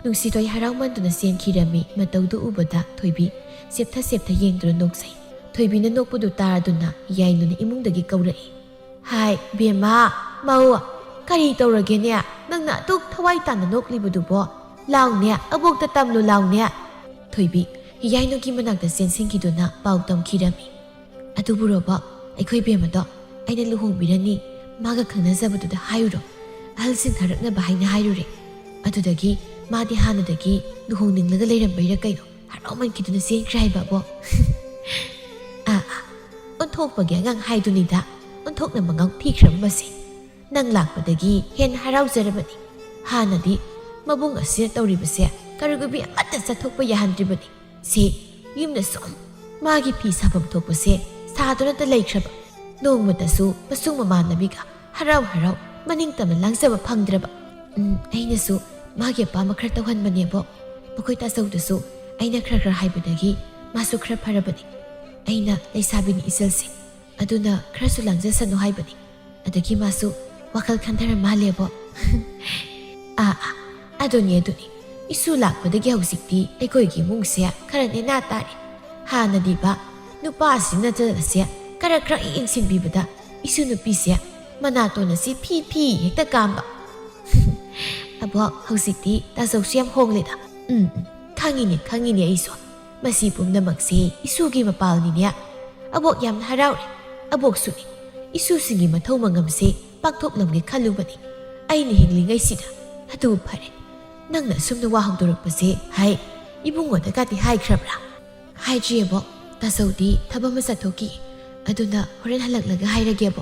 ꯅꯨꯡꯁꯤꯊꯣꯏ ꯍꯔꯥꯎꯃꯟꯗꯨꯅ ꯆꯦꯟꯈꯤꯔꯝꯃꯤ꯫ ꯃꯇꯧꯗꯨ ꯎꯕꯗ ꯊꯣꯏꯕꯤ ꯆꯦꯞꯊ ꯆꯦꯞꯊ ꯌꯦꯡꯗꯨꯅ ꯅꯣꯛꯆꯩ꯫ ꯊꯣꯏꯕꯤꯅ ꯅꯣꯛꯄꯗꯨ ꯇꯥꯗꯨꯅ ꯌꯥꯏꯅꯨꯅ ꯏꯃꯨꯡꯗꯒꯤ ꯀꯧꯔꯛꯏ꯫ "ꯍꯥꯏ, ꯕꯦꯝꯃ, ꯃꯧ, ꯀꯔꯤ ꯇꯧꯔꯒꯦꯅꯦ? ꯅꯪꯅ ꯑꯗꯨꯛ ꯊꯋꯥꯏ ꯇꯥꯅ ꯅꯣꯛꯂꯤꯕꯗꯨꯕꯣ? ꯂꯥꯎꯅꯦ, ꯑꯕꯣꯛꯇ ꯇꯝꯂꯨ ꯂꯥꯎꯅꯦ꯫" ꯊꯣꯏꯕꯤ ꯌꯥꯏꯅꯨꯒꯤ ꯃꯅꯥꯛꯇ ꯆꯦꯟꯁꯤꯟꯈꯤꯗꯨꯅ ꯄꯥꯎ ꯇꯝꯈꯤꯔꯝꯃꯤ꯫ "ꯑꯗꯨꯕꯨ ꯔꯣꯕꯣ, ꯑꯩꯈꯣꯏ ꯕꯦꯝꯃꯗꯣ ꯑꯩꯅ ꯂꯨꯍꯣꯡꯕꯤꯔꯅꯤ, ꯃꯥꯒ ꯈꯪꯅꯖꯕꯗꯨꯗ ꯍꯥꯏꯔꯨꯔꯣ, ꯑꯍꯜꯁꯤꯡ ꯊꯥꯔꯛꯅꯕ ꯍꯥꯏꯅ ꯍꯥꯏꯔꯨꯔꯦ꯫ ꯑꯗꯨꯗꯒꯤ ꯃꯥꯗꯤ ꯍꯥꯟꯅꯗꯒꯤ ꯂꯨꯍꯣꯡꯅꯤꯡꯂꯒ ꯂꯩꯔꯝꯕꯩꯔ ꯀꯩꯅꯣ, ꯍꯔꯥꯎꯃꯟꯈꯤꯗꯨꯅ ꯆꯦꯟꯈ꯭ꯔꯦ ꯍꯥꯏꯕꯕꯣ꯫" "ꯑꯥ, ꯑꯥ, ꯑꯣꯟꯊꯣꯛꯄꯒꯤ ꯑꯉꯥꯡ ꯍꯥꯏꯗꯨꯅꯤꯗ, ꯑꯣꯟꯊꯣꯛꯅ ꯃꯉꯥꯎ ꯊꯤꯈ꯭ꯔꯕ ꯃꯁꯤ꯫ ꯅꯪ ꯂꯥꯛꯄꯗꯒꯤ ꯍꯦꯟꯅ ꯍꯔꯥꯎꯖꯔꯕꯅꯤ꯫ ꯍꯥꯟꯅꯗꯤ ꯃꯕꯨꯡ ꯑꯁꯤꯅ ꯇꯧꯔꯤꯕꯁꯦ ꯀꯔꯒꯨꯕꯤ ꯑꯃꯠꯇ ꯆꯠꯊꯣꯛꯄ ꯌꯥꯍꯟꯗ꯭ꯔꯤꯕꯅꯤ꯫ ꯁꯤ ꯌꯨꯝꯗ ꯁꯨꯝ ꯃꯥꯒꯤ ꯐꯤ ꯁꯥꯐꯝ ꯊꯣꯛꯄꯁꯦ ꯁꯥꯗꯨꯅꯇ ꯂꯩꯈ꯭ꯔꯕ꯫ ꯅꯣꯡꯃꯇꯁꯨ ꯃꯁꯨꯡ ꯃꯃꯥꯟꯅꯕꯤꯒ ꯍꯔꯥꯎ ꯍꯔꯥꯎ ꯃꯅꯤꯡ ꯇꯝꯅ ꯂꯥꯡꯖꯕ ꯐꯪꯗ꯭ꯔꯕ꯫ ꯎꯝ, ꯑꯩꯅꯁꯨ ꯃꯥꯒꯤ ꯑꯄꯥꯝꯕ ꯈꯔ ꯇꯧꯍꯟꯕꯅꯦꯕꯣ꯫ ꯃꯈꯣꯏ ꯇꯥꯆꯧꯗꯁꯨ ꯑꯩꯅ ꯈꯔ ꯈꯔ ꯍꯥꯏꯕꯗꯒꯤ ꯃꯥꯁꯨ ꯈꯔ ꯐꯔꯕꯅꯤ꯫ ꯑꯩꯅ ꯂꯩꯁꯥꯕꯤꯅꯤ ꯏꯆꯜꯁꯦ, ꯑꯗꯨꯅ ꯈꯔꯁꯨ ꯂꯥꯡꯖꯁꯅꯨ ꯍꯥꯏꯕꯅꯤ꯫ ꯑꯗꯒꯤ ꯃꯥꯁꯨ ꯋꯥꯈꯜ ꯈꯟꯊꯔ ꯃꯥꯜꯂꯦꯕꯣ꯫" "ꯑꯥ, ꯑꯥ, ꯑꯗꯨꯅꯤ, ꯑꯗꯨꯅꯤ꯫ ꯏꯁꯨ ꯂꯥꯛꯄꯗꯒꯤ ꯍꯧꯖꯤꯛꯇꯤ ꯑꯩꯈꯣꯏꯒꯤ ꯏꯃꯨꯡꯁꯦ ꯈꯔ ꯅꯦꯅꯥ ꯇꯥꯔꯦ꯫ ꯍꯥꯟꯅꯗꯤꯕ ꯅꯨꯄꯥꯁꯤꯡꯅ ꯆꯠꯂꯁꯦ ꯈꯔ ꯈꯔ ꯌꯦꯡꯁꯤꯟꯕꯤꯕꯗ ꯏꯁꯨ ꯅꯨꯄꯤꯁꯦ ꯃꯅꯥꯇꯣꯟ ꯑꯁꯤ ꯐꯤ ꯐꯤ ꯍꯦꯛꯇ ꯀꯥꯝꯕ꯫" "ꯑꯕꯣꯛ, ꯍꯧꯖꯤꯛꯇꯤ ꯇꯥꯆꯧꯁꯨ ꯌꯥꯝ ꯍꯣꯡꯂꯦꯗ꯫" "ꯎꯝ, ꯎꯝ, ꯈꯪꯉꯤꯅꯦ, ꯈꯪꯉꯤꯅꯦ ꯑꯩꯁꯨ꯫ ꯃꯁꯤ ꯄꯨꯝꯅꯃꯛꯁꯦ ꯏꯁꯨꯒꯤ ꯃꯄꯥꯜꯅꯤꯅꯦ꯫" "ꯑꯕꯣꯛ ꯌꯥꯝꯅ ꯍꯔꯥꯎꯔꯦ꯫ ꯑꯕꯣꯛꯁꯨꯅꯤ꯫ ꯏꯁꯨꯁꯤꯡꯒꯤ ꯃꯊꯧ ꯃꯉꯝꯁꯦ ꯄꯥꯡꯊꯣꯛꯂꯝꯒꯦ ꯈꯜꯂꯨꯕꯅꯤ ꯑꯩꯅ ꯍꯤꯡꯂꯤꯉꯩꯁꯤꯗ꯫ ꯑꯗꯨ ꯐꯔꯦ꯫ ꯅꯪꯅ ꯑꯁꯨꯝꯅ ꯋꯥ ꯍꯧꯗꯣꯔꯛꯄꯁꯦ, ꯍꯥꯏ, ꯏꯕꯨꯡꯉꯣꯗꯒꯗꯤ ꯍꯥꯏꯈ꯭ꯔꯕ꯭ꯔꯥ?" "ꯍꯥꯏꯗ꯭ꯔꯤꯌꯦꯕꯣ꯫ ꯇꯥꯆꯧꯗꯤ ꯊꯕꯛ ꯑꯃ ꯆꯠꯊꯣꯛꯈꯤ꯫ ꯑꯗꯨꯅ ꯍꯣꯔꯦꯟ ꯍꯜꯂꯛꯂꯒ ꯍꯥꯏꯔꯒꯦꯕꯣ꯫"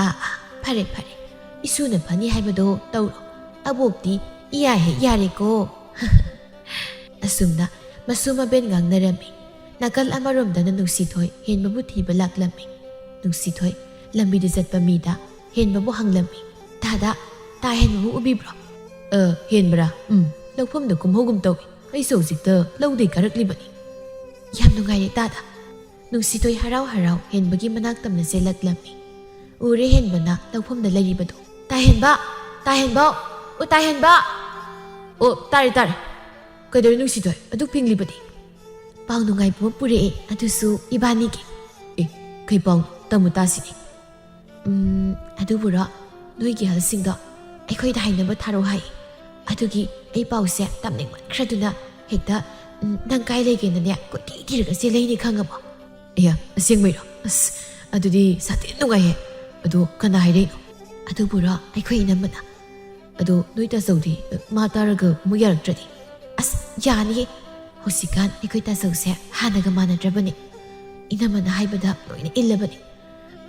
"ꯑꯥ, ꯑꯥ, ꯐꯔꯦ, ꯐꯔꯦ꯫ ꯏꯁꯨꯅ ꯐꯅꯤ ꯍꯥꯏꯕꯗꯣ ꯇꯧꯔꯣ꯫ ꯑꯕꯣꯛꯇꯤ ꯏꯌꯥ ꯍꯦꯛ ꯌꯥꯔꯦꯀꯣ꯫" ꯑꯁꯨꯝꯅ ꯃꯁꯨ ꯃꯕꯦꯟ ꯉꯥꯡꯅꯔꯝꯃꯤ꯫ ꯅꯥꯀꯜ ꯑꯃꯔꯣꯝꯗꯅ ꯅꯨꯡꯁꯤꯊꯣꯏ ꯍꯦꯟꯕꯕꯨ ꯊꯤꯕ ꯂꯥꯛꯂꯝꯃꯤ꯫ ꯅꯨꯡꯁꯤꯊꯣꯏ ꯂꯝꯕꯤꯗ ꯆꯠꯄ ꯃꯤꯗ ꯍꯦꯟꯕꯕꯨ ꯍꯪꯂꯝꯃꯤ꯫ "ꯇꯥꯗ, ꯇꯥ ꯍꯦꯟꯕꯕꯨ ꯎꯕꯤꯕ꯭ꯔꯣ?" "ꯑ, ꯍꯦꯟꯕ꯭ꯔꯥ? ꯎꯝ, ꯂꯧꯐꯝꯗ ꯀꯨꯝꯍꯧꯒꯨꯝ ꯇꯧꯏ꯫ ꯑꯩꯁꯨ ꯍꯧꯖꯤꯛꯇ ꯂꯧꯗꯩ ꯀꯥꯔꯛꯂꯤꯕꯅꯤ꯫" "ꯌꯥꯝ ꯅꯨꯡꯉꯥꯏꯔꯦ ꯇꯥꯗ꯫" ꯅꯨꯡꯁꯤꯊꯣꯏ ꯍꯔꯥꯎ ꯍꯔꯥꯎ ꯍꯦꯟꯕꯒꯤ ꯃꯅꯥꯛ ꯇꯝꯅ ꯆꯦꯜꯂꯛꯂꯝꯃꯤ꯫ ꯎꯔꯦ ꯍꯦꯟꯕꯅ ꯂꯧꯐꯝꯗ ꯂꯩꯔꯤꯕꯗꯨ꯫ "ꯇꯥ ꯍꯦꯟꯕ! ꯇꯥ ꯍꯦꯟꯕ! ꯑꯣ, ꯇꯥ ꯍꯦꯟꯕ!" "ꯑꯣ, ꯇꯥꯔꯦ, ꯇꯥꯔꯦ꯫ ꯀꯩꯗꯧꯔꯦ ꯅꯨꯡꯁꯤꯊꯣꯏ? ꯑꯗꯨꯛ ꯐꯤꯡꯂꯤꯕꯗꯤ?" "ꯄꯥꯎ ꯅꯨꯡꯉꯥꯏꯕ ꯑꯃ ꯄꯨꯔꯛꯑꯦ, ꯑꯗꯨꯁꯨ ꯏꯕꯥꯅꯤꯒꯤ꯫" "ꯑꯦ, ꯀꯩ ꯄꯥꯎꯅꯣ? ꯇꯝꯃꯨ ꯇꯥꯁꯤꯅꯦ꯫" "ꯎꯝ, ꯑꯗꯨꯕꯨꯔꯣ, ꯅꯣꯏꯒꯤ ꯑꯍꯜꯁꯤꯡꯗꯣ ꯑꯩꯈꯣꯏꯗ ꯍꯥꯏꯅꯕ ꯊꯥꯔꯛꯑꯣ ꯍꯥꯏ꯫ ꯑꯗꯨꯒꯤ ꯑꯩ ꯄꯥꯎꯁꯦ ꯇꯝꯅꯤꯡꯃꯟꯈ꯭ꯔꯗꯨꯅ ꯍꯦꯛꯇ, ꯎꯝ, ꯅꯪ ꯀꯥꯏ ꯂꯩꯒꯦꯅꯅꯦ ꯀꯣꯏꯊꯤ ꯊꯤꯔꯒ ꯆꯦꯜꯂꯛꯏꯅꯦ, ꯈꯪꯉꯕꯣ?" "ꯑꯌꯥ, ꯑꯁꯦꯡꯕꯩꯔꯣ? ꯑꯁ, ꯑꯗꯨꯗꯤ ꯁꯥꯊꯤꯅ ꯅꯨꯡꯉꯥꯏꯍꯦ꯫ ꯑꯗꯣ ꯀꯅꯥ ꯍꯥꯏꯔꯛꯏꯅꯣ?" "ꯑꯗꯨꯕꯨꯔꯣ, ꯑꯩꯈꯣꯏ ꯏꯅꯝꯃꯅ꯫ ꯑꯗꯣ ꯅꯣꯏ ꯇꯥꯆꯧꯗꯤ ꯃꯥ ꯇꯥꯔꯒ ꯑꯃꯨꯛ ꯌꯥꯔꯛꯇ꯭ꯔꯗꯤ?" "ꯑꯁ, ꯌꯥꯅꯤꯌꯦ꯫ ꯍꯧꯖꯤꯛꯀꯥꯟ ꯑꯩꯈꯣꯏ ꯇꯥꯆꯧꯁꯦ ꯍꯥꯟꯅꯒ ꯃꯥꯟꯅꯗ꯭ꯔꯕꯅꯦ꯫ ꯏꯅꯝꯃꯅ ꯍꯥꯏꯕꯗ ꯂꯣꯏꯅ ꯏꯜꯂꯕꯅꯦ꯫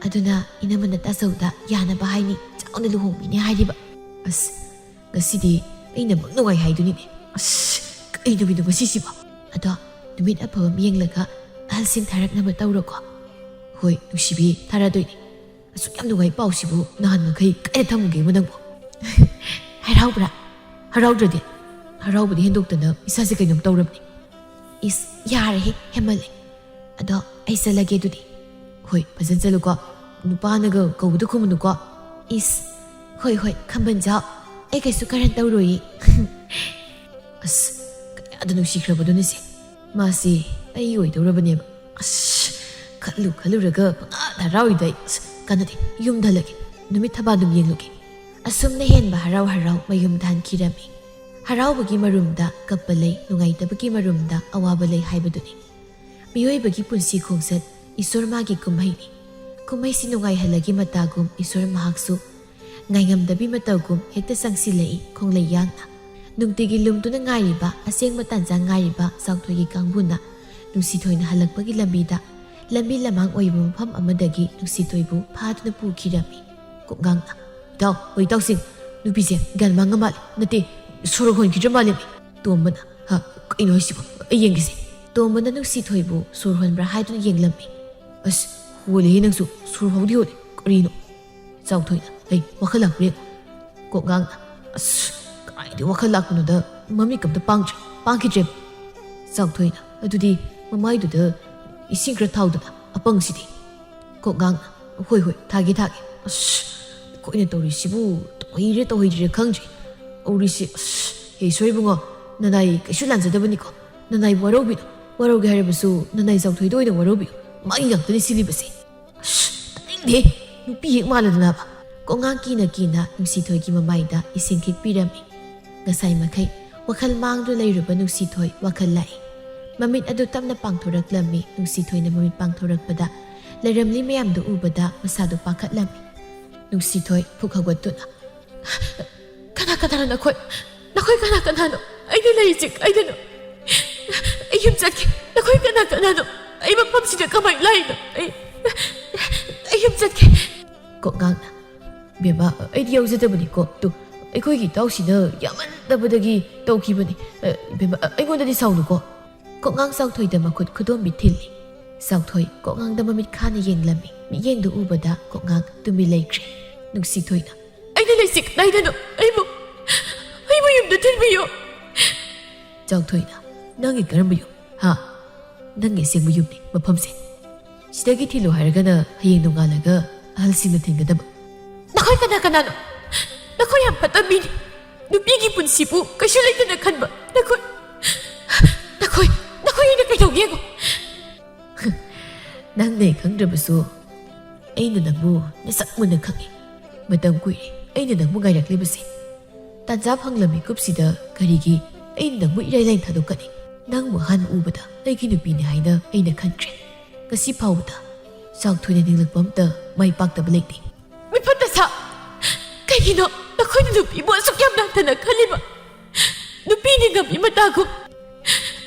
ꯑꯗꯨꯅ ꯏꯅꯝꯃꯅ ꯇꯥꯆꯧꯗ ꯌꯥꯅꯕ ꯍꯥꯏꯅꯤ, ꯆꯥꯎꯅ ꯂꯨꯍꯣꯡꯕꯤꯅꯤ ꯍꯥꯏꯔꯤꯕ꯫ ꯑꯁ, ꯉꯁꯤꯗꯤ ꯑꯩꯅ ꯑꯃꯨꯛ ꯅꯨꯡꯉꯥꯏ ꯍꯥꯏꯗꯨꯅꯤꯅꯦ꯫ ꯑꯁ, ꯀꯩ ꯅꯨꯃꯤꯠꯅꯣ ꯉꯁꯤꯁꯤꯕꯣ?" "ꯑꯗꯣ ꯅꯨꯃꯤꯠ ꯑꯐꯕ ꯑꯃ ꯌꯦꯡꯂꯒ ꯑꯍꯜꯁꯤꯡ ꯊꯥꯔꯛꯅꯕ ꯇꯧꯔꯣꯀꯣ꯫" "ꯍꯣꯏ, ꯅꯨꯡꯁꯤꯕꯤ, ꯊꯥꯔꯛꯑꯗꯣꯏꯅꯦ꯫ ꯑꯁꯨꯛ ꯌꯥꯝ ꯅꯨꯡꯉꯥꯏ ꯄꯥꯎꯁꯤꯕꯨ ꯅꯍꯥꯟ ꯃꯈꯩ ꯀꯥꯏꯗ ꯊꯝꯃꯨꯒꯦꯕ ꯅꯪꯕꯨ?" "ꯍꯔꯥꯎꯕ꯭ꯔꯥ?" "ꯍꯔꯥꯎꯗ꯭ꯔꯗꯤ? ꯍꯔꯥꯎꯕꯗꯤ ꯍꯦꯟꯗꯣꯛꯇꯅ ꯏꯁꯥꯁꯦ ꯀꯩꯅꯣꯝ ꯇꯧꯔꯕꯅꯤ꯫" "ꯏꯁ, ꯌꯥꯔꯦꯍꯦ, ꯍꯦꯟꯃꯜꯂꯦ꯫ ꯑꯗꯣ ꯑꯩ ꯆꯠꯂꯒꯦ ꯑꯗꯨꯗꯤ꯫" "ꯍꯣꯏ, ꯐꯖꯅ ꯆꯠꯂꯨꯀꯣ꯫ ꯅꯨꯄꯥꯅꯒ ꯀꯧꯕꯗ ꯈꯨꯝꯃꯨꯅꯨꯀꯣ꯫" "ꯏꯁ, ꯍꯣꯏ, ꯍꯣꯏ, ꯈꯝꯕꯟꯖꯥꯎ꯫ ꯑꯩ ꯀꯩꯁꯨ ꯀꯔꯟ ꯇꯧꯔꯣꯏꯌꯦ꯫" ꯑꯁ, ꯀꯌꯥꯗ ꯅꯨꯡꯁꯤꯈ꯭ꯔꯕꯗꯨꯅ ꯁꯦ꯫ ꯃꯥꯁꯤ ꯑꯩ ꯑꯣꯏꯗꯧꯔꯕꯅꯦꯕ꯫ ꯑꯁ, ꯈꯜꯂꯨ ꯈꯜꯂꯨꯔꯒ ꯄꯪꯍꯔꯥꯎ ꯍꯔꯥꯎꯏꯗ ꯑꯩ꯫ ꯑꯁ, ꯀꯥꯟꯅꯗꯦ, ꯌꯨꯝꯗ ꯍꯜꯂꯒꯦ꯫ ꯅꯨꯃꯤꯠ ꯊꯕꯥꯗꯨꯝ ꯌꯦꯡꯂꯨꯒꯦ꯫ ꯑꯁꯨꯝꯅ ꯍꯦꯟꯕ ꯍꯔꯥꯎ ꯍꯔꯥꯎ ꯃꯌꯨꯝꯗ ꯍꯟꯈꯤꯔꯝꯃꯤ꯫ ꯍꯔꯥꯎꯕꯒꯤ ꯃꯔꯨꯝꯗ ꯀꯞꯄ ꯂꯩ, ꯅꯨꯡꯉꯥꯏꯇꯕꯒꯤ ꯃꯔꯨꯝꯗ ꯑꯋꯥꯕ ꯂꯩ ꯍꯥꯏꯕꯗꯨꯅꯤ꯫ ꯃꯤꯑꯣꯏꯕꯒꯤ ꯄꯨꯟꯁꯤ ꯈꯣꯡꯆꯠ ꯏꯁꯣꯔ ꯃꯥꯒꯤ ꯀꯨꯝꯍꯩꯅꯤ꯫ ꯀꯨꯝꯍꯩꯁꯤ ꯅꯨꯡꯉꯥꯏꯍꯜꯂꯒꯤ ꯃꯇꯥꯒꯨꯝ ꯏꯁꯣꯔ ꯃꯍꯥꯛꯁꯨ ꯉꯥꯏꯉꯝꯗꯕꯤ ꯃꯇꯧꯒꯨꯝ ꯍꯦꯛꯇ ꯆꯪꯁꯤꯜꯂꯛꯏ ꯈꯣꯡꯂꯩ ꯌꯥꯡꯅ꯫ ꯅꯨꯡꯇꯤꯒꯤ ꯂꯨꯝꯗꯨꯅ ꯉꯥꯏꯔꯤꯕ ꯑꯁꯦꯡꯕ ꯇꯥꯟꯖꯥ ꯉꯥꯏꯔꯤꯕ ꯆꯥꯎꯊꯣꯏꯒꯤ ꯀꯥꯡꯕꯨꯅ ꯅꯨꯡꯁꯤꯊꯣꯏꯅ ꯍꯜꯂꯛꯄꯒꯤ ꯂꯝꯕꯤꯗ ꯂꯝꯕꯤ ꯂꯝꯍꯥꯡ ꯑꯣꯏꯕ ꯃꯐꯝ ꯑꯃꯗꯒꯤ ꯅꯨꯡꯁꯤꯊꯣꯏꯕꯨ ꯐꯥꯗꯨꯅ ꯄꯨꯈꯤꯔꯝꯃꯤ꯫ ꯀꯣꯛꯉꯥꯡꯅ, "ꯏꯇꯥꯎ, ꯍꯣꯏ, ꯏꯇꯥꯎꯁꯤꯡ, ꯅꯨꯄꯤꯁꯦ ꯒ꯭ꯌꯥꯟ ꯃꯥꯡꯉ ꯃꯥꯜꯂꯦ꯫ ꯅꯠꯇꯦ, ꯁꯣꯔ ꯍꯣꯟꯈꯤꯗ꯭ꯔ ꯃꯥꯜꯂꯦ꯫" ꯇꯣꯝꯕꯅ, "ꯍꯥ, ꯀꯩꯅꯣ ꯍꯥꯏꯁꯤꯕꯣ? ꯑꯩ ꯌꯦꯡꯒꯦꯁꯦ꯫" ꯇꯣꯝꯕꯅ ꯅꯨꯡꯁꯤꯊꯣꯏꯕꯨ ꯁꯣꯔ ꯍꯣꯟꯕ꯭ꯔꯥ ꯍꯥꯏꯗꯨꯅ ꯌꯦꯡꯂꯝꯃꯤ꯫ "ꯑꯁ, ꯍꯣꯜꯂꯤꯍꯦ ꯅꯪꯁꯨ, ꯁꯣꯔ ꯐꯥꯎꯗꯤ ꯍꯣꯜꯂꯤ꯫ ꯀꯔꯤꯅꯣ?" ꯆꯥꯎꯊꯣꯏꯅ, "ꯍꯩ, ꯋꯥꯈꯜ ꯂꯥꯛꯄ꯭ꯔꯥ ꯌꯦꯡꯉꯣ꯫" ꯀꯣꯛꯉꯥꯡꯅ, "ꯑꯁ, ꯀꯗꯥꯏꯗꯩ ꯋꯥꯈꯜ ꯂꯥꯛꯄꯅꯣꯗ, ꯃꯃꯤꯠꯀ ꯑꯝꯇ ꯄꯥꯡꯗ꯭ꯔꯦ, ꯄꯥꯡꯈꯤꯗ꯭ꯔꯦꯕ꯫" ꯆꯥꯎꯊꯣꯏꯅ, "ꯑꯗꯨꯗꯤ ꯃꯃꯥꯏꯗꯨꯗ ꯏꯁꯤꯡ ꯈꯔ ꯊꯥꯎꯗꯅ, ꯑꯄꯪꯁꯤꯗꯤ꯫" ꯀꯣꯛꯉꯥꯡꯅ, "ꯍꯣꯏ, ꯍꯣꯏ, ꯊꯥꯒꯦ, ꯊꯥꯒꯦ꯫ ꯑꯁ, ꯑꯩꯈꯣꯏꯅ ꯇꯧꯔꯤꯁꯤꯕꯨ ꯇꯧꯍꯩꯔꯦ, ꯇꯧꯍꯩꯗ꯭ꯔꯦ ꯈꯪꯗ꯭ꯔꯦ꯫ ꯇꯧꯔꯤꯁꯤ, ꯑꯁ, ꯍꯦ ꯏꯁꯣꯔ ꯏꯕꯨꯡꯉꯣ, ꯅꯅꯥꯏ ꯀꯩꯁꯨ ꯂꯥꯟꯖꯗꯕꯅꯤꯀꯣ꯫ ꯅꯅꯥꯏꯕꯨ ꯋꯥꯔꯧꯕꯤꯅꯨ꯫ ꯋꯥꯔꯧꯒꯦ ꯍꯥꯏꯔꯕꯁꯨ ꯅꯅꯥꯏ ꯆꯥꯎꯊꯣꯏꯗ ꯑꯣꯏꯅ ꯋꯥꯔꯧꯕꯤꯌꯨ꯫ ꯃꯥꯒꯤ ꯉꯥꯛꯇꯅꯤ ꯁꯤꯜꯂꯤꯕꯁꯦ꯫" "ꯑꯁ, ꯇꯥꯅꯤꯡꯗꯦ꯫" ꯅꯨꯄꯤ ꯍꯦꯛ ꯃꯥꯜꯂꯗꯅꯕ꯫ ꯀꯣꯛꯉꯥꯡ ꯀꯤꯅ ꯀꯤꯅ ꯅꯨꯡꯁꯤꯊꯣꯏꯒꯤ ꯃꯃꯥꯏꯗ ꯏꯁꯤꯡ ꯈꯤꯛꯄꯤꯔꯝꯃꯤ꯫ ꯉꯁꯥꯏ ꯃꯈꯩ ꯋꯥꯈꯜ ꯃꯥꯡꯗꯨ ꯂꯩꯔꯨꯕ ꯅꯨꯡꯁꯤꯊꯣꯏ ꯋꯥꯈꯜ ꯂꯥꯛꯏ꯫ ꯃꯃꯤꯠ ꯑꯗꯨ ꯇꯞꯅ ꯄꯥꯡꯊꯣꯔꯛꯂꯝꯃꯤ꯫ ꯅꯨꯡꯁꯤꯊꯣꯏꯅ ꯃꯃꯤꯠ ꯄꯥꯡꯊꯣꯔꯛꯄꯗ ꯂꯩꯔꯝꯂꯤ ꯃꯌꯥꯝꯗꯨ ꯎꯕꯗ ꯃꯁꯥꯗꯨ ꯄꯥꯈꯠꯂꯝꯃꯤ꯫ ꯅꯨꯡꯁꯤꯊꯣꯏ ꯐꯨꯛ ꯍꯧꯒꯠꯇꯨꯅ, "ꯀꯅꯥ ꯀꯅꯥꯅꯣ ꯅꯈꯣꯏ? ꯅꯈꯣꯏ ꯀꯅꯥ ꯀꯅꯥꯅꯣ? ꯑꯩꯅ ꯂꯩꯔꯤꯁꯦ ꯀꯥꯏꯗꯅꯣ? ꯑꯩ ꯌꯨꯝ ꯆꯠꯀꯦ꯫ ꯅꯈꯣꯏ ꯀꯅꯥ ꯀꯅꯥꯅꯣ? ꯑꯩ ꯃꯐꯝꯁꯤꯗ ꯀꯃꯥꯏꯅ ꯂꯥꯛꯏꯅꯣ? ꯑꯩ, ꯑꯩ ꯌꯨꯝ ꯆꯠꯀꯦ꯫" ꯀꯣꯛꯉꯥꯡꯅ, "ꯕꯦꯝꯃ, ꯑꯩꯗꯤ ꯌꯥꯎꯖꯗꯕꯅꯤꯀꯣ꯫ ꯇꯨ, ꯑꯩꯈꯣꯏꯒꯤ ꯏꯇꯥꯎꯁꯤꯅ ꯌꯥꯝꯃꯟꯗꯕꯗꯒꯤ ꯇꯧꯈꯤꯕꯅꯤ꯫ ꯑ, ꯕꯦꯝꯃ, ꯑ, ꯑꯩꯉꯣꯟꯗꯗꯤ ꯁꯥꯎꯅꯨꯀꯣ꯫" ꯀꯣꯛꯉꯥꯡ ꯆꯥꯎꯊꯣꯏꯗ ꯃꯈꯨꯠ ꯈꯨꯗꯣꯝꯕꯤ ꯊꯤꯜꯂꯤ꯫ ꯆꯥꯎꯊꯣꯏ ꯀꯣꯛꯉꯥꯡꯗ ꯃꯃꯤꯠ ꯈꯥꯅ ꯌꯦꯡꯂꯝꯃꯤ꯫ ꯃꯤꯠꯌꯦꯡꯗꯨ ꯎꯕꯗ ꯀꯣꯛꯉꯥꯡ ꯇꯨꯃꯤꯟ ꯂꯩꯈ꯭ꯔꯦ꯫ ꯅꯨꯡꯁꯤꯊꯣꯏꯅ, "ꯑꯩꯅ ꯂꯩꯁꯤ ꯀꯗꯥꯏꯗꯅꯣ? ꯑꯩꯕꯨ, ꯑꯩꯕꯨ ꯌꯨꯝꯗ ꯊꯤꯟꯕꯤꯌꯨ꯫" ꯆꯥꯎꯊꯣꯏꯅ, "ꯅꯪꯒꯤ ꯀꯔꯝꯕ ꯌꯨꯝ? ꯍꯥ? ꯅꯪꯒꯤ ꯑꯁꯦꯡꯕ ꯌꯨꯝꯅꯤ ꯃꯐꯝꯁꯦ꯫ ꯁꯤꯗꯒꯤ ꯊꯤꯜꯂꯨ ꯍꯥꯏꯔꯒꯅ ꯍꯌꯦꯡ ꯅꯣꯡꯉꯥꯜꯂꯒ ꯑꯍꯜꯁꯤꯡꯅ ꯊꯤꯟꯒꯗꯕ꯫" "ꯅꯈꯣꯏ ꯀꯅꯥ ꯀꯅꯥꯅꯣ? ꯅꯈꯣꯏ ꯌꯥꯝ ꯐꯠꯇꯕ ꯃꯤꯅꯤ꯫ ꯅꯨꯄꯤꯒꯤ ꯄꯨꯟꯁꯤꯕꯨ ꯀꯩꯁꯨ ꯂꯩꯇꯅ ꯈꯟꯕ ꯅꯈꯣꯏ, ꯅꯈꯣꯏ, ꯅꯈꯣꯏ ꯑꯩꯅ ꯀꯩꯗꯧꯒꯦ ꯌꯦꯡꯉꯣ꯫" "ꯅꯪꯅ ꯈꯪꯗ꯭ꯔꯕꯁꯨ ꯑꯩꯅ ꯅꯪꯕꯨ ꯅꯁꯛ ꯃꯨꯟꯅ ꯈꯪꯏ꯫ ꯃꯇꯝ ꯀꯨꯏꯔꯦ ꯑꯩꯅ ꯅꯪꯕꯨ ꯉꯥꯏꯔꯛꯂꯤꯕꯁꯦ꯫ ꯇꯥꯟꯖꯥ ꯐꯪꯂꯕ ꯃꯤꯀꯨꯞꯁꯤꯗ ꯀꯔꯤꯒꯤ ꯑꯩꯅ ꯅꯪꯕꯨ ꯏꯔꯥꯏ ꯂꯥꯏꯅ ꯊꯥꯗꯣꯛꯀꯅꯤ? ꯅꯪꯕꯨ ꯑꯍꯥꯟꯕ ꯎꯕꯗ ꯑꯩꯒꯤ ꯅꯨꯄꯤꯅꯤ ꯍꯥꯏꯅ ꯑꯩꯅ ꯈꯟꯈ꯭ꯔꯦ꯫ ꯉꯁꯤ ꯐꯥꯎꯕꯗ ꯆꯥꯎꯊꯣꯏꯅ ꯅꯤꯡꯂꯛꯄ ꯑꯝꯇ ꯃꯥꯏ ꯄꯥꯛꯇꯕ ꯂꯩꯇꯦ꯫" "ꯃꯤꯐꯠꯇ ꯁꯥ! ꯀꯩꯒꯤꯅꯣ ꯅꯈꯣꯏꯅ ꯅꯨꯄꯤꯕꯨ ꯑꯁꯨꯛ ꯌꯥꯝ ꯂꯥꯟꯊꯅ ꯈꯜꯂꯤꯕ? ꯅꯨꯄꯤꯅꯤ ꯉꯝꯃꯤ ꯃꯇꯥꯒꯨꯝ꯫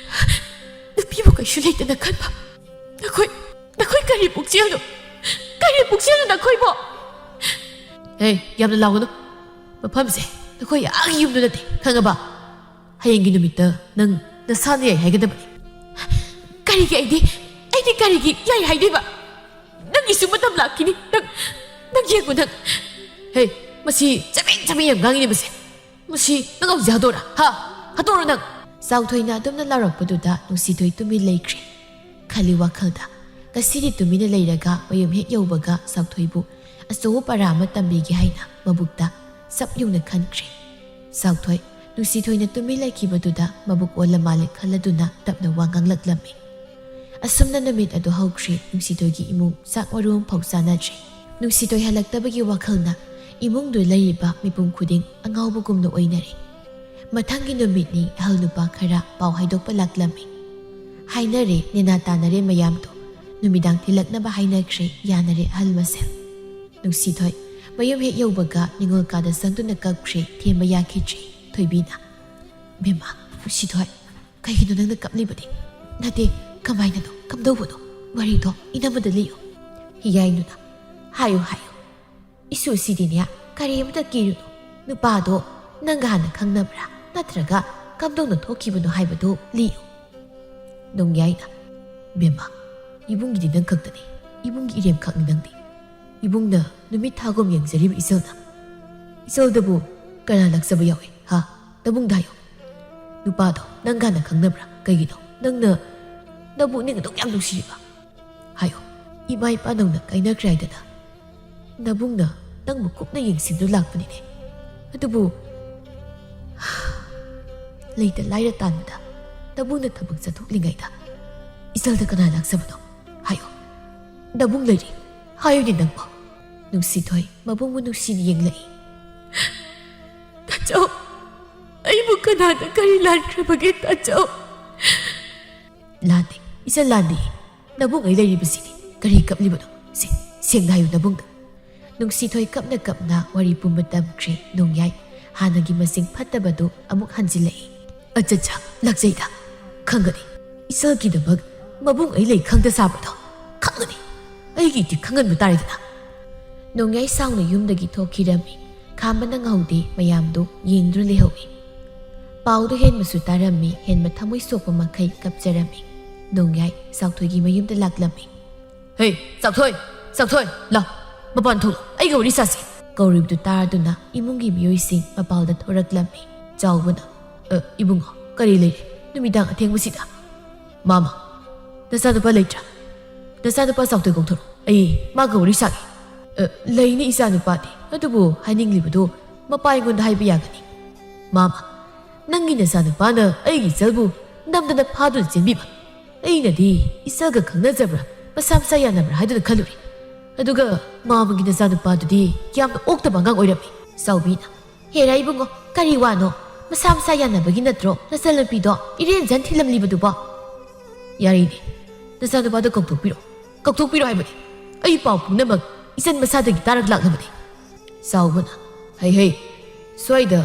ꯅꯨꯄꯤꯕꯨ ꯀꯩꯁꯨ ꯂꯩꯇꯅ ꯈꯟꯕ꯫ ꯅꯈꯣꯏ, ꯅꯈꯣꯏ ꯀꯔꯤ ꯄꯨꯛꯆꯦꯜꯅꯣ? ꯀꯔꯤ ꯄꯨꯛꯆꯦꯜꯅꯣ ꯅꯈꯣꯏꯕꯣ?" "ꯍꯦ, ꯌꯥꯝꯅ ꯂꯥꯎꯒꯅꯨ꯫ ꯃꯐꯝꯁꯦ ꯅꯈꯣꯏ ꯑꯥꯒꯤ ꯌꯨꯝꯗꯨ ꯅꯠꯇꯦ, ꯈꯪꯉꯕ? ꯍꯌꯦꯡꯒꯤ ꯅꯨꯃꯤꯠꯇ ꯅꯪ ꯅꯁꯥꯅ ꯌꯥꯏ ꯍꯥꯏꯒꯗꯕꯅꯤ꯫" "ꯀꯔꯤꯒꯤ ꯑꯩꯗꯤ, ꯑꯩꯗꯤ ꯀꯔꯤꯒꯤ ꯌꯥꯏ ꯍꯥꯏꯗꯣꯏꯕ? ꯅꯪꯒꯤꯁꯨ ꯃꯇꯝ ꯂꯥꯛꯈꯤꯅꯤ꯫ ꯅꯪ, ꯅꯪ ꯌꯦꯡꯉꯨ ꯅꯪ꯫" "ꯍꯦ, ꯃꯁꯤ ꯆꯕꯦꯡ ꯆꯕꯦꯡ ꯌꯥꯝ ꯉꯥꯡꯉꯤꯅꯦ ꯃꯁꯦ꯫ ꯃꯁꯤ ꯅꯪ ꯍꯧꯖꯤꯛ ꯍꯥꯗꯣꯔꯥ? ꯍꯥ? ꯍꯥꯗꯣꯔꯣ ꯅꯪ?" ꯆꯥꯎꯊꯣꯏꯅ ꯑꯗꯨꯝꯅ ꯂꯥꯎꯔꯛꯄꯗꯨꯗ ꯅꯨꯡꯁꯤꯊꯣꯏ ꯇꯨꯃꯤꯟ ꯂꯩꯈ꯭ꯔꯦ꯫ ꯈꯜꯂꯤ ꯋꯥꯈꯜꯗ, ꯉꯁꯤꯗꯤ ꯇꯨꯃꯤꯟꯅ ꯂꯩꯔꯒ ꯃꯌꯨꯝ ꯍꯦꯛ ꯌꯧꯕꯒ ꯆꯥꯎꯊꯣꯏꯕꯨ ꯑꯆꯧꯕ ꯄꯔꯥ ꯑꯃ ꯇꯝꯕꯤꯒꯦ ꯍꯥꯏꯅ ꯃꯕꯨꯛꯇ ꯆꯞ ꯌꯨꯡꯅ ꯈꯟꯈ꯭ꯔꯦ꯫ ꯆꯥꯎꯊꯣꯏ, ꯅꯨꯡꯁꯤꯊꯣꯏꯅ ꯇꯨꯃꯤꯟ ꯂꯩꯈꯤꯕꯗꯨꯗ ꯃꯕꯨꯛ ꯑꯣꯜꯂ ꯃꯥꯜꯂꯦ ꯈꯜꯂꯗꯨꯅ ꯇꯞꯅ ꯋꯥ ꯉꯥꯡꯂꯛꯂꯝꯃꯤ꯫ ꯑꯁꯨꯝꯅ ꯅꯨꯃꯤꯠ ꯑꯗꯨ ꯍꯧꯈ꯭ꯔꯦ꯫ ꯅꯨꯡꯁꯤꯊꯣꯏꯒꯤ ꯏꯃꯨꯡ ꯆꯥꯛ ꯃꯔꯨ ꯑꯃꯐꯥꯎ ꯆꯥꯅꯗ꯭ꯔꯦ꯫ ꯅꯨꯡꯁꯤꯊꯣꯏ ꯍꯜꯂꯛꯇꯕꯒꯤ ꯋꯥꯈꯜꯅ ꯏꯃꯨꯡꯗꯨ ꯂꯩꯔꯤꯕ ꯃꯤꯄꯨꯝ ꯈꯨꯗꯤꯡ ꯑꯉꯥꯎꯕꯒꯨꯝꯅ ꯑꯣꯏꯅꯔꯦ꯫ ꯃꯊꯪꯒꯤ ꯅꯨꯃꯤꯠꯅꯤ ꯑꯍꯜ ꯅꯨꯄꯥ ꯈꯔ ꯄꯥꯎ ꯍꯥꯏꯗꯣꯛꯄ ꯂꯥꯛꯂꯝꯃꯤ꯫ ꯍꯥꯏꯅꯔꯦ, ꯅꯦꯅꯥ ꯇꯥꯅꯔꯦ ꯃꯌꯥꯝꯗꯣ꯫ ꯅꯨꯃꯤꯗꯥꯡ ꯊꯤꯜꯂꯛꯅꯕ ꯍꯥꯏꯅꯈ꯭ꯔꯦ, ꯌꯥꯅꯔꯦ ꯑꯍꯜ ꯃꯁꯦꯜ꯫ ꯅꯨꯡꯁꯤꯊꯣꯏ ꯃꯌꯨꯝ ꯍꯦꯛ ꯌꯧꯕꯒ ꯅꯤꯉꯣꯜ ꯀꯥꯗ ꯆꯪꯗꯨꯅ ꯀꯞꯈ꯭ꯔꯦ, ꯊꯦꯝꯕ ꯌꯥꯈꯤꯗ꯭ꯔꯦ꯫ ꯊꯣꯏꯕꯤꯅ, "ꯕꯦꯝꯃ, ꯅꯨꯡꯁꯤꯊꯣꯏ, ꯀꯩꯒꯤꯅꯣ ꯅꯪꯅ ꯀꯞꯂꯤꯕꯗꯤ? ꯅꯠꯇꯦ, ꯀꯃꯥꯏꯅꯅꯣ? ꯀꯝꯗꯧꯕꯅꯣ? ꯋꯥꯔꯤꯗꯣ ꯏꯅꯝꯃꯗ ꯂꯤꯌꯨ꯫" ꯍꯤꯌꯥꯏꯅꯨꯅ, "ꯍꯥꯏꯌꯨ, ꯍꯥꯏꯌꯨ꯫ ꯏꯁꯨ ꯁꯤꯗꯤꯅꯦ, ꯀꯔꯤꯃꯇ ꯀꯤꯔꯨꯅꯨ꯫ ꯅꯨꯄꯥꯗꯣ ꯅꯪꯒ ꯍꯥꯟꯅ ꯈꯪꯅꯕ꯭ꯔꯥ? ꯅꯠꯇ꯭ꯔꯒ ꯀꯝꯗꯧꯅ ꯊꯣꯛꯈꯤꯕꯅꯣ ꯍꯥꯏꯕꯗꯨ ꯂꯤꯌꯨ꯫" ꯅꯣꯡꯌꯥꯏꯅ, "ꯕꯦꯝꯃ, ꯏꯕꯨꯡꯒꯤꯗꯤ ꯅꯪ ꯈꯛꯇꯅꯤ꯫ ꯏꯕꯨꯡꯒꯤ ꯏꯔꯦꯝꯈꯛꯅꯤ ꯅꯪꯗꯤ꯫ ꯏꯕꯨꯡꯅ ꯅꯨꯃꯤꯠ ꯊꯥꯒꯨꯝ ꯌꯦꯡꯖꯔꯤꯕ ꯏꯆꯜꯅ꯫ ꯏꯆꯜꯗꯕꯨ ꯀꯅꯥ ꯂꯥꯛꯆꯕ ꯌꯥꯎꯏ, ꯍꯥ? ꯅꯕꯨꯡꯗ ꯍꯥꯏꯌꯨ꯫ ꯅꯨꯄꯥꯗꯣ ꯅꯪꯒ ꯍꯥꯟꯅ ꯈꯪꯅꯕ꯭ꯔꯥ? ꯀꯩꯒꯤꯅꯣ ꯅꯪꯅ ꯅꯕꯨꯛꯅꯤꯡ ꯑꯗꯨꯛ ꯌꯥꯝ ꯅꯨꯡꯁꯤꯔꯤꯕ? ꯍꯥꯏꯌꯨ, ꯏꯃꯥ ꯏꯄꯥ ꯅꯧꯅ ꯀꯥꯏꯅꯈ꯭ꯔꯦ ꯍꯥꯏꯗꯅ ꯅꯕꯨꯡꯅ ꯅꯪꯕꯨ ꯀꯨꯞꯅ ꯌꯦꯡꯁꯤꯟꯗꯨꯅ ꯂꯥꯛꯄꯅꯤꯅꯦ꯫ ꯑꯗꯨꯕꯨ ꯂꯩꯇ ꯂꯥꯏꯔ ꯇꯥꯟꯕꯗ ꯅꯕꯨꯡꯅ ꯊꯕꯛ ꯆꯠꯊꯣꯛꯂꯤꯉꯩꯗ ꯏꯆꯜꯗ ꯀꯅꯥ ꯂꯥꯛꯆꯕꯅꯣ? ꯍꯥꯏꯌꯨ, ꯅꯕꯨꯡ ꯂꯩꯔꯤ꯫ ꯍꯥꯏꯌꯨꯅꯦ ꯅꯪꯕꯣ꯫" ꯅꯨꯡꯁꯤꯊꯣꯏ ꯃꯕꯨꯡꯕꯨ ꯅꯨꯡꯁꯤꯅ ꯌꯦꯡꯂꯛꯏ꯫ "ꯇꯥꯆꯧ, ꯑꯩꯕꯨ ꯀꯅꯥꯗ ꯀꯔꯤ ꯂꯥꯟꯈ꯭ꯔꯕꯒꯦ ꯇꯥꯆꯧ?" "ꯂꯥꯟꯗꯦ, ꯏꯆꯜ ꯂꯥꯟꯗꯦ꯫ ꯅꯕꯨꯡ ꯑꯩ ꯂꯩꯔꯤꯕꯁꯤꯗꯤ꯫ ꯀꯔꯤ ꯀꯞꯂꯤꯕꯅꯣ? ꯁꯦ, ꯁꯦꯡꯅ ꯍꯥꯏꯌꯨ ꯅꯕꯨꯡꯗ꯫" ꯅꯨꯡꯁꯤꯊꯣꯏ ꯀꯞꯅ ꯀꯞꯅ ꯋꯥꯔꯤ ꯄꯨꯝꯕ ꯇꯝꯈ꯭ꯔꯦ꯫ ꯅꯣꯡꯌꯥꯏ ꯍꯥꯟꯅꯒꯤ ꯃꯁꯤꯡ ꯐꯠꯇꯕꯗꯨ ꯑꯃꯨꯛ ꯍꯟꯖꯤꯜꯂꯛꯏ꯫ "ꯑꯆꯠꯆꯥ, ꯂꯥꯛꯆꯩꯗ꯫ ꯈꯪꯒꯅꯤ꯫ ꯏꯆꯜꯒꯤꯗꯃꯛ ꯃꯕꯨꯡ ꯑꯩ ꯂꯩ ꯈꯪꯗ ꯁꯥꯕꯗꯣ ꯈꯪꯒꯅꯤ꯫ ꯑꯩꯒꯤ ꯏꯊꯤꯛ ꯈꯪꯍꯟꯕ ꯇꯥꯔꯦꯗꯅ꯫" ꯅꯣꯡꯌꯥꯏ ꯁꯥꯎꯅ ꯌꯨꯝꯗꯒꯤ ꯊꯣꯛꯈꯤꯔꯝꯃꯤ꯫ ꯈꯥꯝꯕ ꯅꯪꯍꯧꯗꯦ꯫ ꯃꯌꯥꯝꯗꯨ ꯌꯦꯡꯗꯨꯅ ꯂꯩꯍꯧꯏ꯫ ꯄꯥꯎꯗꯨ ꯍꯦꯟꯕꯁꯨ ꯇꯥꯔꯝꯃꯤ꯫ ꯍꯦꯟꯕ ꯊꯃꯣꯏ ꯁꯣꯛꯄ ꯃꯈꯩ ꯀꯞꯆꯔꯝꯃꯤ꯫ ꯅꯣꯡꯌꯥꯏ ꯆꯥꯎꯊꯣꯏꯒꯤ ꯃꯌꯨꯝꯗ ꯂꯥꯛꯂꯝꯃꯤ꯫ "ꯍꯦ, ꯆꯥꯎꯊꯣꯏ! ꯆꯥꯎꯊꯣꯏ! ꯂꯥꯎ! ꯃꯄꯥꯟ ꯊꯣꯛꯂꯣ꯫ ꯑꯩꯒ ꯋꯥꯔꯤ ꯁꯥꯁꯤ!" ꯀꯧꯔꯤꯕꯗꯨ ꯇꯥꯗꯨꯅ ꯏꯃꯨꯡꯒꯤ ꯃꯤꯑꯣꯏꯁꯤꯡ ꯃꯄꯥꯜꯗ ꯊꯣꯔꯛꯂꯝꯃꯤ꯫ ꯆꯥꯎꯕꯅ, "ꯑ, ꯏꯕꯨꯡꯉꯣ, ꯀꯔꯤ ꯂꯩꯔꯦ? ꯅꯨꯃꯤꯗꯥꯡ ꯑꯊꯦꯡꯕꯁꯤꯗ?" "ꯃꯥꯃ, ꯅꯆꯥꯅꯨꯄꯥ ꯂꯩꯇ꯭ꯔꯥ? ꯅꯆꯥꯅꯨꯄꯥ ꯆꯥꯎꯊꯣꯏ ꯀꯧꯊꯣꯔꯛꯎ꯫ ꯑꯩ ꯃꯥꯒ ꯋꯥꯔꯤ ꯁꯥꯒꯦ꯫" "ꯑ, ꯂꯩꯅꯤ ꯏꯆꯥꯅꯨꯄꯥꯗꯤ, ꯑꯗꯨꯕꯨ ꯍꯥꯏꯅꯤꯡꯂꯤꯕꯗꯨ ꯃꯄꯥ ꯑꯩꯉꯣꯟꯗ ꯍꯥꯏꯕ ꯌꯥꯒꯅꯤ꯫" "ꯃꯥꯃ, ꯅꯪꯒꯤ ꯅꯆꯥꯅꯨꯄꯥꯅ ꯑꯩꯒꯤ ꯏꯆꯜꯕꯨ ꯅꯝꯗꯅ ꯐꯥꯗꯨꯅ ꯆꯦꯟꯕꯤꯕ꯫ ꯑꯩꯅꯗꯤ ꯏꯆꯜꯒ ꯈꯪꯅꯖꯕ꯭ꯔꯥ, ꯃꯁꯥ ꯃꯁꯥ ꯌꯥꯅꯕ꯭ꯔꯥ ꯍꯥꯏꯗꯨꯅ ꯈꯜꯂꯨꯔꯦ꯫ ꯑꯗꯨꯒ ꯃꯥꯃꯒꯤ ꯅꯆꯥꯅꯨꯄꯥꯗꯨꯗꯤ ꯌꯥꯝꯅ ꯑꯣꯛꯇꯕ ꯑꯉꯥꯡ ꯑꯣꯏꯔꯝꯃꯤ꯫ ꯆꯥꯎꯕꯤꯅ, "ꯍꯦꯔꯥ ꯏꯕꯨꯡꯉꯣ, ꯀꯔꯤ ꯋꯥꯅꯣ? ꯃꯁꯥ ꯃꯁꯥ ꯌꯥꯅꯕꯒꯤ ꯅꯠꯇ꯭ꯔꯣ ꯅꯆꯟꯅꯨꯄꯤꯗꯣ ꯏꯔꯦꯟꯖꯟ ꯊꯤꯜꯂꯝꯂꯤꯕꯗꯨꯕꯣ?" "ꯌꯥꯔꯤꯅꯦ, ꯅꯆꯥꯅꯨꯄꯥꯗꯣ ꯀꯧꯊꯣꯛꯄꯤꯔꯣ, ꯀꯧꯊꯣꯛꯄꯤꯔꯣ ꯍꯥꯏꯕꯅꯦ꯫ ꯑꯩ ꯄꯥꯎ ꯄꯨꯝꯅꯃꯛ ꯏꯆꯟ ꯃꯁꯥꯗꯒꯤ ꯇꯥꯔꯛꯂꯥꯛꯂꯕꯅꯦ꯫" ꯆꯥꯎꯕꯅ, "ꯍꯩ ꯍꯩ, ꯁ꯭ꯋꯥꯏꯗ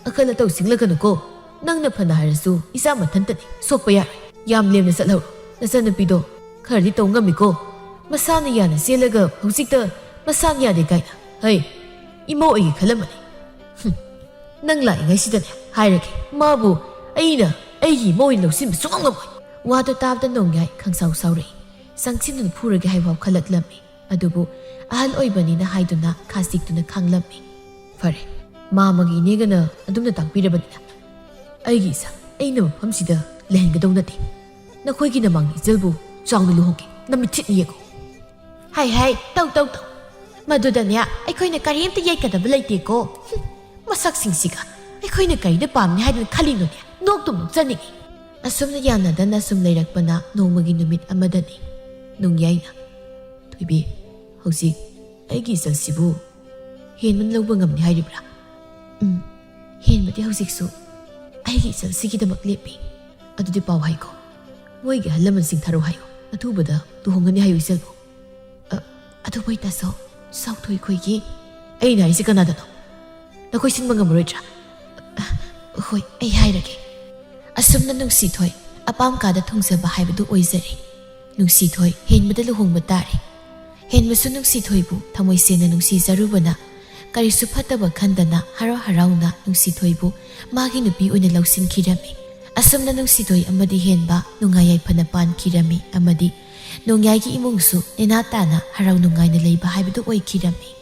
ꯑꯈꯜ ꯑꯇꯧ ꯁꯤꯡꯂꯒꯅꯨꯀꯣ꯫ ꯅꯪꯅ ꯐꯅ ꯍꯥꯏꯔꯁꯨ ꯏꯆꯥ ꯃꯊꯟꯇꯅꯤ, ꯁꯣꯛꯄ ꯌꯥꯔꯣꯏ꯫ ꯌꯥꯝ ꯂꯦꯝꯅ ꯆꯠꯍꯧꯔꯣ꯫ ꯅꯆꯟꯅꯨꯄꯤꯗꯣ ꯈꯔꯗꯤ ꯇꯧ ꯉꯝꯃꯤꯀꯣ꯫ ꯃꯁꯥꯅ ꯌꯥꯅ ꯆꯦꯜꯂꯒ ꯍꯧꯖꯤꯛꯇ ꯃꯁꯥꯅ ꯌꯥꯗꯦ ꯀꯥꯏꯅ꯫ ꯍꯩ, ꯏꯃꯧ ꯑꯩꯒꯤ ꯈꯜꯂꯝꯕꯅꯤ꯫ ꯍꯨꯝ, ꯅꯪ ꯂꯥꯛꯏꯉꯩꯁꯤꯗꯅꯦ ꯍꯥꯏꯔꯒꯦ, ꯃꯥꯕꯨ ꯑꯩꯅ ꯑꯩꯒꯤ ꯏꯃꯧ ꯑꯣꯏꯅ ꯂꯧꯁꯤꯟꯕ ꯁꯨꯡꯉꯝ ꯉꯝꯃꯣꯏ꯫" ꯋꯥꯗꯨ ꯇꯥꯕꯗ ꯅꯣꯡꯌꯥꯏ ꯈꯪꯁꯥꯎ ꯁꯥꯎꯔꯛꯏ꯫ ꯆꯪꯁꯤꯟꯗꯨꯅ ꯐꯨꯔꯒꯦ ꯍꯥꯏꯕ ꯐꯥꯎ ꯈꯜꯂꯛꯂꯝꯃꯤ꯫ ꯑꯗꯨꯕꯨ ꯑꯍꯜ ꯑꯣꯏꯕꯅꯤꯅ ꯍꯥꯏꯗꯨꯅ ꯈꯥꯁꯤꯛꯇꯨꯅ ꯈꯥꯡꯂꯝꯃꯤ꯫ "ꯐꯔꯦ, ꯃꯥꯃꯒꯤ ꯏꯅꯦꯒꯅ ꯑꯗꯨꯝꯅ ꯇꯥꯛꯄꯤꯔꯕꯅꯤꯅ ꯑꯩꯒꯤ ꯏꯆꯥ ꯑꯩꯅ ꯃꯐꯝꯁꯤꯗ ꯂꯩꯍꯟꯒꯗꯧ ꯅꯠꯇꯦ꯫ ꯅꯈꯣꯏꯒꯤ ꯅꯃꯥꯡꯒꯤ ꯏꯆꯜꯕꯨ ꯆꯥꯎꯅ ꯂꯨꯍꯣꯡꯒꯦ, ꯅꯃꯤꯠꯊꯤꯠꯅ ꯌꯦꯡꯉꯨ꯫" "ꯍꯥꯏ ꯍꯥꯏ, ꯇꯧ ꯇꯧ ꯇꯧ꯫ ꯃꯗꯨꯗꯅꯦ ꯑꯩꯈꯣꯏꯅ ꯀꯔꯤꯝꯇ ꯌꯦꯠꯀꯗꯕ ꯂꯩꯇꯦꯀꯣ꯫ ꯍꯨꯝ, ꯃꯁꯛꯁꯤꯡꯁꯤꯒ꯫ ꯑꯩꯈꯣꯏꯅ ꯀꯔꯤꯗ ꯄꯥꯝꯅꯤ ꯍꯥꯏꯗꯨꯅ ꯈꯜꯂꯤꯅꯣꯅꯦ? ꯅꯣꯛꯇꯨꯝ ꯅꯣꯛꯆꯅꯤꯡꯉꯤ꯫" ꯑꯁꯨꯝꯅ ꯌꯥꯅꯗꯅ ꯁꯨꯝ ꯂꯩꯔꯛꯄꯅ ꯅꯣꯡꯃꯒꯤ ꯅꯨꯃꯤꯠ ꯑꯃꯗꯅꯤ꯫ ꯅꯣꯡꯌꯥꯏꯅ, "ꯊꯣꯏꯕꯤ, ꯍꯧꯖꯤꯛ ꯑꯩꯒꯤ ꯏꯆꯜꯁꯤꯕꯨ ꯍꯦꯟꯕꯅ ꯂꯧꯕ ꯉꯝꯅꯤ ꯍꯥꯏꯔꯤꯕ꯭ꯔꯥ?" "ꯎꯝ, ꯍꯦꯟꯕꯗꯤ ꯍꯧꯖꯤꯛꯁꯨ ꯑꯩꯒꯤ ꯏꯆꯜꯁꯤꯒꯤꯗꯃꯛ ꯂꯦꯞꯄꯤ꯫" "ꯑꯗꯨꯗꯤ ꯄꯥꯎ ꯍꯥꯏꯀꯣ꯫ ꯃꯣꯏꯒꯤ ꯑꯍꯜ ꯂꯃꯟꯁꯤꯡ ꯊꯥꯔꯛꯑꯣ ꯍꯥꯏꯌꯨ꯫ ꯑꯊꯨꯕꯗ ꯂꯨꯍꯣꯡꯒꯅꯤ ꯍꯥꯏꯌꯨ ꯏꯆꯜꯕꯨ꯫" "ꯑ, ꯑꯗꯨ ꯃꯣꯏ ꯇꯥꯁꯣ, ꯆꯥꯎꯊꯣꯏ ꯈꯣꯏꯒꯤ꯫" "ꯑꯩꯅ ꯍꯥꯏꯁꯤ ꯀꯅꯥꯗꯅꯣ? ꯅꯈꯣꯏ ꯁꯤꯟꯕ ꯉꯝꯃꯔꯣꯏꯗ꯭ꯔꯥ?" "ꯑ, ꯍꯣꯏ, ꯑꯩ ꯍꯥꯏꯔꯒꯦ꯫" ꯑꯁꯨꯝꯅ ꯅꯨꯡꯁꯤꯊꯣꯏ ꯑꯄꯥꯝ ꯀꯥꯗ ꯊꯨꯡꯖꯕ ꯍꯥꯏꯕꯗꯨ ꯑꯣꯏꯖꯔꯦ꯫ ꯅꯨꯡꯁꯤꯊꯣꯏ ꯍꯦꯟꯕꯗ ꯂꯨꯍꯣꯡꯕ ꯇꯥꯔꯦ꯫ ꯍꯦꯟꯕꯁꯨ ꯅꯨꯡꯁꯤꯊꯣꯏꯕꯨ ꯊꯃꯣꯏ ꯁꯦꯡꯅ ꯅꯨꯡꯁꯤꯖꯔꯨꯕꯅ ꯀꯔꯤꯁꯨ ꯐꯠꯇꯕ ꯈꯟꯗꯅ ꯍꯔꯥꯎ ꯍꯔꯥꯎꯅ ꯅꯨꯡꯁꯤꯊꯣꯏꯕꯨ ꯃꯥꯒꯤ ꯅꯨꯄꯤ ꯑꯣꯏꯅ ꯂꯧꯁꯤꯟꯈꯤꯔꯝꯃꯤ꯫ ꯑꯁꯨꯝꯅ ꯅꯨꯡꯁꯤꯊꯣꯏ ꯑꯃꯗꯤ ꯍꯦꯟꯕ ꯅꯨꯡꯉꯥꯏ ꯌꯥꯏꯐꯅ ꯄꯥꯟꯈꯤꯔꯝꯃꯤ ꯑꯃꯗꯤ ꯅꯣꯡꯌꯥꯏꯒꯤ ꯏꯃꯨꯡꯁꯨ ꯅꯦꯅꯥ ꯇꯥꯅ ꯍꯔꯥꯎ ꯅꯨꯡꯉꯥꯏꯅ ꯂꯩꯕ ꯍꯥꯏꯕꯗꯨ ꯑꯣꯏꯈꯤꯔꯝꯃꯤ꯫